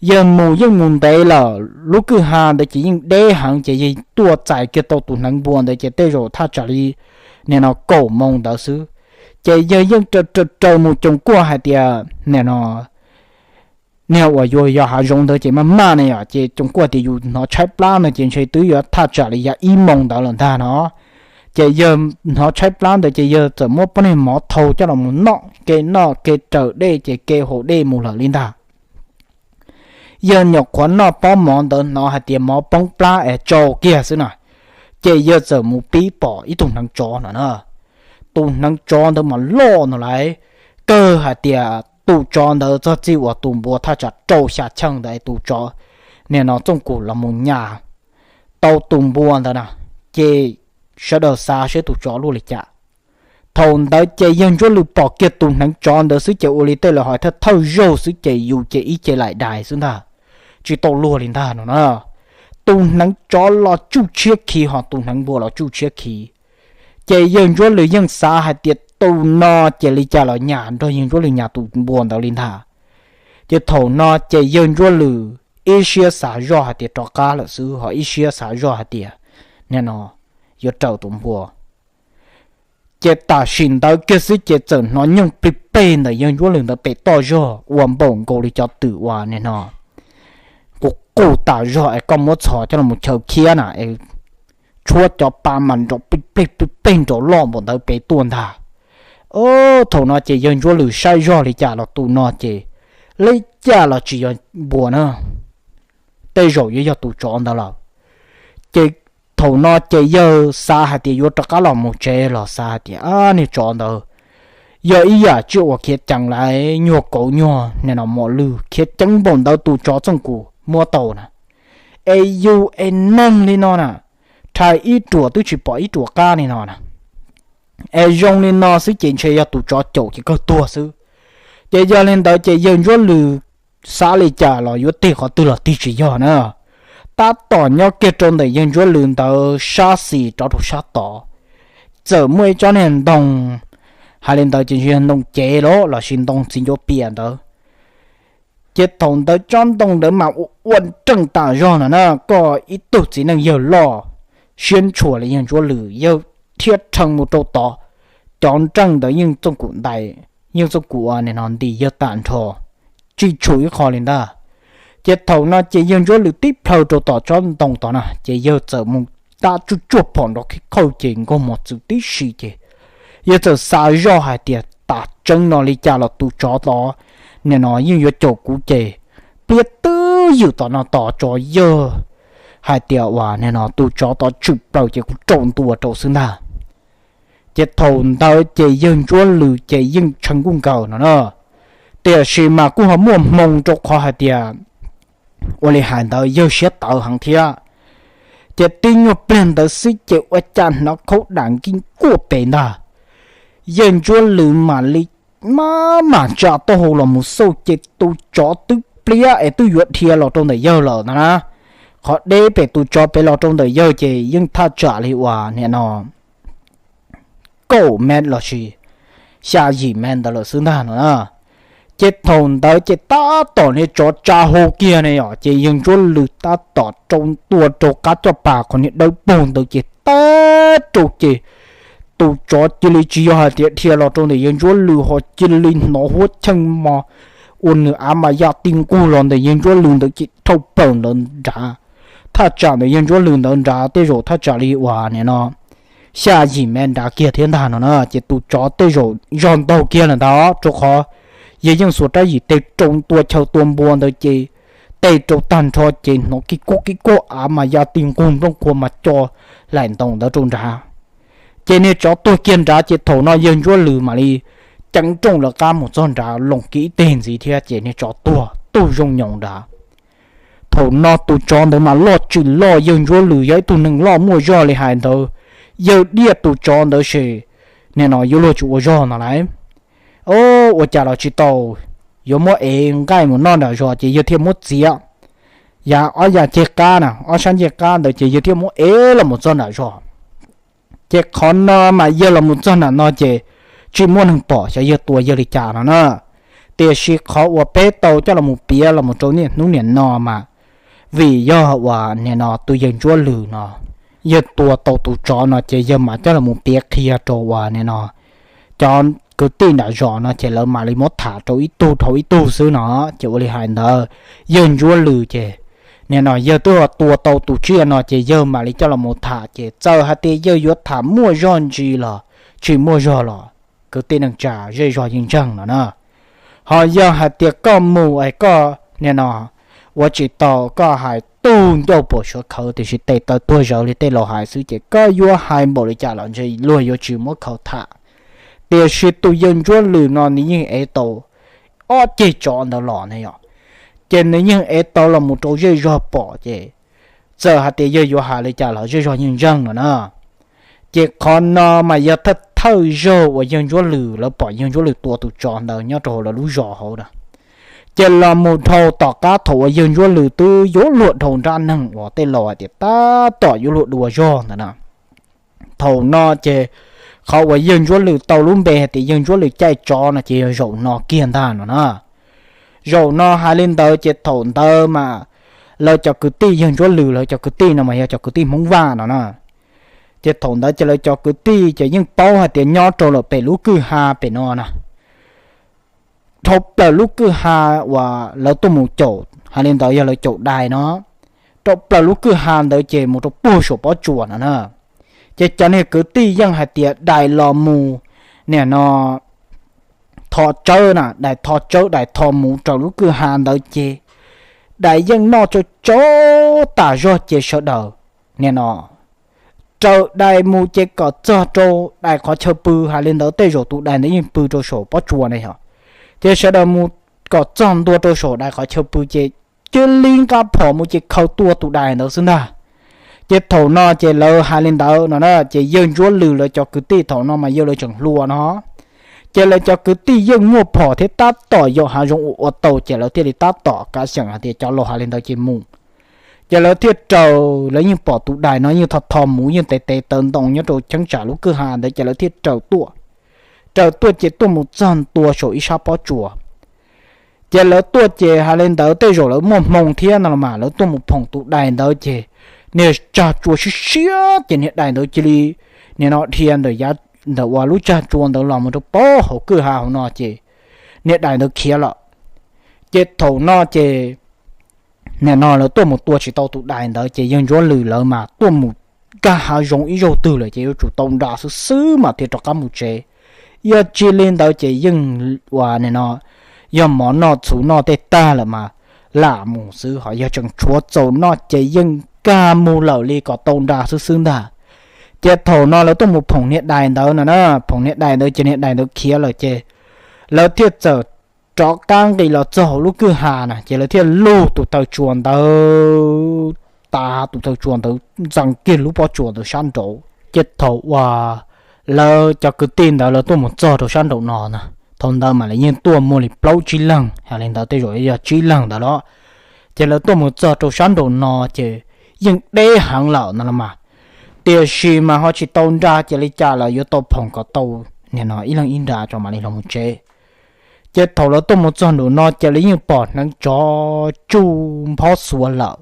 Yawg mus yeej mus ntev lawm lub kwj ha ntawd ces yeej deb heev ces yawg tuaj txais kiag tau tus hneev npua ntawd ces tej zaum thaj tsam li nim no kaum moo ntawd xwb. Ces yawg yeej raws raws raws mus coos kuaj hais tias nim no niag uas yuav yos hav zoov ntawd ces maj maj ne yom ces coos kuaj tias yus hnov tshaib plab no ces ntshe twb yuav thaj tsam li yog ib moo ntawd lawm ntag no. Ces yawg hnov tshaib plab ntawd ces yawg txawm muab pob niag mov thau coj los mus noj, ke noj ke raws dej ces ke haus dej mus lawm li ntag. Yawg nyuam qhuav noj pob mov ntawd hnov hais tias mov poob plab es tsau kiag xwb na, ces yawg txawm mus pib pom ib tug hneev tsov no na. Tus hneev tsov ntawd mas loj no lawm, kawg hais tias tus tsov ntawd txog txij uas tus npua thaj tsam rau xya cheej ntawd tus tsov nim no txooj kum los mus nyas tau tus npua ntawd na. Ces sawv daws xav seb tus tsov luaj li cas. Thaum ntawd ces yawg Ntsuab Lwm pom kiag tus hneev tsov ntawd xwb ces ua li tej lawv hais thawj thawj zaug xwb ces yus ces ib ce laim dais xwb ntag, tsis tau luag li ntag no na. Tus hneev tsov los tsuj tshiab khiv ho tus hneev npua los tsuj tshiab khiv. Ces yawg Ntsuab Lwm yeej xav hais tias tus no ces li cas los nyas nrog yawg Ntsuab Lwm nyas tus npua ntawd li ntag. Ces thaum no ces yawg Ntsuab Lwm ib siab xav zoj hais tias rov qab lawm xwb ho ib siab xav zoj hais tias nim no yuav raws tus npua. Ces tam sim ntawd kiag xwb ces txawm hnov nyooj plig peg ntawm yawg Ntsuab Lwm ntawd pem toj zog ua npaum nkaus li cov twm uas nim no qus qus tas zog es koj muab txhos coj los chaw khiab na es tshuab cov pa mas nrov plig pleg plig pleg nrov loj npaum ntawd pem tuaj ntag. Thaum no ces yawg Ntsuab Lwm saib zog li cas los tus no ces li cas los tsis yog npua na, tej zaum yuav yog tus tsov ntawd lawm. Ces thaum no ces yawg xav hais tias yuav rov qab los mus tsev los xav hais tias niag tsov ntawd yog ib yam tsiaj uas khiav ceev lawm, nyuag kauv nyuag nim no mos lwj khiav ceev npaum ntawd tus tsov txooj kum muab tau na. Es yus es neeg li no na, rhais ib ruam twb tsis pom ib ruam qab li no na. Es zoo li no xwb ces ntshe yog tus tsov caum ces kawg tuag xwb. Ces yog li ntawd ces yawg Ntsuab Lwm xav li cas los yuav tig qhov twg los tig tsis yog na. Tab tom nyob kiag rau ntawm yawg Ntsuab Lwm ntawd sab xis rov rau sab tod, txawm muaj ib tsob niag ntoo, hais li ntawd ces ntshe yog ntoo cev los lossis ntoo txiv ncuav pias ntawd. Ces thaum ntawd tsob ntoo ntawd mas ua ua nreej tas zog no na, koj ib tug txiv neej yawg loj siab ntshua li yawg Ntsuab Lwm yawg thiab rhees mus rau tod, cov nreej ntawd yeej txooj kum ntais, yeej txooj kum ua nim no ntis yawg tag nrho, tsis tshum ib qho li ntag. Ces thaum no ces yawg Ntsuab Lwm tib plhaw rau tom tsob ntoo tod na ces yawg txawm mus tab tsuj tsuaj phom nrov khawj ces nkaug mos txwv tib si ces yawg txawm xav zoj hais tias tas tseeb no li cas los tus tsov tod nim no yeej yuav caum kuv ces pliag twb ywm tom no tos tsov yawg hais tias uas nim no tus tsov tod tshwm plaws ces kuv rau ntua rau xwb ntag. Ces thaum ntawd ces yawg Ntsuab Lwm ces yeej tshee nkuj nkaws no na. Tiam sis mas kuj ho muaj hmoo rau qhov hais tias ua li hais ntawd yawg siab tawv heev thiab. Ces tib nyuag pliag ntawd xwb ces ua cas hnov khaub dam nkij nkuaj pem ntag. Yawg Ntsuab Lwm mam li maj mam tsa taub hau los mus xauj ces tus tsov twb pliab es twb yuav dhia los rau ntawm yawg lawm na. Qhov deb pem tus tsov pem los rau ntawm yawg ces yeej thaj tsam li uas nim no kaum mev los sis xya yim mev ntawd lawm xwb ntag no na. Ces thaum ntawd ces tab tom niag tsov tsa hau kiag ne yom, ces yawg Ntsuab Lwm tab tom rau tua rau qab coj pas qhov niag dawb paug ntawd ces tag rau ces tus tsov cia li tsis yog hais tias dhia los rau ntawm yawg Ntsuab Lwm ho cia li hnov huab cheej mos ua nws av mas ya ti nqug los ntawm yawg Ntsuab Lwm ntawd ces dhau plaws ntawd nrad. Thaj tsam ntawm yawg Ntsuab Lwm ntawd nrad tej zaum thaj tsam li uas nim no xya yim mev nrad kiag thiab ntag no na. Ces tus tsov tej zaum zog ntaug kiag lawm ntag, rau qhov yawg yeej xuas rab yim teg rau tua chaw tua npua ntawd ces teg rau tag nrho ces hnov kib kuj kib kuj av mas ya ti nqug nplooj qhuav mas co laim ntoos ntawd rau nrad. Ces niag tsov tuag kiag nrad ces thaum no yawg Ntsuab Lwm mam li ceev nrooj lawv qab mus txog nrad loos kiag ib teg ntxiv thiab ces niag tsov tuag tug zoo nyoos nrad. Thaum no tus tsov ntawd mas loj tsis loj, yawg Ntsuab Lwm yog ib tug neeg loj muaj zog li hais ntawd, yawg diaj tus tsov ntawd ces nim no yuav luag tsis ua zog no lauj. Ua cas los tsis tau, yuav muab ev nqaij mus noj nram zos ces yawg thiaj muab txiav. Yav ob yav ceg qab na, ob sab ncej qab ntawd ces yawg thiaj muab ev los mus txog nram zos. Ces qhov no mas yawg los mus txog nram no ces tsis muaj neeg pom xyov yawg tua yawg li cas no na. Tiam sis qhov uas peb tau coj los mus piav los mus rau niaj hnub niam no mas vim yog uas nim no tus yawg Ntsuab Lwm no yawg tua tau tus tsov no ces yawg mam coj los mus piav qhia rau uas nim no cov kwv tij nram zos no ces lawv mam li muab tham rau ib tug dhau ib tug xwb no. Ces ua li hais ntawd, yawg Ntsuab Lwm ces nim no yawg twb ho tua tau tus tsiaj no ces yawg mam li coj los mus tham, ces txawm hais tias yawg yuav tham muaj zog ntsis los tsis muaj zog los kwv tij neej tsa zej zog yeej ntseeg no na. Ho yog hais tias koj mus es koj nim no ua tsis tau, koj hais tug ncauj puas suav khawv tiam sis tes taw tuag zawv li tej laus hais xwb ces koj yuav hais npaum li cas los ntshe luag yuav tsis muab khawv tham. Tiam sis tus yawg Ntsuab Lwm no nws yeej ev tau ob ceg tsov ntawd los ne yom, ces nws yeej ev tau los mus rau zej zog pom ces txawm hais tias yawg yuav hais li cas los zej zog yeej ntseeg no na. Ces qhov no mas yog thawj thawj zaug uas yawg Ntsuab Lwm lawv pom yawg Ntsuab Lwm tua tus tsov ntawd nyob rau hauv lawv lub zos hauv na. Ces los mus dhau tom qab thaum uas yawg Ntsuab Lwm twb yuav luag dhau nrab neeg uas tej laus hais tias tab tom yuav luag dua zog ntawd na. Thaum no ces qhov uas yawg Ntsuab Lwm tau lub npe hais tias yawg Ntsuab Lwm caij tsov no ces yog zaum no kiag ntag no na. Zaum no hais li ntawd ces thaum ntawd mas lawv cov kwv tij yawg Ntsuab Lwm, lawv cov kwv tij no mas yog cov kwv tij Hmoob Vaj no na. Ces thaum ntawd ces lawv cov kwv tij ces yeej paub hais tias nyob rau lawm pem lub kwj ha pem no na, dhau plaws lub kwj ha uas lawv tuaj mus caum, hais li ntawd yog lawv caum dais no, rau plaws lub kwj ha ntawd ces mus rau puag saum pob tsuas no na. Ces cov niag kwv tij yeej hais tias dais los mus nim no tho tsawb na, dais tho tsawb dais tho mus raws lub kwj ha ntawd ces dais yeej noj tsau tsau tas zog ces sawv daws nim no raws dais mus ces kom txog rau dais qhov chaw pw, hais li ntawd tej zaum tus dais ntawd yeej pw rau saum pob tsuas ne yog. Ces sawv daws mus kom txog ntua rau saum dais qhov chaw pw ces cia li nqa phom mus ces khaws tua tus dais ntawd xwb ntag. Ces thaum no ces lawv hais li ntawd no na, ces yawg Ntsuab Lwm lawv cov kwv tij thaum no mas yawg lawv tseem hluas no, ces lawv cov kwv tij yeej muaj phom thiab tab tom yog hav zoov ua ua tau ces lawv thiaj li tab tom kav xyeem hais tias cov laus hais li ntawd ces mus. Ces lawv thiaj raws, lawv yeej pom tus dais no yeej tho tho mus yeej tev tev taw ntoo nyob rau cheeb tsam lub kwj ha ntawd ces lawv thiaj raws tuaj. Raws tuaj ces tuaj mus txog ntua saum ib sab pob tsuas. Ces lawv tuaj ces hais li ntawd tej zaum lawv muaj hmoo thiab no los mas lawv tuaj mus phoom tus dais ntawd ces niag tsag tsua siab siab ces niag dais ntawd cia li nim no dhia ntawm yav, ntawm uas lub tsag tsua ntawd los mus rau pob hauv kwj ha hauv no ces niag dais ntawd khiav lawm. Ces thaum no ces nim no lawv tuaj mus tua tsis tau tus dais ntawd ces yawg Ntsuab Lwm lawv mas tuaj mus nkag hav zoov ib zaug twg lawm ces yuav tsum tau nra xwb xwb mas thiaj rov qab mus tsev. Yog tsis li ntawd ces yeej uas nim no yog mov noj txhuv noj tej tag lawm mas lam mus xwb, ho yog tseem tshuav txaus noj ces yeej nkag mus lawm li kom tau nra xwb xwb ntag. Ces thaum no lawv tuaj mus phoom niag dais ntawd no na, phoom niag dais ntawd ces niag dais ntawd khiav lawm ces lawv thiaj txawm rov qab nqis los txog hauv lub kwj ha na, ces lawv thiaj lug tus taw tsuas ntawd, tas tus taw tsuas ntawd ntxeev kiag lub pob tsuas ntawd sab nraud. Ces thaum uas lawv cov kwv tij ntawd lawv tuaj mus txog rau sab nraum no na, thaum ntawd mas lawv yeej tuaj muaj li plaub tsib leeg, yog li ntawd tej zaum yog tsib leeg ntawd los, ces lawv tuaj mus txog rau sab nraum no ces yeej deb heev lawm no los mas. Tiam sis mas ho tsis tau nra ces li cas los yuav tau phoom kom tau, nim no ib leeg ib nra tso mam li los mus tsev. Ces thaum lawv tuaj mus txog nraum no ces lawv yeej pom hneev tsov tsuj nphob xuav lawm.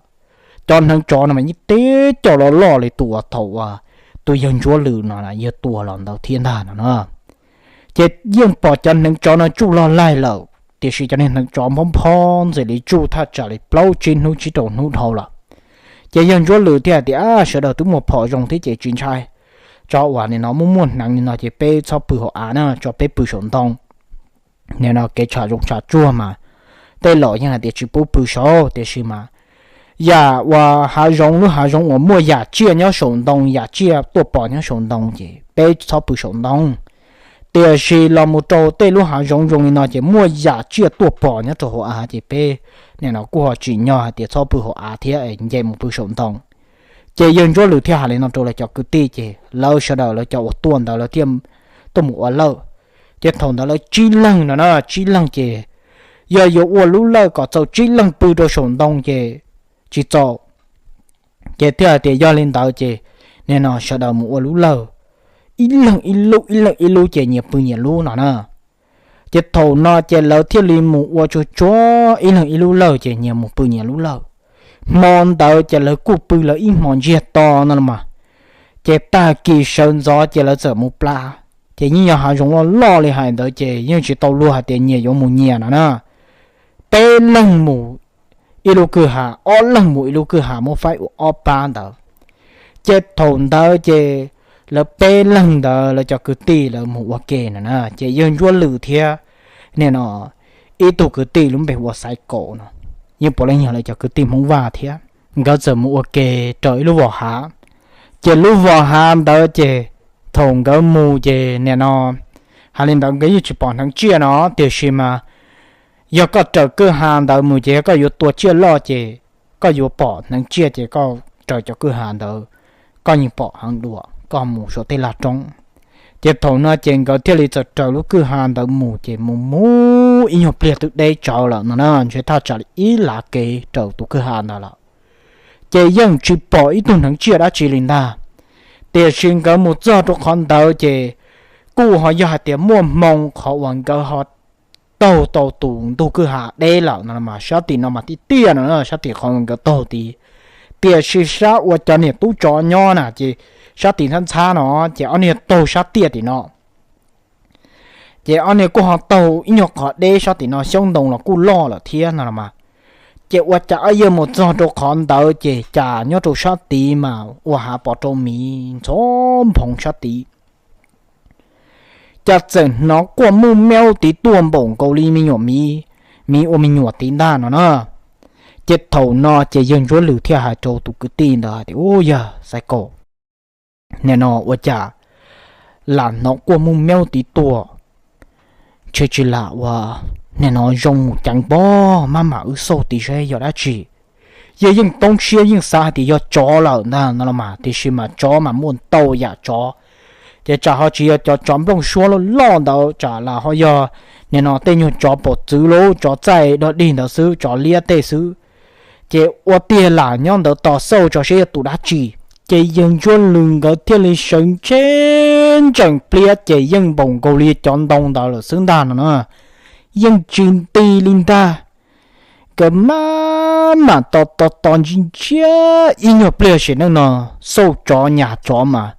Cov hneev tsov no mas yeej teb coj los loj li tus uas thaum uas tus yawg Ntsuab Lwm no yawg tua los ntawd thiab ntag no na. Ces yeej pom cov hneev tsov no tsuj log laig lawm, tiam sis cov niag hneev tsov nphob nphob ntxim li tsuj thaj tsam li plaub tsib hnub tsib rau hnub dhau lawm. Ces yawg Ntsuab Lwm thiaj hais tias, sawv daws twb muaj phom zoo thiab ces tsis ntshai. Tso uas nim no muaj muaj hneev li no ces peb txhob pw hauv av na, tso peb pw saum ntoo. Nim no kev tshav zoov tshav tsuag mas tej laus yeej hais tias tsis pub pw saud, tiam sis mas yam uas hav zoov, lub hav zoov uas muaj yam tsiaj nyob saum ntoo, yam tsiaj tuaj pom nyob saum ntoo ces peb txhob pw saum ntoo. Tiam sis los mus rau tej lub hav zoov zoo li no ces muaj yam tsiaj tuaj pom nyob rau hauv av ces peb nim no kuj ho tsim nyog hais tias txhob pw hauv av thiab, nce mus pw saum ntoo. Ces yawg Ntsuab Lwm thiaj hais li no rau lawv cov kwv tij ces lawv sawv daws lawv cov uas tuaj ntawd lawv thiaj tuaj mus ua lawj. Ces thaum ntawd lawv tsib leeg no na, tsib leeg ces yog yuav ua lub lawj kom txaus tsib leeg pw rau saum ntoo ces tsis txaus. Ces thiaj hais tias yog li ntawd ces nim no sawv daws mus ua lub lawj, ib leeg ib lub, ib leeg ib lub ces nyias pw nyias lub no na. Ces thaum no ces lawv thiaj li mus ua tsuag tsuag ib leeg ib lub lawj ces nyias mus pw nyias lub lawj. Hmo ntawd ces lawv kuj pw lawv ib hmo ntsiag to no los mas. Ces tag kis sawv ntxov ces lawv txawm mus plab. Ces yeej yog hav zoov loj loj li hais ntawd ces yeej tsis tau luag hais tias nyias yuav mus nyias no na. Peb leeg mus ib lub kwj ha, ob leeg mus ib lub kwj ha, muab faib ua ob pab ntawd. Ces thaum ntawd ces lawv peb leeg ntawd lawv cov kwv tij lawv mus ua ke no na, ces yawg Ntsuab Lwm thiab nim no ib tug kwv tij lub npe hu ua Xaiv Kaum no, yeej puav leej yog lawv cov kwv tij Hmoob Vaj thiab. Nkawd txawm mus ua ke rau ib lub vos hav. Ces lub vos hav ntawd ces thaum nkawd mus ces nim no hais li ntawd nkawd yeej tsis pom hneev tsiaj no, tiam sis mas yog koj raws kwj ha ntawd mus ces yog koj yuav tua tsiaj loj ces koj yuav pom hneev tsiaj ces koj raws cov kwj ha ntawd koj yeej pom heev dua, koj mus saum tej laj roob. Ces thaum no ces nkawd thiaj li txawm raws lub kwj ha ntawd mus ces mus mus ib nyuag pliag twb deb tsawv lawm no na, ntshe thaj tsam li ib lav kev raws tus kwj ha ntawd lawm. Ces yeej tsis pom ib tug hneev tsiaj dab tsi li ntag. Tiam sis nkawd mus txog rau qhov ntawd ces kuj ho yog hais tias muaj hmoo qhov uas nkawd ho taug tau tus ntug kwj ha deb lawm no mas, sab tim no mas tiaj tiaj no, sab tim qhov nkawd taug tid. Tiam sis sab uas cov niam tub tsov nyob na ces sab tim ntxhab ntxhab no, ces ob niag taug sab tiaj tim no. Ces ob niag kuj ho taug ib nyuag qhov deb sab tim no, xyoob ntoo los kuj loj lawm thiab no los mas. Ces ua cas ob yawg mus txog rau qhov ntawd ces cas nyob rau sab tid mas ua hav pos rau miv ntxhov nphoov sab tid. Cas txawm hnov quaj muj miaub tid tuaj npaum nkaus li me nyuam miv, miv ua me nyuam tid ntag no na. Ces thaum no ces yawg Ntsuab Lwm thiaj hais rau tus kwv tij ntawd hais tias, Ub, yawg Xaiv Kaum, nim no ua cas lam hnov quaj muj miaub tid tuaj, ntshe tsis lam ua, nim no zoo mus ceev pob mab mam wb xauj tid seb yog dab tsi. Yawg yeej poob siab yeej xav hais tias yog tsov lawm ntag no los mas, tiam sis mas tsov mas muaj ntau yam tsov, ces tsam ho tsis yog cov tsov nplooj suab loj loj ntawd, tsam lam ho yog nim no tej nyuag tsov pom txwv lub tsov txaij dog dig ntawd xwb, tsov liab tej xwb. Ces ua tiag lam nyob ntawd tos xauj tso seb yog tus dab tsi. Ces yawg Ntsuab Lwm nkawd thiaj li sawv ntshe ntsees pliab ces yeej npaum nkaus li cov ntoo ntawd lawm xwb ntag no na. Yeej tsis nti li ntag. Nkawd maj mam tos tos tos ntsia ntsia ib nyuag pliag sim neej no xauj tsov nyas tsov mas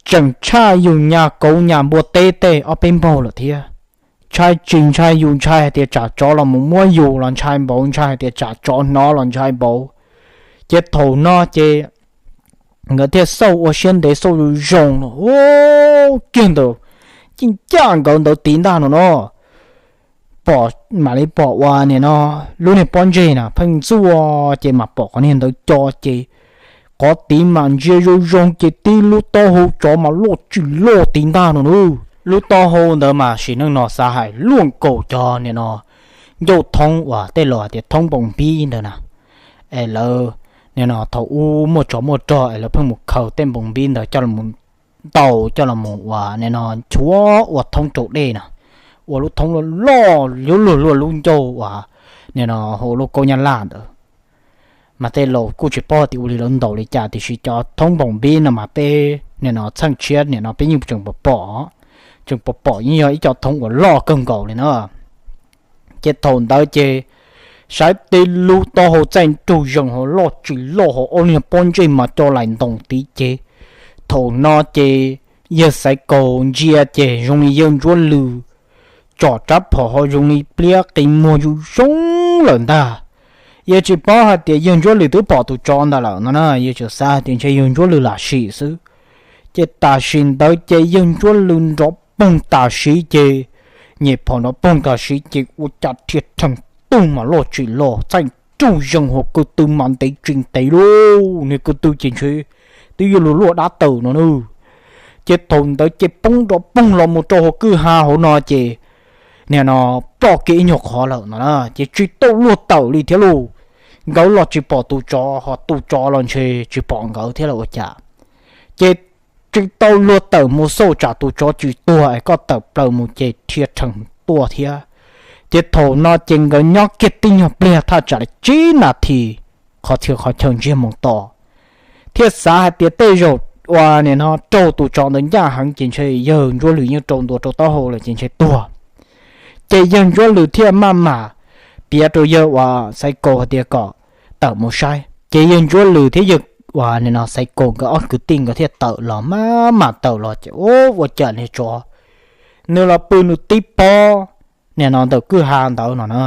tseem tshaj yus nyas kauv nyas npua teb tej ob peb npaug lawm thiab. Ntshai tsis ntshai yus ntshai hais tias tsam tsov los mus muab yus los ntshai npaum, ntshai hais tias tsam tsov hnov los ntshai npaum. Ces thaum no ces nkawd thiaj xauj ua siab ntev xauj zoo zoo no, kiag ntawd, cim ncaj nkawd ntawd tid ntag no no. Pom, mam li pom ua nim no lub niag pob ntseg na pheej ntxuaj ces mam pom qhov niag ntawd co ces Qhov tid mas ntsia zoo zoo ces tib lub taub hau tsov mas loj tsis loj tib ntag no na. Lub taub hau ntawd mas sim neej no xav hais luaj nkaus cov nim no ncauj thoob uas tej laus hais tias thoob npoos npib ntawd na. Es lawv nim no thaum ub muaj tsov muaj rog es lawv pheej mus khaws tej npoos npib ntawd coj los ntaus coj los ua nim no nchuav ua thoob rau dej na, ua lub thoob loj loj luaj luag luaj lub ncauj uas nim no hu lub kaub nyab laj ntawd. Mas tej laus kuj tsis paub tias ua li lawv ntaus li cas tiam sis cov thoob npoos npib no mas peb nim no txheej tshiab nim no peb yeej tseem pom pom, tseem pom pom yeej yog ib co thoob uas loj kawg nkaus li na. Ces thaum ntawd ces saib tej lub taub hau txaij nraug zees hauv loj tsis loj hauv ob niag pob ntsej mas co lais ntoos tid ces thaum no ces yawg Xaiv Kaus ntsia ces zoo li yawg Ntsuab Lwm tsom rab phom ho zoo li pliab qi muag zoo zoo lawm ntag. Yawg tsis paub hais tias yawg Ntsuab Lwm twb pom tus tsov ntawd lawm no na, yawg tsuas xav hais tias ntshe yawg Ntsuab Lwm lam sim xwb. Ces tam sim ntawd ces yawg Ntsuab Lwm nrov poog tam sim ces, nyem phom nrov poog tam sim ces ua cas rhia rhees tug mas loj tsis loj txaij nraug zees hauv ko tw mas ntev tsis ntev lauj, niag ko tw ces ntshe twb yuav luag luaj dab tawm no na. Ces thaum ntawd ces poob nrov poog los mus rau hauv kwj ha hauv no ces nim no ploj kiag ib nyuag qhov lawm no na, ces tsis tau luag tawm li thiab lauj. Nkawd los tsis pom tus tsov ho tus tsov los ntshe tsis pom nkawd thiab los ua cas. Ces tsis tau luag tawm mus xauj tsam tus tsov tsis tuag es koj tawm plaws mus ces rhia rhees tuaj thiab. Ces thaum no ces nkawd nyob kiag tib nyuag pliag thaj tsam li tsib nas this, qhov txhia qhov chaw ntsiag mus to, thiaj xav hais tias tej zaum ua nim no raug tus tsov ntawd ncaj heev ces ntshe yawg Ntsuab Lwm yeej rau ntua rau taub hau lawm ces ntshe tuag. Ces yawg Ntsuab Lwm thiaj maj mam piav rau yawg uas Xaiv Kaus hais tias kom tawm mus saib. Ces yawg Ntsuab Lwm thiab yawg uas nim no Xaiv Kaus nkawd ob kwv tij nkawd thiaj tawm los, maj mam tawm los ces ua cas niag tsov nws los pw nws tib pob nim no ntawm kwj ha ntawd no na.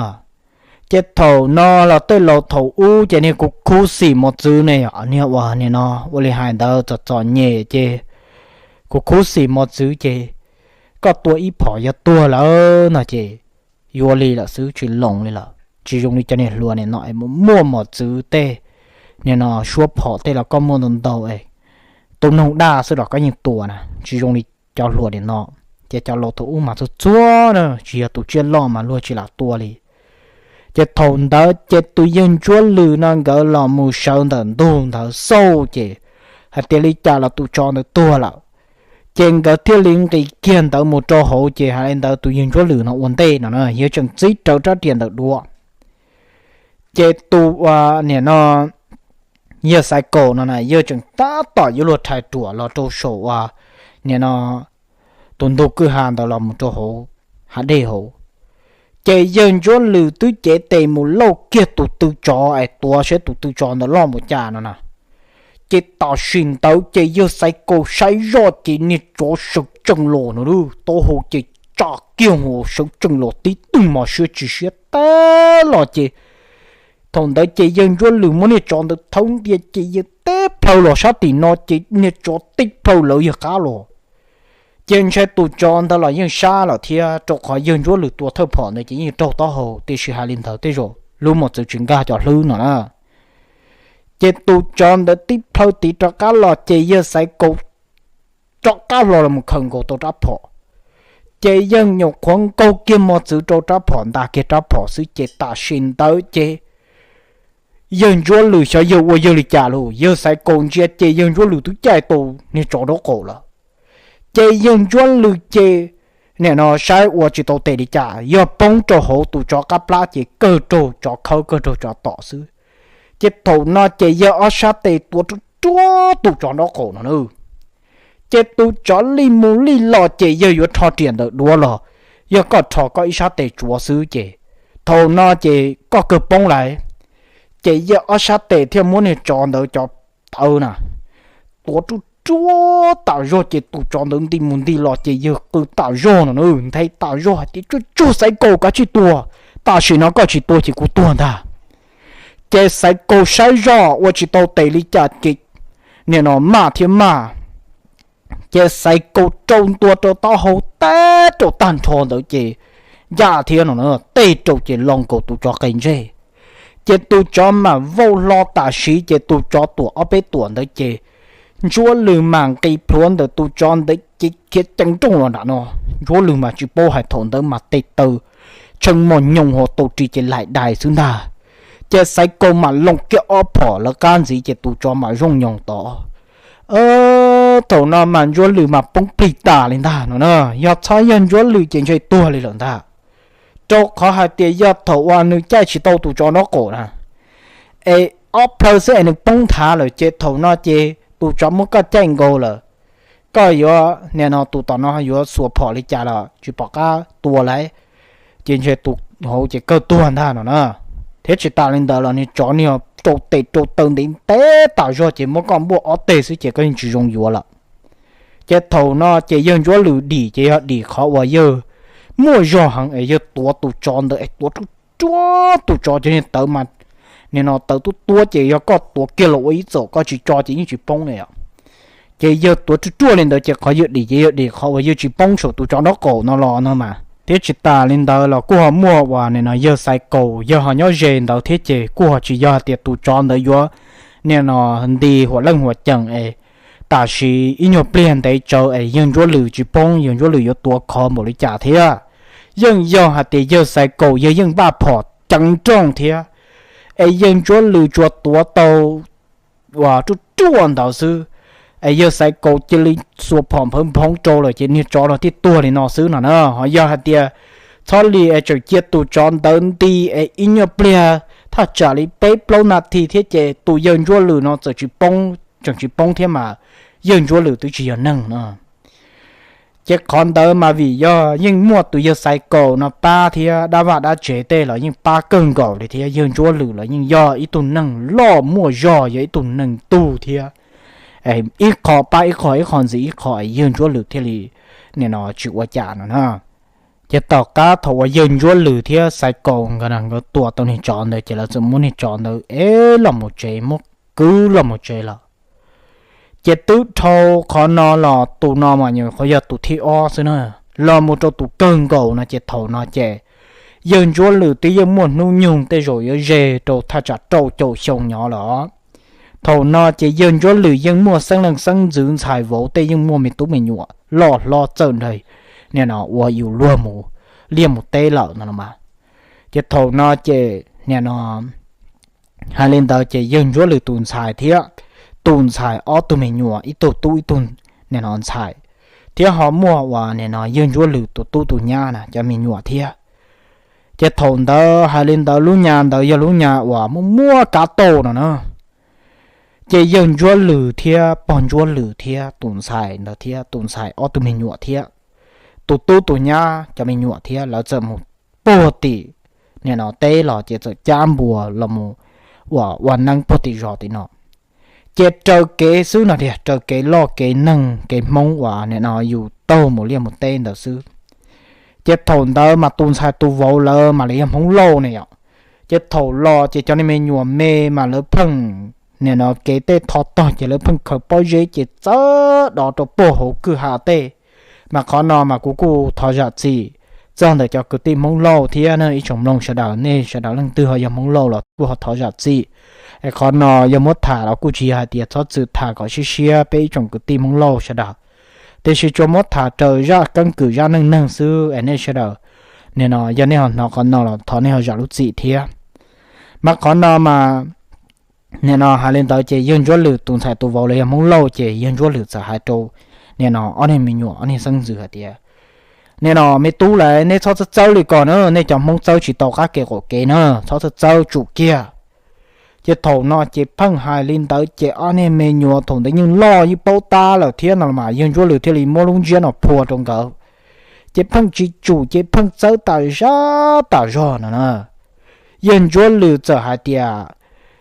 Ces thaum no los tej laus thaum ub ces niag kuv khuv xim mos txwv ne, niag uas nim no ua li hais ntawd txom txom nyem ces kuv khuv xim mos txwv ces koj tua ib phom yog tuag lawm no ces yuav li lawm xwb tsis loos li lawm, tsis zoo li cov niag hluas nim no es muaj mos txwv tej nim no suab phom tej los koj muaj ntau ntau es tub noog daj xwb los koj yeej tua na, tsis zoo li cov hluas nim no. Ces cov laus thaum ub mas txhua txhua na, tsis yog tus tsiaj loj mas luag tsis lam tua li. Ces thaum ntawd ces tus yawg Ntsuab Lwm no nkawd los mus sawv ntawm ntug ntawd xauj ces hais tias li cas los tus tsov ntawd tuag lawm. Ces nkawd thiaj li nqis kiag ntawd mus rau hauv ces hais li ntawd tus yawg Ntsuab Lwm no ua ntej no na yawg tseem txib rawv rab riam ntawm duav. Ces tus nim no yawg Xaiv Kaus no na yawg tseem tab tom yuav luag rhais ruam los rau saum uas nim no tus ntug kwj ha ntawd los mus rau hauv hav dej hauv. Ces yawg Ntsuab Lwm twb cev tes mus lauj kiag tus tw tsov es tuav saib tus tw tsov ntawd loj mus cas no na. Ces tam sim ntawd ces yawg Xaiv Kaus saib zoj ces niag tsov sawv tsees los no, taub hau ces tsa kiag hos sawv tsees los tib tug mos siab tsis siab tag los ces thaum ntawd ces yawg Ntsuab Lwm muab niag tsov ntawd thawb ntia ces yawg teb plhaw los sab tim no ces niag tsov teb plhaw lawv yawg qab los. Ces ntshai tus tsov ntawd los yeej sab lawm thiab rau qhov yawg Ntsuab Lwm tua thawj phom ntawd ces yeej raug taub hau, tiam sis hais li ntawd tej zaum lub mos txwv tsis nkag cov hlwb no na. Ces tus tsov ntawd tib plhaw tid rov qab los ces yawg Xaiv Kaus rov qab hlo los mus khaws nkaus tau rab phom. Ces yawg nyuam qhuav nkaug kiag mos txwv rau rab phom nta kiag rab phom xwb ces tam sim ntawd ces yawg Ntsuab Lwm xyov yawg ua yawg li cas lauj, yawg Xaiv Kaus ntsia ces yawg Ntsuab Lwm twb caij tau niag tsov nraub qaum lawm. Ces yawg Ntsuab Lwm ces nim no saib ua tsis tau tes li cas, yog poob rau hauv tus tsov qab plab ces kawg raug tsov khawb kawg raug tsov tom xwb. Ces thaum no ces yawg ob sab tes tuav ruaj ruaj tus tsov nraub qaum no na. Ces tus tsov lij mus lij los ces yawg yuav rho riam ntawm duav los, yog koj rho koj ib sab tes tsuav xwb ces thaum no ces koj kawg poob lawm. Ces yawg ob sab tes thiaj muab niag tsov ntawd cov tawv na tuav ruaj ruaj tam zog ces tus tsov ntawd nti mus nti los ces yawg qw tam zog no na, nthe tam zog hais tias tsuag tsuag Xaiv Kaus kav tsij tuag, tam sim no koj tsis tuag ces kuv tuag ntag. Ces Xaiv Kaus saib zoj ua tsis tau tes li cas ces nim no maj thiab maj. Ces Xaiv Kaus rau ntua rau taub hau teb rau tag nrho ntawd ces ncaj thiab no na, tej rau ces lo nkaus tus tsov qe ntseg. Ces tus tsov mas vau hlo tam sim ces tus tsov tuam ob peb tuam ntawd ces Ntsuab Lwm mas nqis plhuav ntawm tus tsov ntawd ces khiav ceev nrooj los nram no. Ntsuab Lwm mas tsis paub hais thaum ntawd mas tes taw tshee mos nyoos hos tau ris ces laim dais xwb ntag. Ces Xaiv Kaus mas loo kiag ob phom lawv qab ntxiv ces tus tsov mas zoo nyoos tod. Thaum no mas Ntsuab Lwm mas poob plig tas li ntag no na. Yog txhob yog Ntsuab Lwm ces ntshe tuag li lawm ntag, rau qhov hais tias yog thaum uas nws caij tsis tau tus tsov nraub qaum na, es ob plhaw xwb es nws poob nthav lawm ces thaum no ces tus tsov muab koj caij nkaus lawm, koj yuav nim no tus tom no yuav xuas phom li cas los tsis pom qab tua lawm, ces ntshe tus hauv ces kawg tuag ntag no na. Thiab tsis tas li ntawd los niag tsov niag rau tes rau taw ntev ntev tas zog ces muab koj npuaj ob teg xwb ces koj yeej tsis zoo yuav lawm. Ces thaum no ces yawg Ntsuab Lwm dim ces yog dim qhov uas yawg muaj zog heev es yawg tuav tus tsov ntawd es tuav ruaj ruaj tus tsov cov niag tawv mas nim no tawv tuab tuab ces yog koj tuav kiag los ua ib txom koj tsis tso ces yeej tsis poob ne os. Ces yawg tuav ruaj ruaj li ntawd ces qhov yawg dim ces yawg dim qhov uas yawg tsis poob saum tus tsov nraub qaum no los no mas. Thiab tsis tas li ntawd los kuj ho muaj uas nim no yawg Xaiv Kaus yawg ho nyob ze ntawd thiab ces kuj ho tsis yog hais tias tus tsov ntawd yuav nim no nti huam leej huam ceem es tam sim ib nyuag pliag ntev tsawv es yawg Ntsuab Lwm tsis poob, yawg Ntsuab Lwm yuav tuav khov npaum li cas thiab. Yeej yog hais tias yawg Xaiv Kaus yawg yeej npaj phom ceev nrooj thiab, es yawg Ntsuab Lwm tsuas tuav tau uas ruaj ruaj ntawd xwb, es yawg Xaiv Kaus cia li xuas phom nphawv nphoov rau lawm ces niag tsov no thiaj tuag li no xwb no na. Ho yog hais tias txhob li es tseem cia tus tsov ntawd nti es ib nyuag pliag thaj tsam li peb plaub nas this thiab ces tus yawg Ntsuab Lwm no txawm tsis poob, tseem tsis poob thiab mas yawg Ntsuab Lwm twb tsis yog neeg no. Ces qhov ntawd mas vim yog yeej muaj tus yawg Xaiv Kaus no pab thiab dab vaj dab tsev tej los yeej pab kawg nkaus li thiab yawg Ntsuab Lwm los yeej yog ib tug neeg loj muaj zog, yog ib tug neeg tug thiab. Ib qho pab ib qho, ib qho ntxiv ib qho es yawg Ntsuab Lwm thiaj li nim no tsis ua cas no na. Ces tom qab thaum uas yawg Ntsuab Lwm thiab Xaiv Kaus nkawd tua tau niag tsov ntawd ces lawv txawm muab niag tsov ntawd ev los mus tsev, muab kwv los mus tsev lawm. Ces twb dhau qhov no los tus no mas nyuam qhuav yog tus thib ob xwb na, los mus rau tus kawg nkaus no ces thaum no ces yawg Ntsuab Lwm twb yeej muaj hnub nyoog tej zaum yuav ze rau thaj tsam rau caum xyoo nyob lawm. Thaum no ces yawg Ntsuab Lwm yeej muaj xeeb leej xeeb ntxwv ntxhais vauv tej yeej muaj me tub me nyuam loj hlob txawj nrog nim no ua yus luag mus liaj mus teb lawm no los mas. Ces thaum no ces nim no hais li ntawd ces yawg Ntsuab Lwm tus ntxhais thiab tus ntxhais ob tug me nyuam, ib tug tub ib tug nim no ntxhais, thiab ho muaj uas nim no yawg Ntsuab Lwm tus tub tus nyab na cov me nyuam thiab. Ces thaum ntawd hais li ntawd lub nyab ntawd yog lub nyab uas muaj muaj kab tauj no na. Ces yawg Ntsuab Lwm thiab pog Ntsuab Lwm thiab tus ntxhais ntawd thiab tus ntxhais ob tug me nyuam thiab tus tub tus nyab cov me nyuam thiab lawv txawm mus puag tim nim no teb los ces txawm cab npua los mus ua ua neeb puag tim zos tim no. Ces raws kev xwb no tiag, raws kev loj kev neeg kev Hmoob uas nim no yus taug mus liaj mus teb ntawd xwb. Ces thaum ntawd mas tus ntxhais tus vauv lawv mas lawv yog Hmoob Lauj ne yom. Ces thaum los ces cov niag me nyuam me mas lawv pheej nim no kev tej tho tog ces lawv pheej khaws pob zeb ces txawb dov rau puag hauv kwj ha tej. Mas qhov no mas kuv kuj thov zam txim txog ntawm cov kwv tij Hmoob Lauj thiab ib tsoom mloog sawv daws, nej sawv daws leej twg ho yog Hmoob Lauj los kuj ho thov zam txim. Es qhov no yog muab tham los kuj tsis yog hais tias txhob txwm tham kom siab siab peb ib tsoom kwv tij Hmoob Lauj sawv daws, tiam sis tsuas muab tham raws zaj keeb kwm zaj neej neeg xwb es nej sawv daws nim no yog nej ho hnov qhov no los thov nej ho zam lub txim thiab. Mas qhov no mas nim no hais li ntawd ces yawg Ntsuab Lwm tus ntxhais tus vauv los yog Hmoob Lauj ces yawg Ntsuab Lwm txawm hais rau nim no ob niag me nyuam ob niag xeeb ntxwv hais tias, nim no me tub las neb txhob txawb txawb li ko na, nej cov Hmoob txawb tsis tau qab kev qaum kev na, txhob txawb txawb tsum kiag. Ces thaum no ces pheej hais li ntawd ces ob niag me nyuam thaum ntawd yeej loj yeej paub tab lawm thiab no los mas yawg Ntsuab Lwm thiaj li muab lub ntsiab no phua rau nkawd. Ces pheej tsis tsum ces pheej txawb tas zab tas zog no na. Yawg Ntsuab Lwm txawm hais tias,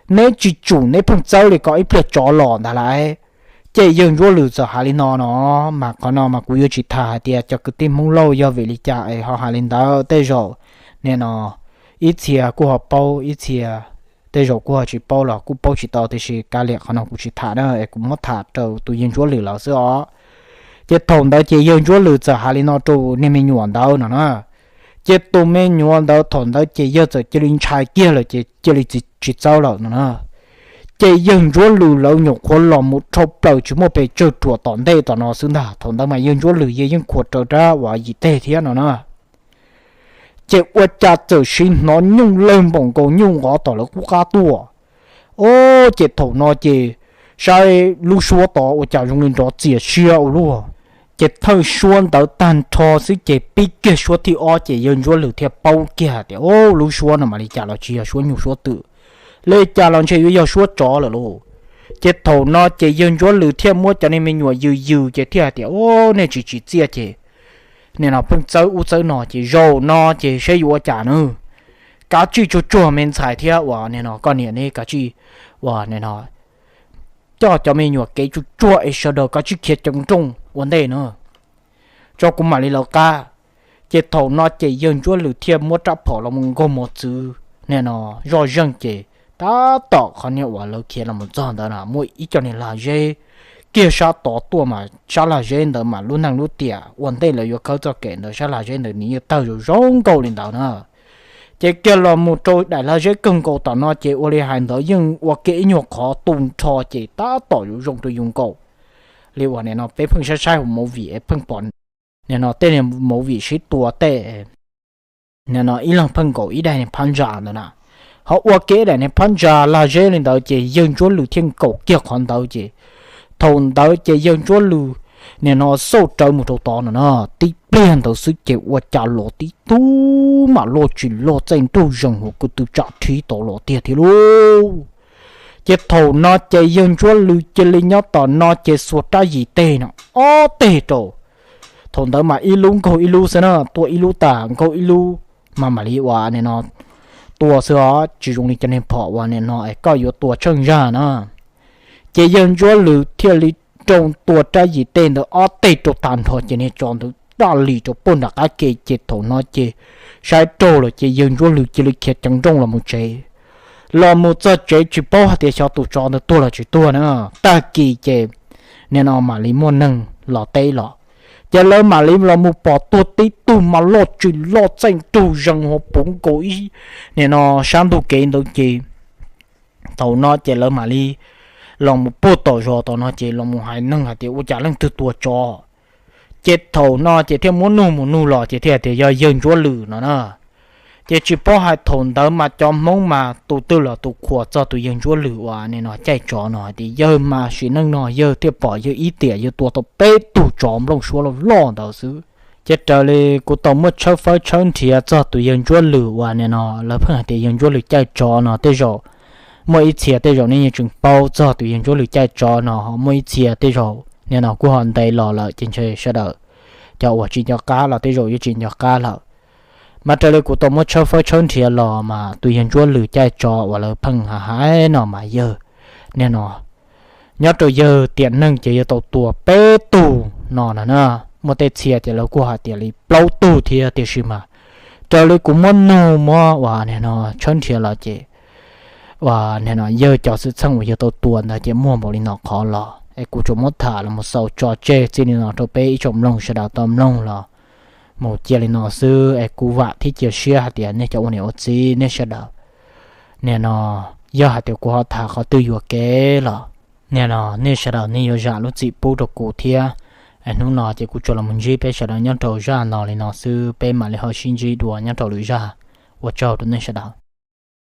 neb tsis tsum neb pheej txawb li ko ib pliag tsov los ntag lauj. Ces yawg Ntsuab Lwm txawm hais li no no, mas qhov no mas kuv yuav tsis tham hais tias cov kwv tij Hmoob Lauj yog vim li cas es ho hais li ntawd, tej zaum nim no ib txhia kuj ho paub ib txhia tej zaum kuj ho tsis paub los kuj paub tsis tau, tiam sis kav liam qhov no kuv tsis tham na es kuv muab tham rau tus yawg Ntsuab Lwm lawm xwb os. Ces thaum ntawd ces yawg Ntsuab Lwm txawm hais li no rau niag me nyuam ntawd no na. Ces tus me nyuam ntawd thaum ntawd ces yawg txawm cia li ntshai kiag lawm ces cia li tsis txawb lawm no na. Ces yawg Ntsuab Lwm lawv nyuam qhuav los mus dhau plaws tsis muaj pes tsawg ruam tom ntej tom no xwb ntag. Thaum ntawd mas yawg Ntsuab Lwm yawg yeej khuam raws rab uas yim teg thiab no na. Ces ua cas txawm sim hnov nyooj lawg npaum nkaus nyooj nqov tom lawv qub qab tuaj. Au, ces thaum no ces saib lub suab tod ua cas zoo li nrov txias siab ua luaj. Ces thawj suab ntawd tag nrho xwb ces pib kiag suab thib ob ces yawg Ntsuab Lwm thiaj paub kiag tias, Au, lub suab no mam li cas los tsis yog suab nyuj suab twm, li cas los ntshe yuav yog suab tsov lawm lauj. Ces thaum no ces yawg Ntsuab Lwm thiaj muab cov niag me nyuam yws yws ces thiaj hais tias, Au, nej tsis tsim txiaj ces nim no pheej txawb ub txawb no ces zaum no ces saib yuav ua cas nawb. Kav tsij tsuag tsuag me ntxhais thiab uas nim no koj niam neb kav tsij uas nim no coj cov me nyuam kev tsuag tsuag es sawv daws kav tsij khiav ceev nrooj ua ntej na, tso kuv mam li lawv qab. Ces thaum no ces yawg Ntsuab Lwm thiaj muab rab phom los mus nkaug mos txwv nim no zoj zeeg ces tab tom qhov niag uas lawv khiav los mus txog ntawd na muaj ib co niag lag zeb kiag sab tod tuaj mas sab lag zeb ntawd mas lub neej lub tiam ua ntej lawv yuav khawb txoj kev ntawd sab lag zeb ntawd nws yeej tawg zoo zoo nkauj li ntawd na. Ces kiag los mus rau daim lag zeb kawg nkaus tom no ces ua li hais ntawd yeej ua kiag ib nyuag qhov tu nrho ces tab tom yuav zoo rau yus nkaus li uas nim no peb pheej saib saib hauv movie es pheej pom nim no tej niag movie sib tua tej nim no ib leeg pheej nkaum ib daim niag phab ntsa ntawd na. Ho ua kiag ib daim niag phab ntsa lag zeb li ntawd ces yawg Ntsuab Lwm thiaj nkaum kiag qhov ntawd ces thaum ntawd ces yawg Ntsuab Lwm nim no xauj rawv mus rau tod no na, tib pliag ntawd xwb ces ua cas los tib tug mas loj tsis loj txaij nraug zees huv kuj tw tsam rhib tod los tiag thiab lauj. Ces thaum no ces yawg Ntsuab Lwm cia li nyob tom no ces xuas rab yim teg no ob teg rau. Thaum ntawd mas ib lub nkaug ib lub xwb na, tua ib lub tas nkaug ib lub mas mam li ua nim no tua xwb os, tsis zoo li cov niag phom uas nim no es koj yuav tua tsheej zaj na. Ces yawg Ntsuab Lwm thiaj li rau tua rab yim teg ntawd ob teg rau tag nrho ces niag tsov ntawd daj li rau puag nram qab ke ces thaum no ces saib raug lawm ces yawg Ntsuab Lwm cia li khiav ceev nrooj los mus tsev. Los mus txog tsev tsis paub hais tias xyov tus tsov ntawd tuag los tsis tuag na. Tag kis ces nim no mam li muaj neeg los teb los, ces lawv mam li los mus pom tuag tib tug mas loj tsis loj txaij nraug zees huv puv nkaus ib nim no sab ntug kev ntawd ces thaum no ces lawv mam li los mus puag tom zos tom no ces los mus hais neeg hais tias ua cas leej twg tua tsov. Ces thaum no ces thiaj muab nug mus nug los ces thiaj tias yog yawg Ntsuab Lwm no na. Ces tsis paub hais thaum ntawd mas cov Hmoob mas tus twg los tus khuam txog tus yawg Ntsuab Lwm uas nim no caij tsov no hais tias yawg mas sim neej no yawg thiaj pom yawg ib tiam yawg tua tau peb tug tsov nplooj suab loj loj ntawd xwb. Ces raws li kuv tau muab tshawb fawb tshawb nrhiav txog tus yawg Ntsuab Lwm uas nim no lawv pheej hais tias yawg Ntsuab Lwm caij tsov no tej zaum muaj ib txhia tej zaum nej yeej tseem paub txog tus yawg Ntsuab Lwm caij tsov no, ho muaj ib txhia tej zaum nim no kuj ho ntev los lawm ces ntshe sawv daws cov uas tsis nco qab los tej zaum yuav tsis nco qab lawm. Mas raws li kuv tau muab tshawb fawb tshawb nrhiav los mas tus yawg Ntsuab Lwm caij tsov uas lawv pheej hais hais no mas yawg nim no nyob rau yawg tiam neej ces yawg tau tua peb tug no na na. Muaj tej txhia ces lawv kuj hais tias li plaub tug thiab tiam sis mas raws li kuv muab nug muab uas nim no tshawb nrhiav los ces uas nim no yawg cov xwm txheej uas yawg tau tua ntawd ces muaj npaum li no qhov los es kuv tsuas muab tham los mus xaus tso tseg txij li no rau peb ib tsoom mloog sawv daws tau mloog los mus cia li no xwb es kuv vam thiab cia siab hais tias nej cov ua niam ua txiv nej sawv daws nim no yog hais tias kuv ho tham qhov twg yuam kev los nim no nej sawv daws nej yuav zam lub txim pub rau kuv thiab. Es hnub no ces kuv tsuas los mus ntsib peb sawv daws nyob rau zaj no li no xwb, peb mam li ho sib ntsib dua nyob rau lwm zaj. Ua tsaug rau nej sawv daws.